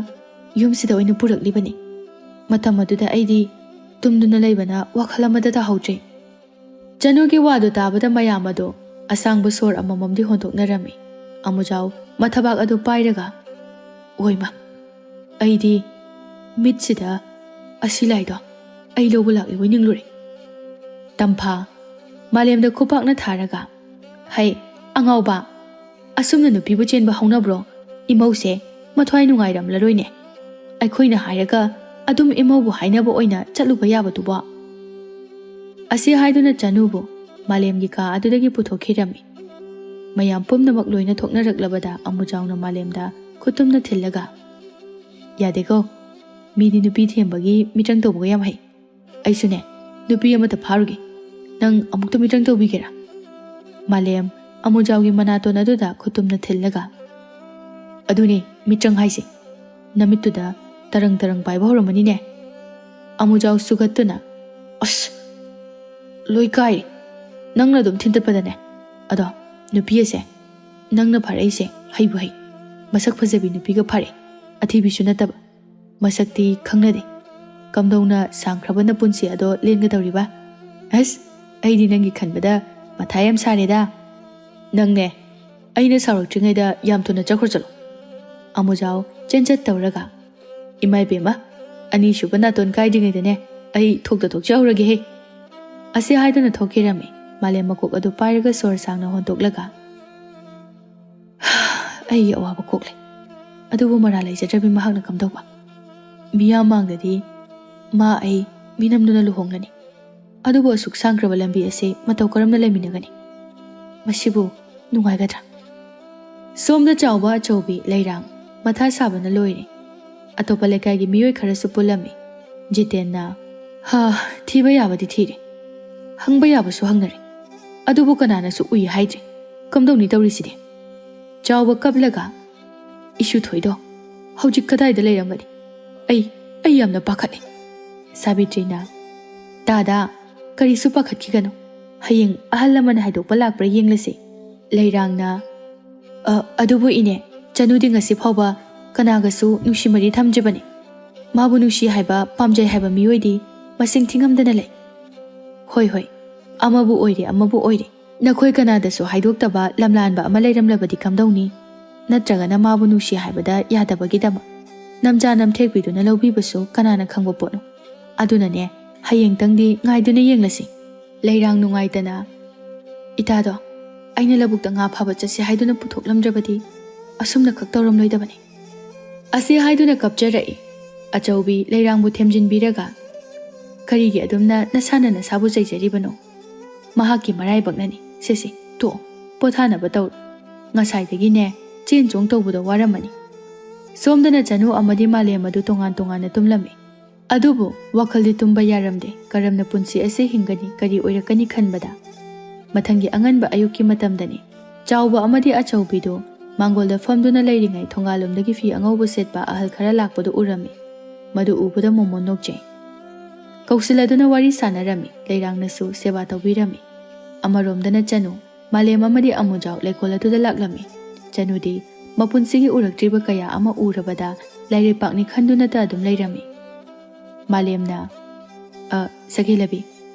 ꯌꯨꯝꯁꯤꯗ ꯑꯣꯏꯅ ꯄꯨꯔꯛꯂꯤꯕꯅꯤ꯫ ꯃꯇꯝ ꯑꯗꯨꯗ ꯑꯩꯗꯤ ꯇꯨꯝꯗꯨꯅ ꯂꯩꯕꯅ ꯋꯥꯈꯜ ꯑꯃꯗ ꯇꯥꯍꯧꯗ꯭ꯔꯦ꯫" ꯆꯅꯨꯒꯤ ꯋꯥꯗꯨ ꯇꯥꯕꯗ ꯃꯌꯥꯝ ꯑꯗꯨ ꯑꯁꯥꯡꯕ ꯁꯣꯔ ꯑꯃꯃꯝꯗꯤ ꯍꯣꯟꯗꯣꯛꯅꯔꯝꯃꯤ꯫ ꯑꯃꯨꯖꯥꯎ ꯃꯊꯕꯥꯛ ꯑꯗꯨ ꯄꯥꯏꯔꯒ, "ꯑꯣꯏꯃ, ꯑꯩꯗꯤ ꯃꯤꯠꯁꯤꯗ ꯑꯁꯤ ꯂꯥꯏꯗꯣ ꯑꯩ ꯂꯧꯕ ꯂꯥꯛꯂꯤꯕꯣꯏ ꯅꯤꯡꯂꯨꯔꯦ꯫" ꯇꯝꯐꯥ ꯃꯥꯂꯦꯝꯗ ꯈꯨꯄꯥꯛꯅ ꯊꯥꯔꯒ, "ꯍꯩ, ꯑꯉꯥꯎꯕ, ꯑꯁꯨꯝꯅ ꯅꯨꯄꯤꯕꯨ ꯆꯦꯟꯕ ꯍꯧꯅꯕ꯭ꯔꯣ? ꯏꯃꯧꯁꯦ ꯃꯊ꯭ꯋꯥꯏ ꯅꯨꯡꯉꯥꯏꯔꯝꯂꯔꯣꯏꯅꯦ꯫ ꯑꯩꯈꯣꯏꯅ ꯍꯥꯏꯔꯒ ꯑꯗꯨꯝ ꯏꯃꯧꯕꯨ ꯍꯥꯏꯅꯕ ꯑꯣꯏꯅ ꯆꯠꯂꯨꯕ ꯌꯥꯕꯗꯨꯕꯣ?" ꯑꯁꯤ ꯍꯥꯏꯗꯨꯅ ꯆꯅꯨꯕꯨ ꯃꯥꯂꯦꯝꯒꯤ ꯀꯥ ꯑꯗꯨꯗꯒꯤ ꯄꯨꯊꯣꯛꯈꯤꯔꯝꯃꯤ꯫ ꯃꯌꯥꯝ ꯄꯨꯝꯅꯃꯛ ꯂꯣꯏꯅ ꯊꯣꯛꯅꯔꯛꯂꯕꯗ ꯑꯃꯨꯖꯥꯎꯅ ꯃꯥꯂꯦꯝꯗ ꯈꯨꯇꯨꯝꯅ ꯊꯤꯜꯂꯒ, "ꯌꯥꯗꯦꯀꯣ, ꯃꯤꯗꯤ ꯅꯨꯄꯤ ꯊꯦꯝꯕꯒꯤ ꯃꯤꯇ꯭ꯔꯪ ꯇꯧꯕꯒ ꯌꯥꯝ ꯍꯩ꯫ ꯑꯩꯁꯨꯅꯦ, ꯅꯨꯄꯤ ꯑꯃꯇ ꯐꯥꯔꯨꯒꯦ꯫ ꯅꯪ ꯑꯃꯨꯛꯇ ꯃꯤꯇ꯭ꯔꯪ ꯇꯧꯕꯤꯒꯦꯔꯥ?" ꯃꯥꯂꯦꯝ ꯑꯃꯨꯖꯥꯎꯒꯤ ꯃꯅꯥꯇꯣꯟ ꯑꯗꯨꯗ ꯈꯨꯠꯇꯨꯝꯅ ꯊꯤꯜꯂꯒ, "ꯑꯗꯨꯅꯦ ꯃꯤꯇ꯭ꯔꯪ ꯍꯥꯏꯁꯦ꯫ ꯅꯃꯤꯠꯇꯨꯗ ꯇꯔꯪ ꯇꯔꯪ ꯄꯥꯏꯕ ꯍꯧꯔꯝꯃꯅꯤꯅꯦ?" ꯑꯃꯨꯖꯥꯎ ꯁꯨꯒꯠꯇꯨꯅ, "ꯑꯁ, ꯂꯣꯏ ꯀꯥꯏꯔꯦ꯫ ꯅꯪꯅ ꯑꯗꯨꯝ ꯊꯤꯟꯇꯠꯄꯗꯅꯦ꯫ ꯑꯗꯣ ꯅꯨꯄꯤ ꯑꯁꯦ ꯅꯪꯅ ꯐꯥꯔꯛꯏꯁꯦ ꯍꯩꯕꯨ ꯍꯩ꯫ ꯃꯁꯛ ꯐꯖꯕꯤ ꯅꯨꯄꯤꯒ ꯐꯥꯔꯛꯑꯦ꯫ ꯑꯊꯤꯕꯤꯁꯨ ꯅꯠꯇꯕ꯫ ꯃꯁꯛꯇꯤ ꯈꯪꯅꯗꯦ꯫ ꯀꯝꯗꯧꯅ ꯁꯥꯡꯈ꯭ꯔꯕ ꯅꯄꯨꯟꯁꯤ ꯑꯗꯣ ꯂꯦꯟꯒꯗꯧꯔꯤꯕ? ꯑꯁ, ꯑꯩꯗꯤ ꯅꯪꯒꯤ ꯈꯟꯕꯗ ꯃꯊꯥ ꯌꯥꯝ ꯁꯥꯔꯦꯗ꯫ ꯅꯪꯅꯦ, ꯑꯩꯅ ꯁꯥꯎꯔꯛꯇ꯭ꯔꯤꯉꯩꯗ ꯌꯥꯝ ꯊꯨꯅ ꯆꯠꯈ꯭ꯔꯣ ꯆꯠꯂꯣ꯫" ꯑꯃꯨꯖꯥꯎ ꯆꯦꯟꯆꯠ ꯇꯧꯔꯒ, "ꯏꯃꯥ ꯏꯕꯦꯝꯃ, ꯑꯅꯤꯁꯨꯕ ꯅꯥꯇꯣꯟ ꯀꯥꯏꯗ꯭ꯔꯤꯉꯩꯗꯅꯦ ꯑꯩ ꯊꯣꯛꯇ ꯊꯣꯛꯆꯍꯧꯔꯒꯦꯍꯦ꯫" ꯑꯁꯤ ꯍꯥꯏꯗꯨꯅ ꯊꯣꯛꯈꯤꯔꯝꯃꯤ꯫ ꯃꯥꯂꯦꯝ ꯃꯀꯣꯛ ꯑꯗꯨ ꯄꯥꯏꯔꯒ ꯁꯣꯔ ꯁꯥꯡꯅ ꯍꯣꯟꯗꯣꯛꯂꯒ, "ꯑꯩꯒꯤ ꯑꯋꯥꯕ ꯀꯣꯛꯂꯦ꯫ ꯑꯗꯨꯕꯨ ꯃꯔꯥꯜ ꯂꯩꯖꯗ꯭ꯔꯕꯤ ꯃꯍꯥꯛꯅ ꯀꯝꯗꯧꯕ? ꯃꯤꯌꯥꯝ ꯃꯥꯡꯗꯗꯤ ꯃꯥ ꯑꯩ ꯃꯤꯅꯝꯗꯨꯅ ꯂꯨꯍꯣꯡꯂꯅꯤ꯫ ꯑꯗꯨꯕꯨ ꯑꯁꯨꯛ ꯁꯥꯡꯈ꯭ꯔꯕ ꯂꯝꯕꯤ ꯑꯁꯤ ꯃꯇꯧ ꯀꯔꯝꯅ ꯂꯩꯃꯤꯟꯅꯒꯅꯤ? ꯃꯁꯤꯕꯨ ꯅꯨꯡꯉꯥꯏꯒꯗ꯭ꯔꯥ?" ꯁꯣꯝꯗ ꯆꯥꯎꯕ ꯑꯆꯧꯕꯤ ꯂꯩꯔꯥꯡ ꯃꯊꯥ ꯁꯥꯕꯅ ꯂꯣꯏꯔꯦ꯫ ꯑꯇꯣꯞꯄ ꯂꯩꯀꯥꯏꯒꯤ ꯃꯤꯑꯣꯏ ꯈꯔꯁꯨ ꯄꯨꯜꯂꯝꯃꯤ꯫ ꯖꯤꯇꯦꯟꯅ, "ꯍꯥ, ꯊꯤꯕ ꯌꯥꯕꯗꯤ ꯊꯤꯔꯦ꯫ ꯍꯪꯕ ꯌꯥꯕꯁꯨ ꯍꯪꯅꯔꯦ꯫ ꯑꯗꯨꯕꯨ ꯀꯅꯥꯅꯁꯨ ꯎꯏ ꯍꯥꯏꯗ꯭ꯔꯦ꯫ ꯀꯝꯗꯧꯅꯤ ꯇꯧꯔꯤꯁꯤꯗꯤ?" ꯆꯥꯎꯕ ꯀꯞꯂꯒ, "ꯏꯁꯨ ꯊꯣꯏꯗꯣ ꯍꯧꯖꯤꯛ ꯀꯗꯥꯏꯗ ꯂꯩꯔꯝꯒꯅꯤ? ꯑꯩ, ꯑꯩ ꯌꯥꯝꯅ ꯄꯥꯈꯠꯂꯦ꯫" ꯁꯥꯕꯤꯇ꯭ꯔꯤꯅ, "ꯇꯥꯗꯥ, ꯀꯔꯤꯁꯨ ꯄꯥꯈꯠꯈꯤꯒꯅꯨ꯫ ꯍꯌꯦꯡ ꯑꯍꯜ ꯂꯃꯟ ꯍꯥꯏꯗꯣꯛꯄ ꯂꯥꯛꯄ꯭ꯔꯥ ꯌꯦꯡꯂꯁꯤ꯫" ꯂꯩꯔꯥꯡꯅ, "ꯑ, ꯑꯗꯨꯕꯨ ꯏꯅꯦ, ꯆꯅꯨꯗꯤ ꯉꯁꯤ ꯐꯥꯎꯕ ꯀꯅꯥꯒꯁꯨ ꯅꯨꯡꯁꯤ ꯃꯔꯤ ꯊꯝꯗ꯭ꯔꯤꯕꯅꯤ꯫ ꯃꯥꯕꯨ ꯅꯨꯡꯁꯤ ꯍꯥꯏꯕ, ꯄꯥꯝꯖꯩ ꯍꯥꯏꯕ ꯃꯤꯑꯣꯏꯗꯤ ꯃꯁꯤꯡ ꯊꯤꯉꯝꯗꯅ ꯂꯩ꯫" "ꯍꯣꯏ, ꯍꯣꯏ, ꯑꯃꯕꯨ ꯑꯣꯏꯔꯦ, ꯑꯃꯕꯨ ꯑꯣꯏꯔꯦ꯫ ꯅꯈꯣꯏ ꯀꯅꯥꯗꯁꯨ ꯍꯥꯏꯗꯣꯛꯇꯕ ꯂꯝꯂꯥꯟꯕ ꯑꯃ ꯂꯩꯔꯝꯂꯕꯗꯤ ꯀꯝꯗꯧꯅꯤ? ꯅꯠꯇ꯭ꯔꯒꯅ ꯃꯥꯕꯨ ꯅꯨꯡꯁꯤ ꯍꯥꯏꯕꯗ ꯌꯥꯗꯕꯒꯤꯗꯃꯛ ꯅꯝꯖꯥ ꯅꯝꯊꯦꯛꯄꯤꯗꯨꯅ ꯂꯧꯕꯤꯕꯁꯨ ꯀꯅꯥꯅ ꯈꯪꯕ ꯄꯣꯠꯅꯣ? ꯑꯗꯨꯅꯅꯦ, ꯍꯌꯦꯡꯇꯪꯗꯤ ꯉꯥꯏꯗꯨꯅ ꯌꯦꯡꯂꯁꯤ꯫" ꯂꯩꯔꯥꯡ ꯅꯨꯡꯉꯥꯏꯇꯅ, "ꯏꯇꯥꯗꯣ, ꯑꯩꯅ ꯂꯧꯕꯨꯛꯇ ꯉꯥ ꯐꯥꯕ ꯆꯠꯁꯤ ꯍꯥꯏꯗꯨꯅ ꯄꯨꯊꯣꯛꯂꯝꯗ꯭ꯔꯕꯗꯤ ꯑꯁꯨꯝꯅ ꯈꯛ ꯇꯧꯔꯝꯂꯣꯏꯗꯕꯅꯤ꯫" ꯑꯁꯤ ꯍꯥꯏꯗꯨꯅ ꯀꯞꯆꯔꯛꯏ꯫ ꯑꯆꯧꯕꯤ ꯂꯩꯔꯥꯡꯕꯨ ꯊꯦꯝꯖꯤꯟꯕꯤꯔꯒ, "ꯀꯔꯤꯒꯤ ꯑꯗꯨꯝꯅ ꯅꯁꯥꯅ ꯅꯁꯥꯕꯨ ꯆꯩꯖꯔꯤꯕꯅꯣ? ꯃꯍꯥꯛꯀꯤ ꯃꯔꯥꯏꯕꯛꯅꯅꯤ꯫ ꯁꯦ ꯁꯦ, ꯇꯣꯛꯑꯣ, ꯄꯣꯊꯥꯅꯕ ꯇꯧꯔꯣ꯫ ꯉꯁꯥꯏꯗꯒꯤꯅꯦ ꯆꯦꯟ ꯆꯣꯡ ꯇꯧꯕꯗ ꯋꯥꯔꯝꯃꯅꯤ꯫" ꯁꯣꯝꯗꯅ ꯆꯅꯨ ꯑꯃꯗꯤ ꯃꯥꯂꯦꯝ ꯑꯗꯨ ꯇꯣꯉꯥꯟ ꯇꯣꯉꯥꯟꯅ ꯇꯨꯝꯂꯝꯃꯤ꯫ ꯑꯗꯨꯕꯨ ꯋꯥꯈꯜꯗꯤ ꯇꯨꯝꯕ ꯌꯥꯔꯝꯗꯦ꯫ ꯀꯔꯝꯅ ꯄꯨꯟꯁꯤ ꯑꯁꯤ ꯍꯤꯡꯒꯅꯤ, ꯀꯔꯤ ꯑꯣꯏꯔꯛꯀꯅꯤ ꯈꯟꯕꯗ꯫ ꯃꯊꯪꯒꯤ ꯑꯉꯟꯕ ꯑꯌꯨꯛꯀꯤ ꯃꯇꯝꯗꯅꯤ꯫ ꯆꯥꯎꯕ ꯑꯃꯗꯤ ꯑꯆꯧꯕꯤꯗꯨ ꯃꯥꯡꯒꯣꯜꯗ ꯐꯝꯗꯨꯅ ꯂꯩꯔꯤꯉꯩ ꯊꯣꯡꯒꯥꯜꯂꯣꯝꯗꯒꯤ ꯐꯤ ꯑꯉꯧꯕ ꯁꯦꯠꯄ ꯑꯍꯜ ꯈꯔ ꯂꯥꯛꯄꯗꯨ ꯎꯔꯝꯃꯤ꯫ ꯃꯗꯨ ꯎꯕꯗ ꯃꯣꯃꯣꯟ ꯅꯣꯛꯆꯩ꯫ ꯀꯧꯁꯤꯜꯂꯗꯨꯅ ꯋꯥꯔꯤ ꯁꯥꯟꯅꯔꯝꯃꯤ꯫ ꯂꯩꯔꯥꯡꯅꯁꯨ ꯁꯦꯕꯥ ꯇꯧꯕꯤꯔꯝꯃꯤ꯫ ꯑꯃꯔꯣꯝꯗꯅ ꯆꯅꯨ, ꯃꯥꯂꯦꯝ ꯑꯃꯗꯤ ꯑꯃꯨꯖꯥꯎ ꯂꯩꯀꯣꯜ ꯑꯗꯨꯗ ꯂꯥꯛꯂꯝꯃꯤ꯫ ꯆꯅꯨꯗꯤ ꯃꯄꯨꯟꯁꯤꯒꯤ ꯎꯔꯛꯇ꯭ꯔꯤꯕ ꯀꯌꯥ ꯑꯃ ꯎꯔꯕꯗ ꯂꯥꯏꯔꯩꯄꯥꯛꯅꯤ ꯈꯟꯗꯨꯅꯇ ꯑꯗꯨꯝ ꯂꯩꯔꯝꯃꯤ꯫ ꯃꯥꯂꯦꯝꯅ, "ꯑ, ꯁꯈꯦꯂꯕꯤ,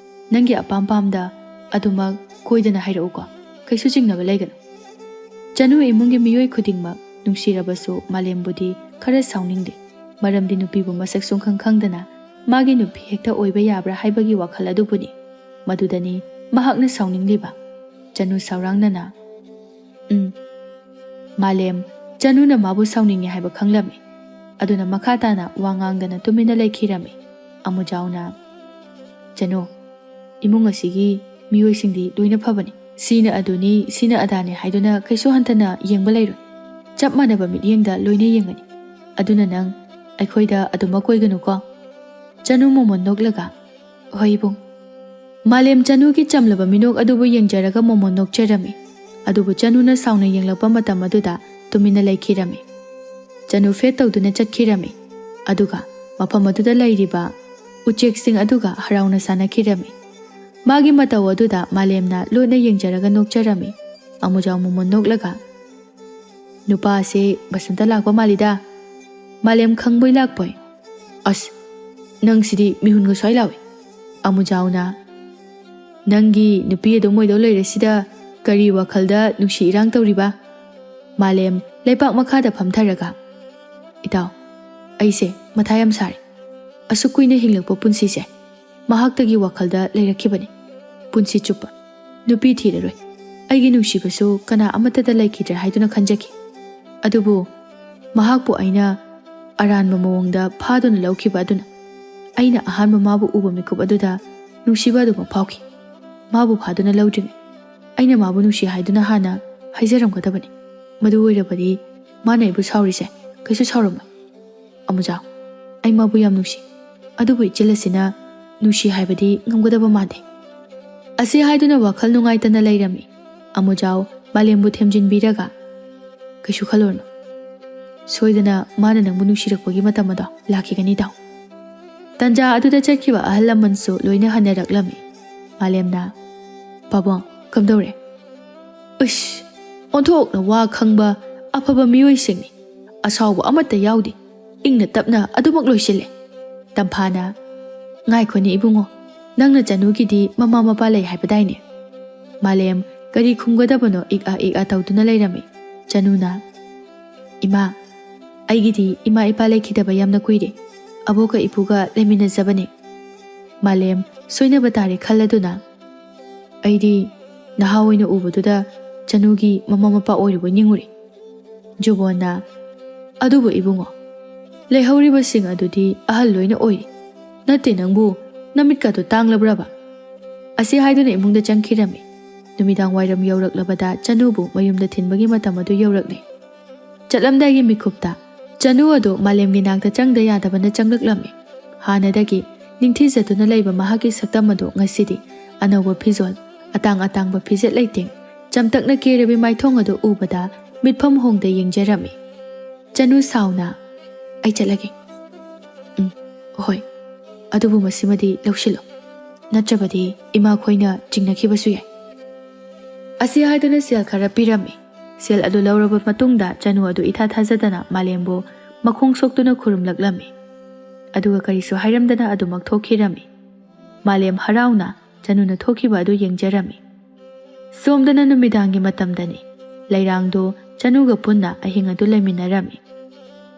ꯅꯪꯒꯤ ꯑꯄꯥꯝ ꯄꯥꯝꯗ ꯑꯗꯨꯃꯛ ꯀꯣꯏꯗꯅ ꯍꯥꯏꯔꯛꯎꯀꯣ꯫ ꯀꯩꯁꯨ ꯆꯤꯡꯅꯕ ꯂꯩꯒꯅꯨ꯫" ꯆꯅꯨ ꯏꯃꯨꯡꯒꯤ ꯃꯤꯑꯣꯏ ꯈꯨꯗꯤꯡꯃꯛ ꯅꯨꯡꯁꯤꯔꯕꯁꯨ ꯃꯥꯂꯦꯝꯕꯨꯗꯤ ꯈꯔ ꯁꯥꯎꯅꯤꯡꯗꯦ꯫ ꯃꯔꯝꯗꯤ ꯅꯨꯄꯤꯕꯨ ꯃꯁꯛ ꯁꯨꯡꯈꯪ ꯈꯪꯗꯅ ꯃꯥꯒꯤ ꯅꯨꯄꯤ ꯍꯦꯛꯇ ꯑꯣꯏꯕ ꯌꯥꯕ꯭ꯔꯥ ꯍꯥꯏꯕꯒꯤ ꯋꯥꯈꯜ ꯑꯗꯨꯕꯨꯅꯤ꯫ ꯃꯗꯨꯗꯅꯤ ꯃꯍꯥꯛꯅ ꯁꯥꯎꯅꯤꯡꯂꯤꯕ꯫ ꯆꯅꯨ ꯁꯥꯎꯔꯥꯡꯅꯅ, "ꯎꯝ꯫" ꯃꯥꯂꯦꯝ, ꯆꯅꯨꯅ ꯃꯥꯕꯨ ꯁꯥꯎꯅꯤꯡꯉꯤ ꯍꯥꯏꯕ ꯈꯪꯂꯝꯃꯤ꯫ ꯑꯗꯨꯅ ꯃꯈꯥ ꯇꯥꯅ ꯋꯥ ꯉꯥꯡꯗꯅ ꯇꯨꯃꯤꯟꯅ ꯂꯩꯈꯤꯔꯝꯃꯤ꯫ ꯑꯃꯨꯖꯥꯎꯅ, "ꯆꯅꯨ, ꯏꯃꯨꯡ ꯑꯁꯤꯒꯤ ꯃꯤꯑꯣꯏꯁꯤꯡꯗꯤ ꯂꯣꯏꯅ ꯐꯕꯅꯤ꯫ ꯁꯤꯅ ꯑꯗꯨꯅꯤ, ꯁꯤꯅ ꯑꯗꯥꯅꯤ ꯍꯥꯏꯗꯨꯅ ꯀꯩꯁꯨ ꯍꯟꯊꯅ ꯌꯦꯡꯕ ꯂꯩꯔꯣꯏ꯫ ꯆꯞ ꯃꯥꯟꯅꯕ ꯃꯤꯠꯌꯦꯡꯗ ꯂꯣꯏꯅ ꯌꯦꯡꯒꯅꯤ꯫ ꯑꯗꯨꯅ ꯅꯪ ꯑꯩꯈꯣꯏꯗ ꯑꯗꯨꯃꯛ ꯀꯣꯏꯒꯅꯨꯀꯣ꯫" ꯆꯅꯨ ꯃꯣꯃꯣꯟ ꯅꯣꯛꯂꯒ, "ꯍꯣꯏ ꯏꯕꯨꯡ꯫" ꯃꯥꯂꯦꯝ ꯆꯅꯨꯒꯤ ꯆꯝꯂꯕ ꯃꯤꯅꯣꯛ ꯑꯗꯨꯕꯨ ꯌꯦꯡꯖꯔꯒ ꯃꯣꯃꯣꯟ ꯅꯣꯛꯆꯔꯝꯃꯤ꯫ ꯑꯗꯨꯕꯨ ꯆꯅꯨꯅ ꯁꯥꯎꯅ ꯌꯦꯡꯂꯛꯄ ꯃꯇꯝ ꯑꯗꯨꯗ ꯇꯨꯃꯤꯟꯅ ꯂꯩꯈꯤꯔꯝꯃꯤ꯫ ꯆꯅꯨ ꯐꯦꯠ ꯇꯧꯗꯨꯅ ꯆꯠꯈꯤꯔꯝꯃꯤ꯫ ꯑꯗꯨꯒ ꯃꯐꯝ ꯑꯗꯨꯗ ꯂꯩꯔꯤꯕ ꯎꯆꯦꯛꯁꯤꯡ ꯑꯗꯨꯒ ꯍꯔꯥꯎꯅ ꯁꯥꯟꯅꯈꯤꯔꯝꯃꯤ꯫ ꯃꯥꯒꯤ ꯃꯇꯧ ꯑꯗꯨꯗ ꯃꯥꯂꯦꯝꯅ ꯂꯣꯠꯅ ꯌꯦꯡꯖꯔꯒ ꯅꯣꯛꯆꯔꯝꯃꯤ꯫ ꯑꯃꯨꯖꯥꯎ ꯃꯣꯃꯣꯟ ꯅꯣꯛꯂꯒ, "ꯅꯨꯄꯥ ꯑꯁꯦ ꯕꯁꯟꯇ ꯂꯥꯛꯄ ꯃꯥꯜꯂꯤꯗ꯫ ꯃꯥꯂꯦꯝ ꯈꯪꯕꯣꯏ ꯂꯥꯛꯄꯣꯏ꯫ ꯑꯁ, ꯅꯪꯁꯤꯗꯤ ꯃꯤꯍꯨꯟꯒ ꯁ꯭ꯋꯥꯏ ꯂꯥꯎꯏ꯫" ꯑꯃꯨꯖꯥꯎꯅ, "ꯅꯪꯒꯤ ꯅꯨꯄꯤ ꯑꯗꯨꯝ ꯑꯣꯏꯗꯧ ꯂꯩꯔꯁꯤꯗ ꯀꯔꯤ ꯋꯥꯈꯜꯗ ꯅꯨꯡꯁꯤ ꯏꯔꯥꯡ ꯇꯧꯔꯤꯕ?" ꯃꯥꯂꯦꯝ ꯂꯩꯄꯥꯛ ꯃꯈꯥꯗ ꯐꯝꯊꯔꯒ, "ꯏꯇꯥꯎ, ꯑꯩꯁꯦ ꯃꯊꯥ ꯌꯥꯝ ꯁꯥꯔꯦ꯫ ꯑꯁꯨꯛ ꯀꯨꯏꯅ ꯍꯤꯡꯂꯛꯄ ꯄꯨꯟꯁꯤꯁꯦ ꯃꯍꯥꯛꯇꯒꯤ ꯋꯥꯈꯜꯗ ꯂꯩꯔꯛꯈꯤꯕꯅꯤ꯫ ꯄꯨꯟꯁꯤ ꯆꯨꯞꯄ ꯅꯨꯄꯤ ꯊꯤꯔꯔꯣꯏ꯫ ꯑꯩꯒꯤ ꯅꯨꯡꯁꯤꯕꯁꯨ ꯀꯅꯥ ꯑꯃꯠꯇꯗ ꯂꯩꯈꯤꯗ꯭ꯔꯦ ꯍꯥꯏꯗꯨꯅ ꯈꯟꯖꯈꯤ꯫ ꯑꯗꯨꯕꯨ ꯃꯍꯥꯛꯄꯨ ꯑꯩꯅ ꯑꯔꯥꯟꯕ ꯃꯑꯣꯡꯗ ꯐꯥꯗꯨꯅ ꯂꯧꯈꯤꯕ ꯑꯗꯨꯅ ꯑꯩꯅ ꯑꯍꯥꯟꯕ ꯃꯥꯕꯨ ꯎꯕ ꯃꯤꯀꯨꯞ ꯑꯗꯨꯗ ꯅꯨꯡꯁꯤꯕ ꯑꯗꯨꯃꯛ ꯐꯥꯎꯈꯤ꯫ ꯃꯥꯕꯨ ꯐꯥꯗꯨꯅ ꯂꯧꯗ꯭ꯔꯤꯉꯩ ꯑꯩꯅ ꯃꯥꯕꯨ ꯅꯨꯡꯁꯤ ꯍꯥꯏꯗꯨꯅ ꯍꯥꯟꯅ ꯍꯥꯏꯖꯔꯝꯒꯗꯕꯅꯤ꯫ ꯃꯗꯨ ꯑꯣꯏꯔꯕꯗꯤ ꯃꯥꯅ ꯑꯩꯕꯨ ꯁꯥꯎꯔꯤꯁꯦ ꯀꯩꯁꯨ ꯁꯥꯎꯔꯝꯃꯣꯏ꯫ ꯑꯃꯨꯖꯥꯎ, ꯑꯩ ꯃꯥꯕꯨ ꯌꯥꯝ ꯅꯨꯡꯁꯤ꯫ ꯑꯗꯨꯕꯨ ꯏꯆꯦꯜ ꯑꯁꯤꯅ ꯅꯨꯡꯁꯤ ꯍꯥꯏꯕꯗꯤ ꯉꯝꯒꯗꯕ ꯃꯥꯟꯗꯦ꯫ ꯑꯁꯤ ꯍꯥꯏꯗꯨꯅ ꯋꯥꯈꯜ ꯅꯨꯡꯉꯥꯏꯇꯅ ꯂꯩꯔꯝꯃꯤ꯫ ꯑꯃꯨꯖꯥꯎ ꯃꯥꯂꯦꯝꯕꯨ ꯊꯦꯝꯖꯤꯟꯕꯤꯔꯒ, "ꯀꯩꯁꯨ ꯈꯜꯂꯨꯔꯅꯨ꯫ ꯁꯣꯏꯗꯅ ꯃꯥꯅ ꯅꯪꯕꯨ ꯅꯨꯡꯁꯤꯔꯛꯄꯒꯤ ꯃꯇꯝ ꯑꯗꯣ ꯂꯥꯛꯈꯤꯒꯅꯤ ꯇꯥꯎ꯫" ꯇꯟꯖꯥ ꯑꯗꯨꯗ ꯆꯠꯈꯤꯕ ꯑꯍꯜ ꯂꯃꯟꯁꯨ ꯂꯣꯏꯅ ꯍꯟꯅꯔꯛꯂꯝꯃꯤ꯫ ꯃꯥꯂꯦꯝꯅ, "ꯄꯥꯕꯨꯡ, ꯀꯝꯗꯧꯔꯦ?" "ꯎꯁ, ꯑꯣꯟꯊꯣꯛꯅ ꯋꯥ ꯈꯪꯕ ꯑꯐꯕ ꯃꯤꯑꯣꯏꯁꯤꯡꯅꯤ꯫ ꯑꯁꯥꯎꯕ ꯑꯃꯠꯇ ꯌꯥꯎꯗꯦ꯫ ꯏꯪꯅ ꯇꯞꯅ ꯑꯗꯨꯃꯛ ꯂꯣꯏꯁꯤꯜꯂꯦ꯫" ꯇꯝꯐꯥꯅ, "ꯉꯥꯏꯈꯣꯅꯦ ꯏꯕꯨꯡꯉꯣ, ꯅꯪꯅ ꯆꯅꯨꯒꯤꯗꯤ ꯃꯃꯥ ꯃꯄꯥ ꯂꯩ ꯍꯥꯏꯕꯗꯥꯏꯅꯦ?" ꯃꯥꯂꯦꯝ ꯀꯔꯤ ꯈꯨꯝꯒꯗꯕꯅꯣ ꯏꯛ ꯑ ꯏꯛ ꯑ ꯇꯧꯗꯨꯅ ꯂꯩꯔꯝꯃꯤ꯫ ꯆꯅꯨꯅ, "ꯏꯃꯥ, ꯑꯩꯒꯤꯗꯤ ꯏꯃꯥ ꯏꯄꯥ ꯂꯩꯈꯤꯗꯕ ꯌꯥꯝꯅ ꯀꯨꯏꯔꯦ꯫ ꯑꯕꯣꯛꯀ ꯏꯄꯨꯒ ꯂꯩꯃꯤꯟꯅꯖꯕꯅꯦ꯫" ꯃꯥꯂꯦꯝ ꯁꯣꯏꯅꯕ ꯇꯥꯔꯦ ꯈꯜꯂꯗꯨꯅ, "ꯑꯩꯗꯤ ꯅꯍꯥ ꯑꯣꯏꯅ ꯎꯕꯗꯨꯗ ꯆꯅꯨꯒꯤ ꯃꯃꯥ ꯃꯄꯥ ꯑꯣꯏꯔꯨꯕ ꯅꯤꯡꯉꯨꯔꯦ꯫" ꯖꯨꯕꯣꯟꯅ, "ꯑꯗꯨꯕꯨ ꯏꯕꯨꯡꯉꯣ, ꯂꯩꯍꯧꯔꯤꯕꯁꯤꯡ ꯑꯗꯨꯗꯤ ꯑꯍꯜ ꯂꯣꯏꯅ ꯑꯣꯏꯔꯤ꯫ ꯅꯠꯇꯦ ꯅꯪꯕꯨ, ꯅꯃꯤꯠꯀꯗꯨ ꯇꯥꯡꯂꯕ꯭ꯔꯕ?" ꯑꯁꯤ ꯍꯥꯏꯗꯨꯅ ꯏꯃꯨꯡꯗ ꯆꯪꯈꯤꯔꯝꯃꯤ꯫ ꯅꯨꯃꯤꯗꯥꯡ ꯋꯥꯏꯔꯝ ꯌꯧꯔꯛꯂꯕꯗ ꯆꯅꯨꯕꯨ ꯃꯌꯨꯝꯗ ꯊꯤꯟꯕꯒꯤ ꯃꯇꯝ ꯑꯗꯨ ꯌꯧꯔꯛꯂꯦ꯫ ꯆꯠꯂꯝꯗꯥꯏꯒꯤ ꯃꯤꯀꯨꯞꯇ ꯆꯅꯨ ꯑꯗꯨ ꯃꯥꯂꯦꯝꯒꯤ ꯅꯥꯛꯇ ꯆꯪꯗ ꯌꯥꯗꯕꯅ ꯆꯪꯂꯛꯂꯝꯃꯤ꯫ ꯍꯥꯟꯅꯗꯒꯤ ꯅꯤꯡꯊꯤꯖꯗꯨꯅ ꯂꯩꯕ ꯃꯍꯥꯛꯀꯤ ꯁꯛꯇꯝ ꯑꯗꯨ ꯉꯁꯤꯗꯤ ꯑꯅꯧꯕ ꯐꯤꯖꯣꯜ, ꯑꯇꯥꯡ ꯑꯇꯥꯡꯕ ꯐꯤꯖꯦꯠ ꯂꯩꯇꯦꯡ, ꯆꯝꯇꯛꯅ ꯀꯦꯔꯕꯤ ꯃꯥꯏꯊꯣꯡ ꯑꯗꯨ ꯎꯕꯗ ꯃꯤꯠꯐꯝ ꯍꯣꯡꯗ ꯌꯦꯡꯖꯔꯝꯃꯤ꯫ ꯆꯅꯨ ꯁꯥꯎꯅ, "ꯑꯩ ꯆꯠꯂꯒꯦ꯫" "ꯎꯝ, ꯍꯣꯏ꯫ ꯑꯗꯨꯕꯨ ꯃꯁꯤꯃꯗꯤ ꯂꯧꯁꯤꯜꯂꯨ꯫ ꯅꯠꯇ꯭ꯔꯕꯗꯤ ꯏꯃꯥꯈꯣꯏꯅ ꯆꯤꯡꯅꯈꯤꯕꯁꯨ ꯌꯥꯏ꯫" ꯑꯁꯤ ꯍꯥꯏꯗꯨꯅ ꯁꯦꯜ ꯈꯔ ꯄꯤꯔꯝꯃꯤ꯫ ꯁꯦꯜ ꯑꯗꯨ ꯂꯧꯔꯕ ꯃꯇꯨꯡꯗ ꯆꯅꯨ ꯑꯗꯨ ꯏꯊꯥ ꯊꯥꯖꯗꯅ ꯃꯥꯂꯦꯝꯕꯨ ꯃꯈꯣꯡ ꯁꯣꯛꯇꯨꯅ ꯈꯨꯔꯨꯝꯂꯛꯂꯝꯃꯤ꯫ ꯑꯗꯨꯒ ꯀꯔꯤꯁꯨ ꯍꯥꯏꯔꯝꯗꯅ ꯑꯗꯨꯃꯛ ꯊꯣꯛꯈꯤꯔꯝꯃꯤ꯫ ꯃꯥꯂꯦꯝ ꯍꯔꯥꯎꯅ ꯆꯅꯨꯅ ꯊꯣꯛꯈꯤꯕ ꯑꯗꯨ ꯌꯦꯡꯖꯔꯝꯃꯤ꯫ ꯁꯣꯝꯗꯅ ꯅꯨꯃꯤꯗꯥꯡꯒꯤ ꯃꯇꯝꯗꯅꯤ꯫ ꯂꯩꯔꯥꯡꯗꯣ ꯆꯅꯨꯒ ꯄꯨꯟꯅ ꯑꯍꯤꯡ ꯑꯗꯨ ꯂꯩꯃꯤꯟꯅꯔꯝꯃꯤ꯫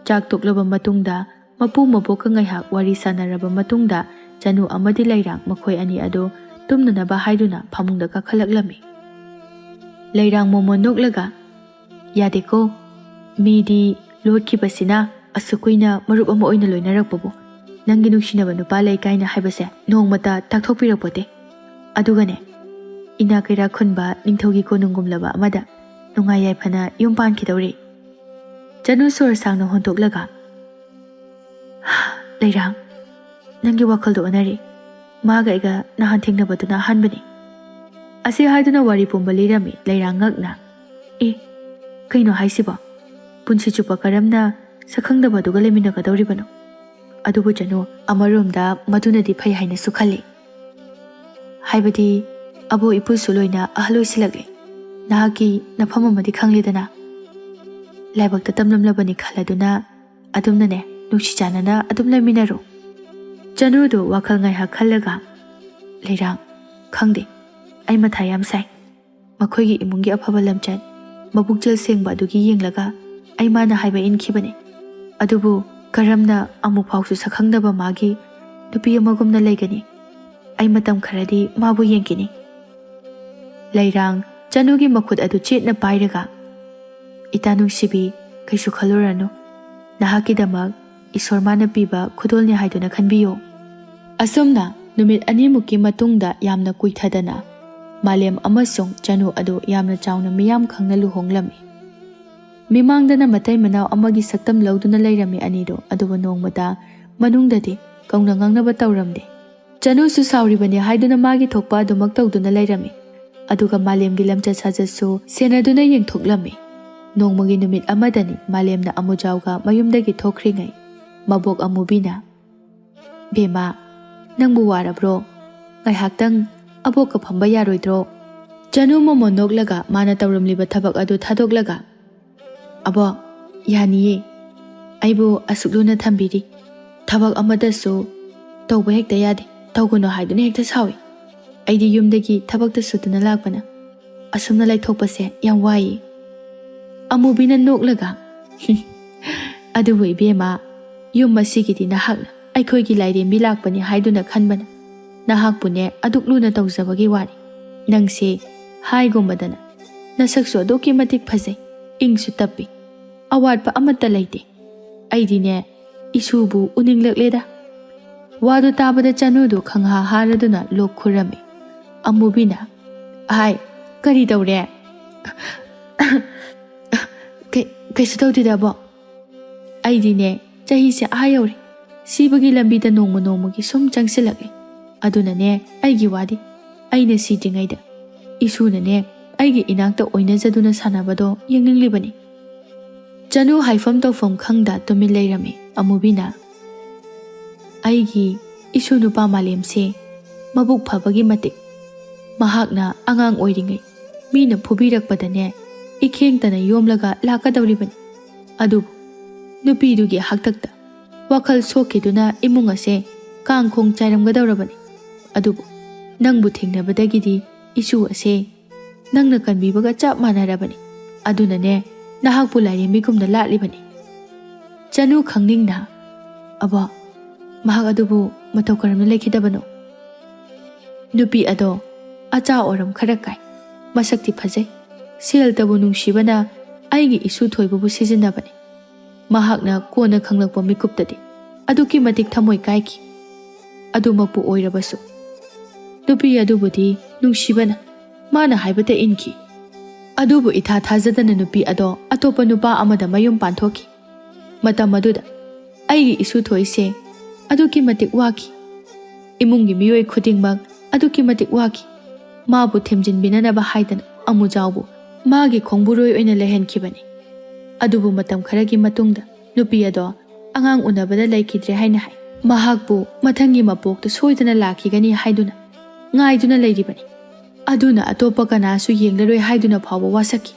ꯆꯥꯛ ꯇꯣꯛꯂꯕ ꯃꯇꯨꯡꯗ ꯃꯄꯨ ꯃꯕꯣꯛꯀ ꯉꯥꯏꯍꯥꯛ ꯋꯥꯔꯤ ꯁꯥꯟꯅꯔꯕ ꯃꯇꯨꯡꯗ ꯆꯅꯨ ꯑꯃꯗꯤ ꯂꯩꯔꯥꯡ ꯃꯈꯣꯏ ꯑꯅꯤ ꯑꯗꯨ ꯇꯨꯝꯅꯅꯕ ꯍꯥꯏꯗꯨꯅ ꯐꯃꯨꯡꯗ ꯀꯥꯈꯠꯂꯛꯂꯝꯃꯤ꯫ ꯂꯩꯔꯥꯡ ꯃꯣꯃꯣꯟ ꯅꯣꯛꯂꯒ, "ꯌꯥꯗꯦꯀꯣ, ꯃꯤꯗꯤ ꯂꯣꯠꯈꯤꯕꯁꯤꯅ ꯑꯁꯨꯛ ꯀꯨꯏꯅ ꯃꯔꯨꯞ ꯑꯃ ꯑꯣꯏꯅ ꯂꯣꯏꯅꯔꯛꯄꯕꯨ ꯅꯪꯒꯤ ꯅꯨꯡꯁꯤꯅꯕ ꯅꯨꯄꯥ ꯂꯩ ꯀꯥꯏꯅ ꯍꯥꯏꯕꯁꯦ ꯅꯣꯡꯃꯇ ꯇꯥꯛꯊꯣꯛꯄꯤꯔꯛꯄꯣꯠꯇꯦ꯫ ꯑꯗꯨꯒꯅꯦ, ꯏꯅꯥꯛ ꯀꯩꯔꯥꯛ ꯈꯨꯟꯕ ꯅꯤꯡꯊꯧꯒꯤ ꯀꯣꯅꯨꯡꯒꯨꯝꯂꯕ ꯑꯃꯗ ꯅꯨꯡꯉꯥꯏ ꯌꯥꯏꯐꯅ ꯌꯨꯝ ꯄꯥꯟꯈꯤꯗꯧꯔꯤ꯫" ꯆꯅꯨ ꯁꯣꯔ ꯁꯥꯡꯅ ꯍꯣꯟꯗꯣꯛꯂꯒ, "ꯂꯩꯔꯥꯡ, ꯅꯪꯒꯤ ꯋꯥꯈꯜꯗꯣ ꯑꯣꯟꯅꯔꯦ꯫ ꯃꯥꯒ ꯑꯩꯒ ꯅꯍꯥꯟ ꯊꯦꯡꯅꯕꯗꯨꯅ ꯑꯍꯥꯟꯕꯅꯤ"꯫ ꯑꯁꯤ ꯍꯥꯏꯗꯨꯅ ꯋꯥꯔꯤ ꯄꯨꯝꯕ ꯂꯤꯔꯝꯃꯤ ꯂꯩꯔꯥꯡ ꯉꯛꯅ꯫ "ꯑꯦ, ꯀꯩꯅꯣ ꯍꯥꯏꯁꯤꯕꯣ? ꯄꯨꯟꯁꯤ ꯆꯨꯞꯄ ꯀꯔꯝꯅ ꯁꯛꯈꯪꯗꯕ ꯑꯗꯨꯒ ꯂꯩꯃꯤꯟꯅꯒꯗꯧꯔꯤꯕꯅꯣ?" ꯑꯗꯨꯕꯨ ꯆꯅꯨ ꯑꯃꯔꯣꯝꯗ ꯃꯗꯨꯅꯗꯤ ꯐꯩ ꯍꯥꯏꯅꯁꯨ ꯈꯜꯂꯤ꯫ ꯍꯥꯏꯕꯗꯤ ꯑꯕꯣꯛ ꯏꯄꯨꯁꯨ ꯂꯣꯏꯅ ꯑꯍꯜ ꯑꯣꯏꯁꯤꯜꯂꯛꯂꯦ꯫ ꯅꯍꯥꯛꯀꯤ ꯅꯐꯝ ꯑꯃꯗꯤ ꯈꯪꯂꯦꯗꯅ꯫ ꯂꯥꯏꯕꯛꯇ ꯇꯝꯂꯝꯂꯕꯅꯤ ꯈꯜꯂꯗꯨꯅ ꯑꯗꯨꯝꯅꯅꯦ ꯅꯨꯡꯁꯤ ꯆꯥꯟꯅꯅ ꯑꯗꯨꯝ ꯂꯩꯃꯤꯟꯅꯔꯣ꯫ ꯆꯅꯨꯗꯨ ꯋꯥꯈꯜ ꯉꯥꯏꯍꯥꯛ ꯈꯜꯂꯒ, "ꯂꯩꯔꯥꯡ, ꯈꯪꯗꯦ, ꯑꯩ ꯃꯊꯥ ꯌꯥꯝ ꯁꯥꯏ꯫ ꯃꯈꯣꯏꯒꯤ ꯏꯃꯨꯡꯒꯤ ꯑꯐꯕ ꯂꯝꯆꯠ, ꯃꯄꯨꯛꯆꯦꯜ ꯁꯦꯡꯕ ꯑꯗꯨꯒꯤ ꯌꯦꯡꯂꯒ ꯑꯩ ꯃꯥꯅ ꯍꯥꯏꯕ ꯏꯟꯈꯤꯕꯅꯤ꯫ ꯑꯗꯨꯕꯨ ꯀꯔꯝꯅ ꯑꯃꯨꯛ ꯐꯥꯎꯁꯨ ꯁꯛꯈꯪꯗꯕ ꯃꯥꯒꯤ ꯅꯨꯄꯤ ꯑꯃꯒꯨꯝꯅ ꯂꯩꯒꯅꯤ? ꯑꯩ ꯃꯇꯝ ꯈꯔꯗꯤ ꯃꯥꯕꯨ ꯌꯦꯡꯈꯤꯅꯤ"꯫ ꯂꯩꯔꯥꯡ ꯆꯅꯨꯒꯤ ꯃꯈꯨꯠ ꯑꯗꯨ ꯆꯦꯠꯅ ꯄꯥꯏꯔꯒ, "ꯏꯇꯥ ꯅꯨꯡꯁꯤꯕꯤ, ꯀꯩꯁꯨ ꯈꯜꯂꯨꯔꯅꯨ꯫ ꯅꯍꯥꯛꯀꯤꯗꯃꯛ ꯏꯁꯣꯔ ꯃꯥꯅ ꯄꯤꯕ ꯈꯨꯗꯣꯜꯅꯤ ꯍꯥꯏꯗꯨꯅ ꯈꯟꯕꯤꯌꯨ"꯫ ꯑꯁꯨꯝꯅ ꯅꯨꯃꯤꯠ ꯑꯅꯤꯃꯨꯛꯀꯤ ꯃꯇꯨꯡꯗ ꯌꯥꯝꯅ ꯀꯨꯏꯊꯗꯅ ꯃꯥꯂꯦꯝ ꯑꯃꯁꯨꯡ ꯆꯅꯨ ꯑꯗꯨ ꯌꯥꯝꯅ ꯆꯥꯎꯅ ꯃꯤꯌꯥꯝ ꯈꯪꯅ ꯂꯨꯍꯣꯡꯂꯝꯃꯤ꯫ ꯃꯤꯃꯥꯡꯗꯅ ꯃꯇꯩ ꯃꯅꯥꯎ ꯑꯃꯒꯤ ꯁꯛꯇꯝ ꯂꯧꯗꯨꯅ ꯂꯩꯔꯝꯃꯤ ꯑꯅꯤꯗꯨ, ꯑꯗꯨꯕꯨ ꯅꯣꯡꯃꯇ ꯃꯅꯨꯡꯗꯗꯤ ꯀꯧꯅ ꯉꯥꯡꯅꯕ ꯇꯧꯔꯝꯗꯦ꯫ ꯆꯅꯨꯁꯨ ꯁꯥꯎꯔꯤꯕꯅꯤ ꯍꯥꯏꯗꯨꯅ ꯃꯥꯒꯤ ꯊꯣꯛꯄ ꯑꯗꯨꯃꯛ ꯇꯧꯗꯨꯅ ꯂꯩꯔꯝꯃꯤ꯫ ꯑꯗꯨꯒ ꯃꯥꯂꯦꯝꯒꯤ ꯂꯝꯆꯠ ꯁꯥꯖꯠꯁꯨ ꯁꯦꯟꯅꯗꯨꯅ ꯌꯦꯡꯊꯣꯛꯂꯝꯃꯤ꯫ ꯅꯣꯡꯃꯒꯤ ꯅꯨꯃꯤꯠ ꯑꯃꯗꯅꯤ ꯃꯥꯂꯦꯝꯅ ꯑꯃꯨꯖꯥꯎꯒ ꯃꯌꯨꯝꯗꯒꯤ ꯊꯣꯛꯈ꯭ꯔꯤꯉꯩ ꯃꯕꯣꯛ ꯑꯃꯨꯕꯤꯅ, "ꯕꯦꯝꯃ, ꯅꯪꯕꯨ ꯋꯥꯔꯕ꯭ꯔꯣ? ꯉꯥꯏꯍꯥꯛꯇꯪ ꯑꯕꯣꯛꯀ ꯐꯝꯕ ꯌꯥꯔꯣꯏꯗ꯭ꯔꯣ?" ꯆꯅꯨ ꯃꯣꯃꯣꯟ ꯅꯣꯛꯂꯒ ꯃꯥꯅ ꯇꯧꯔꯝꯂꯤꯕ ꯊꯕꯛ ꯑꯗꯨ ꯊꯥꯗꯣꯛꯂꯒ, "ꯑꯕꯣꯛ, ꯌꯥꯅꯤꯌꯦ꯫ ꯑꯩꯕꯨ ꯑꯁꯨꯛ ꯂꯨꯅ ꯊꯝꯕꯤꯔꯤ꯫ ꯊꯕꯛ ꯑꯃꯗꯁꯨ ꯇꯧꯕ ꯍꯦꯛꯇ ꯌꯥꯗꯦ꯫ ꯇꯧꯒꯅꯨ ꯍꯥꯏꯗꯨꯅ ꯍꯦꯛꯇ ꯁꯥꯎꯏ꯫ ꯑꯩꯗꯤ ꯌꯨꯝꯗꯒꯤ ꯊꯕꯛꯇ ꯁꯨꯗꯨꯅ ꯂꯥꯛꯄꯅ꯫ ꯑꯁꯨꯝꯅ ꯂꯩꯊꯣꯛꯄꯁꯦ ꯌꯥꯝ ꯋꯥꯏꯌꯦ"꯫ ꯑꯃꯨꯕꯤꯅ ꯅꯣꯛꯂꯒ, "ꯑꯗꯨꯕꯨ ꯏꯕꯦꯝꯃ, ꯌꯨꯝ ꯑꯁꯤꯒꯤꯗꯤ ꯅꯍꯥꯛꯅ ꯑꯩꯈꯣꯏꯒꯤ ꯂꯥꯏꯔꯦꯝꯕꯤ ꯂꯥꯛꯄꯅꯤ ꯍꯥꯏꯗꯨꯅ ꯈꯟꯕꯅ ꯅꯍꯥꯛꯄꯨꯅꯦ ꯑꯗꯨꯛ ꯂꯨꯅ ꯇꯧꯖꯕꯒꯤ ꯋꯥꯅꯤ꯫ ꯅꯪꯁꯦ ꯍꯥꯏꯒꯨꯝꯕꯗꯅ ꯅꯁꯛꯁꯨ ꯑꯗꯨꯛꯀꯤ ꯃꯇꯤꯛ ꯐꯖꯩ, ꯏꯪꯁꯨ ꯇꯞꯄꯤ, ꯑꯋꯥꯠꯄ ꯑꯃꯠꯇ ꯂꯩꯇꯦ꯫ ꯑꯩꯗꯤꯅꯦ ꯏꯁꯨꯕꯨ ꯎꯅꯤꯡꯂꯛꯂꯦꯗ"꯫ ꯋꯥꯗꯨ ꯇꯥꯕꯗ ꯆꯅꯨꯗꯨ ꯈꯪꯍꯥ ꯍꯥꯔꯗꯨꯅ ꯂꯣꯛ ꯈꯨꯔꯝꯃꯤ꯫ ꯑꯃꯨꯕꯤꯅ, "ꯑꯍꯥꯏ, ꯀꯔꯤ ꯇꯧꯔꯦ?" "ꯀꯩ-, "ꯀꯩꯁꯨ ꯇꯧꯗꯦꯗ, ꯑꯕꯣꯛ꯫ ꯑꯩꯗꯤꯅꯦ, ꯆꯍꯤꯁꯦ ꯑꯥ ꯌꯧꯔꯦ꯫ ꯁꯤꯕꯒꯤ ꯂꯝꯕꯤꯗ ꯅꯣꯡꯃ ꯅꯣꯡꯃꯒꯤ ꯁꯨꯝ ꯆꯪꯁꯤꯜꯂꯛꯂꯦ꯫ ꯑꯗꯨꯅꯅꯦ, ꯑꯩꯒꯤ ꯋꯥꯗꯤ, ꯑꯩꯅ ꯁꯤꯗ꯭ꯔꯤꯉꯩꯗ ꯏꯁꯨꯅꯅꯦ, ꯑꯩꯒꯤ ꯏꯅꯥꯛꯇ ꯑꯣꯏꯅꯖꯗꯨꯅ ꯁꯥꯟꯅꯕꯗꯣ ꯌꯦꯡꯅꯤꯡꯂꯤꯕꯅꯤ"꯫ ꯆꯅꯨ ꯍꯥꯏꯐꯝ ꯇꯧꯐꯝ ꯈꯪꯗ ꯇꯨꯃꯤꯟ ꯂꯩꯔꯝꯃꯤ꯫ ꯑꯃꯨꯕꯤꯅ, "ꯑꯩꯒꯤ ꯏꯁꯨ ꯅꯨꯄꯥ ꯃꯥꯂꯦꯝꯁꯦ ꯃꯕꯨꯛ ꯐꯕꯒꯤ ꯃꯇꯤꯛ, ꯃꯍꯥꯛꯅ ꯑꯉꯥꯡ ꯑꯣꯏꯔꯤꯉꯩ ꯃꯤꯅ ꯐꯨꯕꯤꯔꯛꯄꯗꯅꯦ, ꯏꯈꯦꯡꯇꯅ ꯌꯣꯝꯂꯒ ꯂꯥꯛꯀꯗꯧꯔꯤꯕꯅꯤ꯫ ꯑꯗꯨꯕꯨ ꯅꯨꯄꯤꯗꯨꯒꯤ ꯍꯥꯛꯇꯛꯇ ꯋꯥꯈꯜ ꯁꯣꯛꯈꯤꯗꯨꯅ ꯏꯃꯨꯡ ꯑꯁꯦ ꯀꯥꯡꯈꯣꯡ ꯆꯥꯏꯔꯝꯒꯗꯧꯔꯕꯅꯤ꯫ ꯑꯗꯨꯕꯨ ꯅꯪꯕꯨ ꯊꯦꯡꯅꯕꯗꯒꯤꯗꯤ ꯏꯁꯨ ꯑꯁꯦ ꯅꯪꯅ ꯀꯟꯕꯤꯕꯒ ꯆꯞ ꯃꯥꯟꯅꯔꯕꯅꯤ꯫ ꯑꯗꯨꯅꯅꯦ, ꯅꯍꯥꯛꯄꯨ ꯂꯥꯏꯔꯦꯝꯕꯤꯒꯨꯝꯅ ꯂꯥꯠꯂꯤꯕꯅꯤ"꯫ ꯆꯅꯨ ꯈꯪꯅꯤꯡꯅ, "ꯑꯕꯣꯛ, ꯃꯍꯥꯛ ꯑꯗꯨꯕꯨ ꯃꯇꯧ ꯀꯔꯝꯅ ꯂꯩꯈꯤꯗꯕꯅꯣ?" "ꯅꯨꯄꯤ ꯑꯗꯣ ꯑꯆꯥ ꯑꯣꯔꯝ ꯈꯔ ꯀꯥꯏ, ꯃꯁꯛꯇꯤ ꯐꯖꯩ꯫ ꯁꯦꯜꯇꯕꯨ ꯅꯨꯡꯁꯤꯕꯅ ꯑꯩꯒꯤ ꯏꯁꯨ ꯊꯣꯏꯕꯕꯨ ꯁꯤꯖꯤꯟꯅꯕꯅꯤ꯫ ꯃꯍꯥꯛꯅ ꯀꯣꯟꯅ ꯈꯪꯂꯛꯄ ꯃꯤꯀꯨꯞꯇꯗꯤ ꯑꯗꯨꯛꯀꯤ ꯃꯇꯤꯛ ꯊꯃꯣꯏ ꯀꯥꯏꯈꯤ꯫ ꯑꯗꯨꯃꯛꯄꯨ ꯑꯣꯏꯔꯕꯁꯨ, ꯅꯨꯄꯤ ꯑꯗꯨꯕꯨꯗꯤ ꯅꯨꯡꯁꯤꯕꯅ ꯃꯥꯅ ꯍꯥꯏꯕꯇ ꯏꯟꯈꯤ꯫ ꯑꯗꯨꯕꯨ ꯏꯊꯥ ꯊꯥꯖꯗꯅ ꯅꯨꯄꯤ ꯑꯗꯣ ꯑꯇꯣꯞꯄ ꯅꯨꯄꯥ ꯑꯃꯗ ꯃꯌꯨꯝ ꯄꯥꯟꯊꯣꯛꯈꯤ꯫ ꯃꯇꯝ ꯑꯗꯨꯗ ꯑꯩꯒꯤ ꯏꯁꯨ ꯊꯣꯏꯁꯦ ꯑꯗꯨꯛꯀꯤ ꯃꯇꯤꯛ ꯋꯥꯈꯤ꯫ ꯏꯃꯨꯡꯒꯤ ꯃꯤꯑꯣꯏ ꯈꯨꯗꯤꯡꯃꯛ ꯑꯗꯨꯛꯀꯤ ꯃꯇꯤꯛ ꯋꯥꯈꯤ꯫ ꯃꯥꯕꯨ ꯊꯦꯝꯖꯤꯟꯕꯤꯅꯅꯕ ꯍꯥꯏꯗꯅ ꯑꯃꯨꯖꯥꯎꯕꯨ ꯃꯥꯒꯤ ꯈꯣꯡꯕꯨꯔꯣꯏ ꯑꯣꯏꯅ ꯂꯩꯍꯟꯈꯤꯕꯅꯤ꯫ ꯑꯗꯨꯕꯨ ꯃꯇꯝ ꯈꯔꯒꯤ ꯃꯇꯨꯡꯗ ꯅꯨꯄꯤ ꯑꯗꯣ ꯑꯉꯥꯡ ꯎꯅꯕꯗ ꯂꯩꯈꯤꯗ꯭ꯔꯦ ꯍꯥꯏꯅ ꯍꯥꯏ꯫ ꯃꯍꯥꯛꯄꯨ ꯃꯊꯪꯒꯤ ꯃꯄꯣꯛꯇ ꯁꯣꯏꯗꯅ ꯂꯥꯛꯈꯤꯒꯅꯤ ꯍꯥꯏꯗꯨꯅ ꯉꯥꯏꯗꯨꯅ ꯂꯩꯔꯤꯕꯅꯤ꯫ ꯑꯗꯨꯅ ꯑꯇꯣꯞꯄ ꯀꯅꯥꯁꯨ ꯌꯦꯡꯂꯔꯣꯏ ꯍꯥꯏꯗꯨꯅ ꯐꯥꯎꯕ ꯋꯥꯁꯛꯈꯤ꯫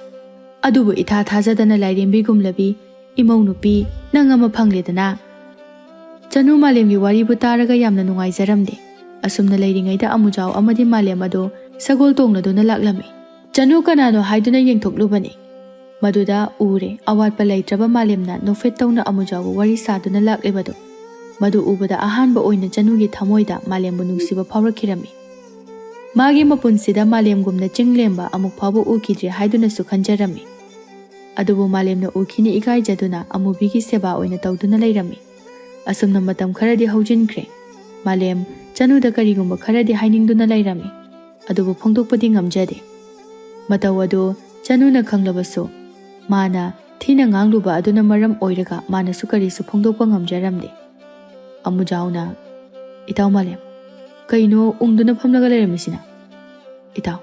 ꯑꯗꯨꯕꯨ ꯏꯊꯥ ꯊꯥꯖꯗꯅ ꯂꯥꯏꯔꯦꯝꯕꯤꯒꯨꯝꯂꯕꯤ ꯏꯃꯧ ꯅꯨꯄꯤ ꯅꯪ ꯑꯃ ꯐꯪꯂꯦꯗꯅ"꯫ ꯆꯅꯨ ꯃꯥꯂꯦꯝꯒꯤ ꯋꯥꯔꯤꯕꯨ ꯇꯥꯔꯒ ꯌꯥꯝꯅ ꯅꯨꯡꯉꯥꯏꯖꯔꯝꯗꯦ꯫ ꯑꯁꯨꯝꯅ ꯂꯩꯔꯤꯉꯩꯗ ꯑꯃꯨꯖꯥꯎ ꯑꯃꯗꯤ ꯃꯥꯂꯦꯝ ꯑꯗꯣ ꯁꯒꯣꯜ ꯇꯣꯡꯂꯗꯨꯅ ꯂꯥꯛꯂꯝꯃꯤ꯫ ꯆꯅꯨ ꯀꯅꯥꯅꯣ ꯍꯥꯏꯗꯨꯅ ꯌꯦꯡꯊꯣꯛꯂꯨꯕꯅꯤ꯫ ꯃꯗꯨꯗ ꯎꯔꯦ, ꯑꯋꯥꯠꯄ ꯂꯩꯇ꯭ꯔꯕ ꯃꯥꯂꯦꯝꯅ ꯅꯣꯛꯐꯦꯠ ꯇꯧꯅ ꯑꯃꯨꯖꯥꯎꯕꯨ ꯋꯥꯔꯤ ꯁꯥꯗꯨꯅ ꯂꯥꯛꯂꯤꯕꯗꯨ꯫ ꯃꯗꯨ ꯎꯕꯗ ꯑꯍꯥꯟꯕ ꯑꯣꯏꯅ ꯆꯅꯨꯒꯤ ꯊꯃꯣꯏꯗ ꯃꯥꯂꯦꯝꯕꯨ ꯅꯨꯡꯁꯤꯕ ꯐꯥꯎꯔꯛꯈꯤꯔꯝꯃꯤ꯫ ꯃꯥꯒꯤ ꯃꯄꯨꯟꯁꯤꯗ ꯃꯥꯂꯦꯝꯒꯨꯝꯅ ꯆꯤꯡ ꯂꯦꯝꯕ ꯑꯃꯨꯛ ꯐꯥꯎꯕ ꯎꯈꯤꯗ꯭ꯔꯦ ꯍꯥꯏꯗꯨꯅꯁꯨ ꯈꯟꯖꯔꯝꯃꯤ꯫ ꯑꯗꯨꯕꯨ ꯃꯥꯂꯦꯝꯅ ꯎꯈꯤꯅꯤ ꯏꯀꯥꯏꯖꯗꯨꯅ ꯑꯃꯨꯕꯤꯒꯤ ꯁꯦꯕꯥ ꯑꯣꯏꯅ ꯇꯧꯗꯨꯅ ꯂꯩꯔꯝꯃꯤ꯫ ꯑꯁꯨꯝꯅ ꯃꯇꯝ ꯈꯔꯗꯤ ꯍꯧꯖꯤꯟꯈ꯭ꯔꯦ꯫ ꯃꯥꯂꯦꯝ ꯆꯅꯨꯗ ꯀꯔꯤꯒꯨꯝꯕ ꯈꯔꯗꯤ ꯍꯥꯏꯅꯤꯡꯗꯨꯅ ꯂꯩꯔꯝꯃꯤ, ꯑꯗꯨꯕꯨ ꯐꯣꯡꯗꯣꯛꯄꯗꯤ ꯉꯝꯖꯗꯦ꯫ ꯃꯇꯧ ꯑꯗꯨ ꯆꯅꯨꯅ ꯈꯪꯂꯕꯁꯨ, ꯃꯥꯅ ꯊꯤꯅ ꯉꯥꯡꯂꯨꯕ ꯑꯗꯨꯅ ꯃꯔꯝ ꯑꯣꯏꯔꯒ ꯃꯥꯅꯁꯨ ꯀꯔꯤꯁꯨ ꯐꯣꯡꯗꯣꯛꯄ ꯉꯝꯖꯔꯝꯗꯦ꯫ ꯑꯃꯨꯖꯥꯎꯅ, "ꯏꯇꯥꯎ ꯃꯥꯂꯦꯝ, ꯀꯩꯅꯣ ꯎꯪꯗꯨꯅ ꯐꯝꯂꯒ ꯂꯩꯔꯝꯃꯤꯁꯤꯅ?" "ꯏꯇꯥꯎ,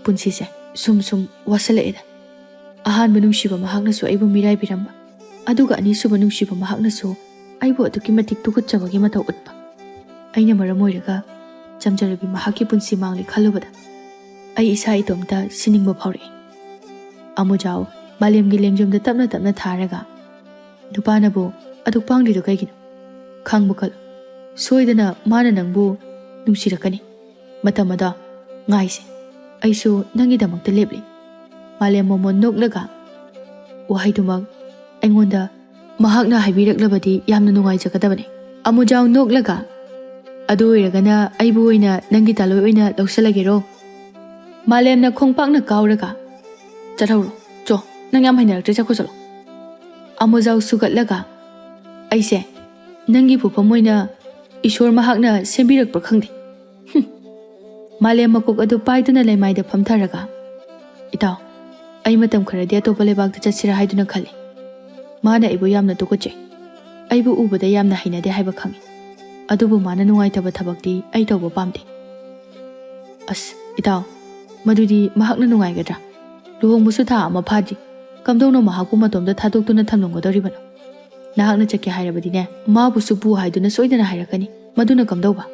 ꯄꯨꯟꯁꯤꯁꯦ ꯁꯨꯝ ꯁꯨꯝ ꯋꯥꯁꯜꯂꯛꯑꯦꯗ꯫ ꯑꯍꯥꯟꯕ ꯅꯨꯡꯁꯤꯕ ꯃꯍꯥꯛꯅꯁꯨ ꯑꯩꯕꯨ ꯃꯤꯔꯥꯏꯕꯤꯔꯝꯕ, ꯑꯗꯨꯒ ꯑꯅꯤꯁꯨꯕ ꯅꯨꯡꯁꯤꯕ ꯃꯍꯥꯛꯅꯁꯨ ꯑꯩꯕꯨ ꯑꯗꯨꯛꯀꯤ ꯃꯇꯤꯛ ꯇꯨꯀꯠꯆꯕꯒꯤ ꯃꯇꯧ ꯎꯠꯄ꯫ ꯑꯩꯅ ꯃꯔꯝ ꯑꯣꯏꯔꯒ ꯆꯝꯖꯔꯕꯤ ꯃꯍꯥꯛꯀꯤ ꯄꯨꯟꯁꯤ ꯃꯥꯡꯂꯦ ꯈꯜꯂꯨꯕꯗ ꯑꯩ ꯏꯁꯥ ꯏꯇꯣꯝꯇ ꯁꯤꯅꯤꯡꯕ ꯐꯥꯎꯔꯛꯏ꯫" ꯑꯃꯨꯖꯥꯎ ꯃꯥꯂꯦꯝꯒꯤ ꯂꯦꯡꯖꯨꯝꯗ ꯇꯞꯅ ꯇꯞꯅ ꯊꯥꯔꯒ, "ꯅꯨꯄꯥꯅꯕꯨ ꯑꯗꯨꯛ ꯄꯥꯡꯂꯤꯗꯨ ꯀꯩꯒꯤꯅꯣ? ꯈꯪꯕ ꯀꯜꯂꯨ꯫ ꯁꯣꯏꯗꯅ ꯃꯥꯅ ꯅꯪꯕꯨ ꯅꯨꯡꯁꯤꯔꯛꯀꯅꯤ꯫ ꯃꯇꯝ ꯑꯗꯣ ꯉꯥꯏꯁꯦ꯫ ꯑꯩꯁꯨ ꯅꯪꯒꯤꯗꯃꯛꯇ ꯂꯦꯞꯂꯤ꯫" ꯃꯥꯂꯦꯝ ꯃꯃꯣꯟ ꯅꯣꯛꯂꯒ, "ꯋꯥꯍꯩꯗꯨꯃꯛ ꯑꯩꯉꯣꯟꯗ ꯃꯍꯥꯛꯅ ꯍꯥꯏꯕꯤꯔꯛꯂꯕꯗꯤ ꯌꯥꯝꯅ ꯅꯨꯡꯉꯥꯏꯖꯒꯗꯕꯅꯤ꯫" ꯑꯃꯨꯖꯥꯎ ꯅꯣꯛꯂꯒ, "ꯑꯗꯨ ꯑꯣꯏꯔꯒꯅ ꯑꯩꯕꯨ ꯑꯣꯏꯅ ꯅꯪꯒꯤ ꯇꯥꯂꯣꯏ ꯑꯣꯏꯅ ꯂꯧꯁꯤꯜꯂꯒꯦꯔꯣ?" ꯃꯥꯂꯦꯝꯅ ꯈꯣꯡꯄꯥꯛꯅ ꯀꯥꯎꯔꯒ, "ꯆꯠꯍꯧꯔꯣ, ꯆꯣ, ꯅꯪ ꯌꯥꯝ ꯍꯩꯅꯔꯛꯇ꯭ꯔꯦ, ꯆꯠꯈꯣ ꯆꯠꯂꯣ꯫" ꯑꯃꯨꯖꯥꯎ ꯁꯨꯒꯠꯂꯒ, "ꯑꯩꯁꯦ ꯅꯪꯒꯤ ꯄꯣꯛꯐꯝ ꯑꯣꯏꯅ ꯏꯁꯣꯔ ꯃꯍꯥꯛꯅ ꯁꯦꯝꯕꯤꯔꯛꯄ꯭ꯔꯥ ꯈꯪꯗꯦ꯫" ꯍꯨꯝ꯫ ꯃꯥꯂꯦꯝ ꯃꯀꯣꯛ ꯑꯗꯨ ꯄꯥꯏꯗꯨꯅ ꯂꯩꯃꯥꯏꯗ ꯐꯝꯊꯔꯒ, "ꯏꯇꯥꯎ, ꯑꯩ ꯃꯇꯝ ꯈꯔꯗꯤ ꯑꯇꯣꯞꯄ ꯂꯩꯕꯥꯛꯇ ꯆꯠꯁꯤꯔꯥ ꯍꯥꯏꯗꯨꯅ ꯈꯜꯂꯤ꯫ ꯃꯥꯅ ꯑꯩꯕꯨ ꯌꯥꯝꯅ ꯇꯨꯀꯠꯆꯩ꯫ ꯑꯩꯕꯨ ꯎꯕꯗ ꯌꯥꯝꯅ ꯍꯩꯅꯗꯦ ꯍꯥꯏꯕ ꯈꯪꯏ꯫ ꯑꯗꯨꯕꯨ ꯃꯥꯅ ꯅꯨꯡꯉꯥꯏꯇꯕ ꯊꯕꯛꯇꯤ ꯑꯩ ꯇꯧꯕ ꯄꯥꯝꯗꯦ꯫" "ꯑꯁ, ꯏꯇꯥꯎ, ꯃꯗꯨꯗꯤ ꯃꯍꯥꯛꯅ ꯅꯨꯡꯉꯥꯏꯒꯗ꯭ꯔꯥ? ꯂꯨꯍꯣꯡꯕꯁꯨ ꯊꯥ ꯑꯃ ꯐꯥꯗ꯭ꯔꯤ꯫ ꯀꯝꯗꯧꯅ ꯃꯍꯥꯛꯄꯨ ꯃꯇꯣꯝꯇ ꯊꯥꯗꯣꯛꯇꯨꯅ ꯊꯝꯂꯝꯒꯗꯧꯔꯤꯕꯅꯣ? ꯅꯍꯥꯛꯅ ꯆꯠꯀꯦ ꯍꯥꯏꯔꯕꯗꯤꯅꯦ, ꯃꯥꯕꯨꯁꯨ ꯄꯨ ꯍꯥꯏꯗꯨꯅ ꯁꯣꯏꯗꯅ ꯍꯥꯏꯔꯛꯀꯅꯤ꯫ ꯃꯗꯨꯅ ꯀꯝꯗꯧꯕ?"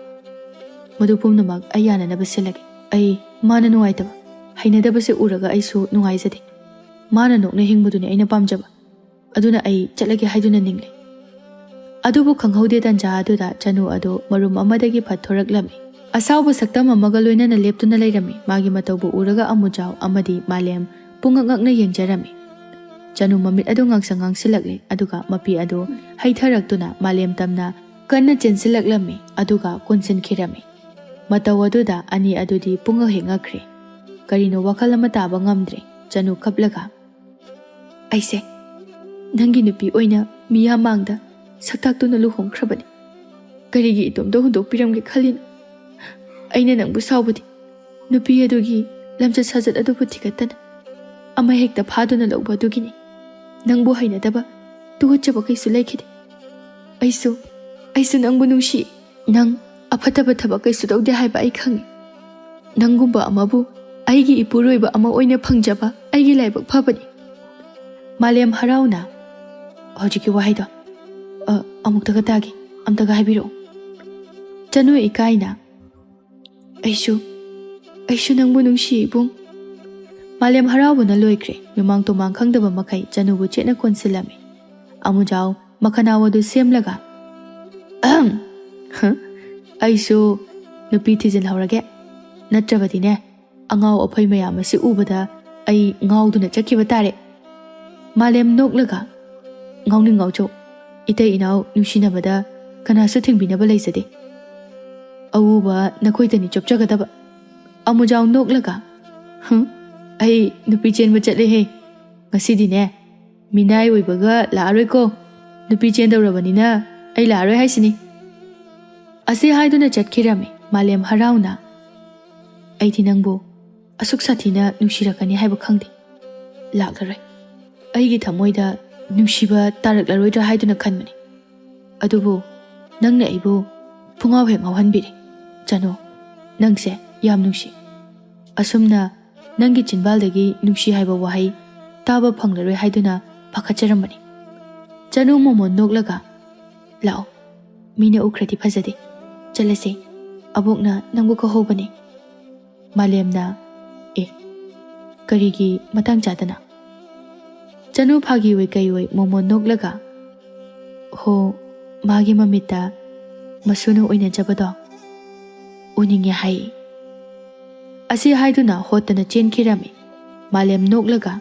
"ꯃꯗꯨ ꯄꯨꯝꯅꯃꯛ ꯑꯩ ꯌꯥꯅꯅꯕ ꯁꯤꯜꯂꯒꯦ꯫ ꯑꯩ ꯃꯥꯅ ꯅꯨꯡꯉꯥꯏꯇꯕ, ꯍꯩꯅꯗꯕꯁꯦ ꯎꯔꯒ ꯑꯩꯁꯨ ꯅꯨꯡꯉꯥꯏꯖꯗꯦ꯫ ꯃꯥꯅ ꯅꯣꯛꯅ ꯍꯤꯡꯕꯗꯨꯅꯤ ꯑꯩꯅ ꯄꯥꯝꯖꯕ꯫ ꯑꯗꯨꯅ ꯑꯩ ꯆꯠꯂꯒꯦ ꯍꯥꯏꯗꯨꯅ ꯅꯤꯡꯂꯦ꯫" ꯑꯗꯨꯕꯨ ꯈꯪꯍꯧꯗꯦ ꯇꯟꯖꯥ ꯑꯗꯨꯗ ꯆꯅꯨ ꯑꯗꯨ ꯃꯔꯨꯝ ꯑꯃꯗꯒꯤ ꯐꯠ ꯊꯣꯔꯛꯂꯝꯃꯤ꯫ ꯑꯁꯥꯎꯕ ꯁꯛꯇꯝ ꯑꯃꯒ ꯂꯣꯏꯅꯅ ꯂꯦꯞꯇꯨꯅ ꯂꯩꯔꯝꯃꯤ꯫ ꯃꯥꯒꯤ ꯃꯇꯧꯕꯨ ꯎꯔꯒ ꯑꯃꯨꯖꯥꯎ ꯑꯃꯗꯤ ꯃꯥꯂꯦꯝ ꯄꯨꯡꯉꯛ ꯉꯛꯅ ꯌꯦꯡꯖꯔꯝꯃꯤ꯫ ꯆꯅꯨ ꯃꯃꯤꯠ ꯑꯗꯨ ꯉꯥꯡꯁꯪ ꯉꯥꯡꯁꯤꯜꯂꯛꯂꯦ, ꯑꯗꯨꯒ ꯃꯄꯤ ꯑꯗꯨ ꯍꯩꯊꯔꯛꯇꯨꯅ ꯃꯥꯂꯦꯝ ꯇꯝꯅ ꯀꯟꯅ ꯆꯦꯟꯁꯤꯜꯂꯛꯂꯝꯃꯤ, ꯑꯗꯨꯒ ꯀꯣꯟꯁꯤꯟꯈꯤꯔꯝꯃꯤ꯫ ꯃꯇꯧ ꯑꯗꯨꯗ ꯑꯅꯤ ꯑꯗꯨꯗꯤ ꯄꯨꯡꯉꯛ ꯍꯦꯛ ꯉꯛꯈ꯭ꯔꯦ꯫ ꯀꯔꯤꯅꯣ ꯋꯥꯈꯜ ꯑꯃ ꯇꯥꯕ ꯉꯝꯗ꯭ꯔꯦ꯫ ꯆꯅꯨ ꯀꯞꯂꯒ, "ꯑꯩꯁꯦ ꯅꯪꯒꯤ ꯅꯨꯄꯤ ꯑꯣꯏꯅ ꯃꯤꯌꯥꯝ ꯃꯥꯡꯗ ꯁꯛꯇꯥꯛꯇꯨꯅ ꯂꯨꯍꯣꯡꯈ꯭ꯔꯕꯅꯤ꯫ ꯀꯔꯤꯒꯤ ꯏꯇꯣꯝꯇ ꯍꯨꯟꯗꯣꯛꯄꯤꯔꯝꯒꯦ ꯈꯜꯂꯤꯅꯣ? ꯑꯩꯅ ꯅꯪꯕꯨ ꯁꯥꯎꯕꯗꯤ ꯅꯨꯄꯤ ꯑꯗꯨꯒꯤ ꯂꯝꯆꯠ ꯁꯥꯖꯠ ꯑꯗꯨꯕꯨ ꯊꯤꯒꯠꯇꯅ ꯑꯃ ꯍꯦꯛꯇ ꯐꯥꯗꯨꯅ ꯂꯧꯕ ꯑꯗꯨꯒꯤꯅꯤ꯫ ꯅꯪꯕꯨ ꯍꯩꯅꯗꯕ, ꯇꯨꯀꯠꯆꯕ ꯀꯩꯁꯨ ꯂꯩꯈꯤꯗꯦ꯫ ꯑꯩꯁꯨ, ꯑꯩꯁꯨ ꯅꯪꯕꯨ ꯅꯨꯡꯁꯤ꯫ ꯅꯪ ꯑꯐꯠꯇꯕ ꯊꯕꯛ ꯀꯩꯁꯨ ꯇꯧꯗꯦ ꯍꯥꯏꯕ ꯑꯩ ꯈꯪꯉꯤ꯫ ꯅꯪꯒꯨꯝꯕ ꯑꯃꯕꯨ ꯑꯩꯒꯤ ꯏꯄꯨꯔꯣꯏꯕ ꯑꯃ ꯑꯣꯏꯅ ꯐꯪꯖꯕ ꯑꯩꯒꯤ ꯂꯥꯏꯕꯛ ꯐꯕꯅꯤ꯫ ꯃꯥꯂꯦꯝ ꯍꯔꯥꯎꯅ, "ꯍꯧꯖꯤꯛꯀꯤ ꯋꯥꯍꯩꯗꯣ, ꯑ, ꯑꯃꯨꯛꯇꯒ ꯇꯥꯒꯦ, ꯑꯝꯇꯒ ꯍꯥꯏꯕꯤꯔꯛꯑꯣ꯫" ꯆꯅꯨ ꯏꯀꯥꯏꯅ, "ꯑꯩꯁꯨ, ꯑꯩꯁꯨ ꯅꯪꯕꯨ ꯅꯨꯡꯁꯤ ꯏꯕꯨꯡ꯫" ꯃꯥꯂꯦꯝ ꯍꯔꯥꯎꯕꯅ ꯂꯣꯏꯈ꯭ꯔꯦ꯫ ꯃꯤꯃꯥꯡ ꯇꯨꯃꯥꯡ ꯈꯪꯗꯕ ꯃꯈꯩ ꯆꯅꯨꯕꯨ ꯆꯦꯠꯅ ꯀꯣꯟꯁꯤꯜꯂꯝꯃꯤ꯫ ꯑꯃꯨꯖꯥꯎ ꯃꯈꯅꯥꯎ ꯑꯗꯨ ꯁꯦꯝꯂꯒ, "ꯑꯍꯝ, ꯍ, ꯑꯩꯁꯨ ꯅꯨꯄꯤ ꯊꯤꯖꯤꯜꯍꯧꯔꯒꯦ꯫ ꯅꯠꯇ꯭ꯔꯕꯗꯤꯅꯦ, ꯑꯉꯥꯎ ꯑꯐꯩ ꯃꯌꯥꯝ ꯑꯁꯤ ꯎꯕꯗ ꯑꯩ ꯉꯥꯎꯗꯨꯅ ꯆꯠꯈꯤꯕ ꯇꯥꯔꯦ꯫" ꯃꯥꯂꯦꯝ ꯅꯣꯛꯂꯒ, "ꯉꯥꯎꯅꯤꯡ ꯉꯥꯎꯖꯧ, ꯏꯇꯩ ꯏꯅꯥꯎ ꯅꯨꯡꯁꯤꯅꯕꯗ ꯀꯅꯥꯁꯨ ꯊꯤꯡꯕꯤꯅꯕ ꯂꯩꯖꯗꯦ꯫ ꯑꯎꯕ ꯅꯈꯣꯏꯗꯅꯤ ꯆꯣꯞꯆꯒꯗꯕ꯫" ꯑꯃꯨꯖꯥꯎ ꯅꯣꯛꯂꯒ, "ꯍꯨꯝ, ꯑꯩ ꯅꯨꯄꯤ ꯆꯦꯟꯕ ꯆꯠꯂꯦꯍꯦ꯫ ꯉꯁꯤꯗꯤꯅꯦ, ꯃꯤꯅꯥꯏ ꯑꯣꯏꯕꯒ ꯂꯥꯛꯑꯔꯣꯏꯀꯣ꯫ ꯅꯨꯄꯤ ꯆꯦꯟꯗꯧꯔꯕꯅꯤꯅ ꯑꯩ ꯂꯥꯛꯑꯔꯣꯏ ꯍꯥꯏꯁꯤꯅꯤ꯫" ꯑꯁꯤ ꯍꯥꯏꯗꯨꯅ ꯆꯠꯈꯤꯔꯝꯃꯤ ꯃꯥꯂꯦꯝ ꯍꯔꯥꯎꯅ꯫ "ꯑꯩꯗꯤ ꯅꯪꯕꯨ ꯑꯁꯨꯛ ꯁꯥꯊꯤꯅ ꯅꯨꯡꯁꯤꯔꯛꯀꯅꯤ ꯍꯥꯏꯕ ꯈꯪꯗꯦ꯫ ꯂꯥꯛꯂꯔꯣꯏ꯫ ꯑꯩꯒꯤ ꯊꯃꯣꯏꯗ ꯅꯨꯡꯁꯤꯕ ꯇꯥꯔꯛꯂꯔꯣꯏꯗ꯭ꯔꯥ ꯍꯥꯏꯗꯨꯅ ꯈꯟꯕꯅꯤ꯫ ꯑꯗꯨꯕꯨ ꯅꯪꯅ ꯑꯩꯕꯨ ꯄꯨꯡꯉꯥꯎ ꯍꯦꯛ ꯉꯥꯎꯍꯟꯕꯤꯔꯦ꯫ ꯆꯅꯨ, ꯅꯪꯁꯦ ꯌꯥꯝ ꯅꯨꯡꯁꯤ꯫ ꯑꯁꯨꯝꯅ ꯅꯪꯒꯤ ꯆꯤꯟꯕꯥꯜꯗꯒꯤ ꯅꯨꯡꯁꯤ ꯍꯥꯏꯕ ꯋꯥꯍꯩ ꯇꯥꯕ ꯐꯪꯂꯔꯣꯏ ꯍꯥꯏꯗꯨꯅ ꯄꯥꯈꯠꯆꯔꯝꯕꯅꯤ꯫" ꯆꯅꯨ ꯃꯣꯃꯣꯟ ꯅꯣꯛꯂꯒ, "ꯂꯥꯛꯑꯣ, ꯃꯤꯅ ꯎꯈ꯭ꯔꯗꯤ ꯐꯖꯗꯦ꯫ ꯆꯠꯂꯁꯦ, ꯑꯕꯣꯛꯅ ꯅꯪꯕꯨ ꯀꯧꯍꯧꯕꯅꯦ꯫" ꯃꯥꯂꯦꯝꯅ, "ꯑꯦ, ꯀꯔꯤꯒꯤ ꯃꯇꯥꯡ ꯆꯥꯗꯅ?" ꯆꯅꯨ ꯐꯥꯒꯤ ꯑꯣꯏ ꯀꯩ ꯑꯣꯏ ꯃꯣꯃꯣꯟ ꯅꯣꯛꯂꯒ, "ꯍꯣ, ꯃꯥꯒꯤ ꯃꯃꯤꯠꯇ ꯃꯁꯨꯅ ꯑꯣꯏꯅꯖꯕꯗꯣ ꯎꯅꯤꯡꯉꯦ ꯍꯥꯏ꯫" ꯑꯁꯤ ꯍꯥꯏꯗꯨꯅ ꯍꯣꯠꯇꯅ ꯆꯦꯟꯈꯤꯔꯝꯃꯤ꯫ ꯃꯥꯂꯦꯝ ꯅꯣꯛꯂꯒ,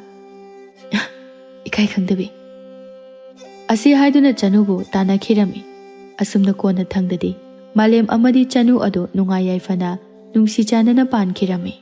"ꯏꯀꯥꯏ ꯈꯪꯗꯕꯤ꯫" ꯑꯁꯤ ꯍꯥꯏꯗꯨꯅ ꯆꯅꯨꯕꯨ ꯇꯥꯟꯅꯈꯤꯔꯝꯃꯤ꯫ ꯑꯁꯨꯝꯅ ꯀꯣꯟꯅ ꯊꯪꯗꯗꯤ ꯃꯥꯂꯦꯝ ꯑꯃꯗꯤ ꯆꯅꯨ ꯑꯗꯨ ꯅꯨꯡꯉꯥꯏ ꯌꯥꯏꯐꯅ ꯅꯨꯡꯁꯤ ꯆꯥꯟꯅꯅ ꯄꯥꯟꯈꯤꯔꯝꯃꯤ꯫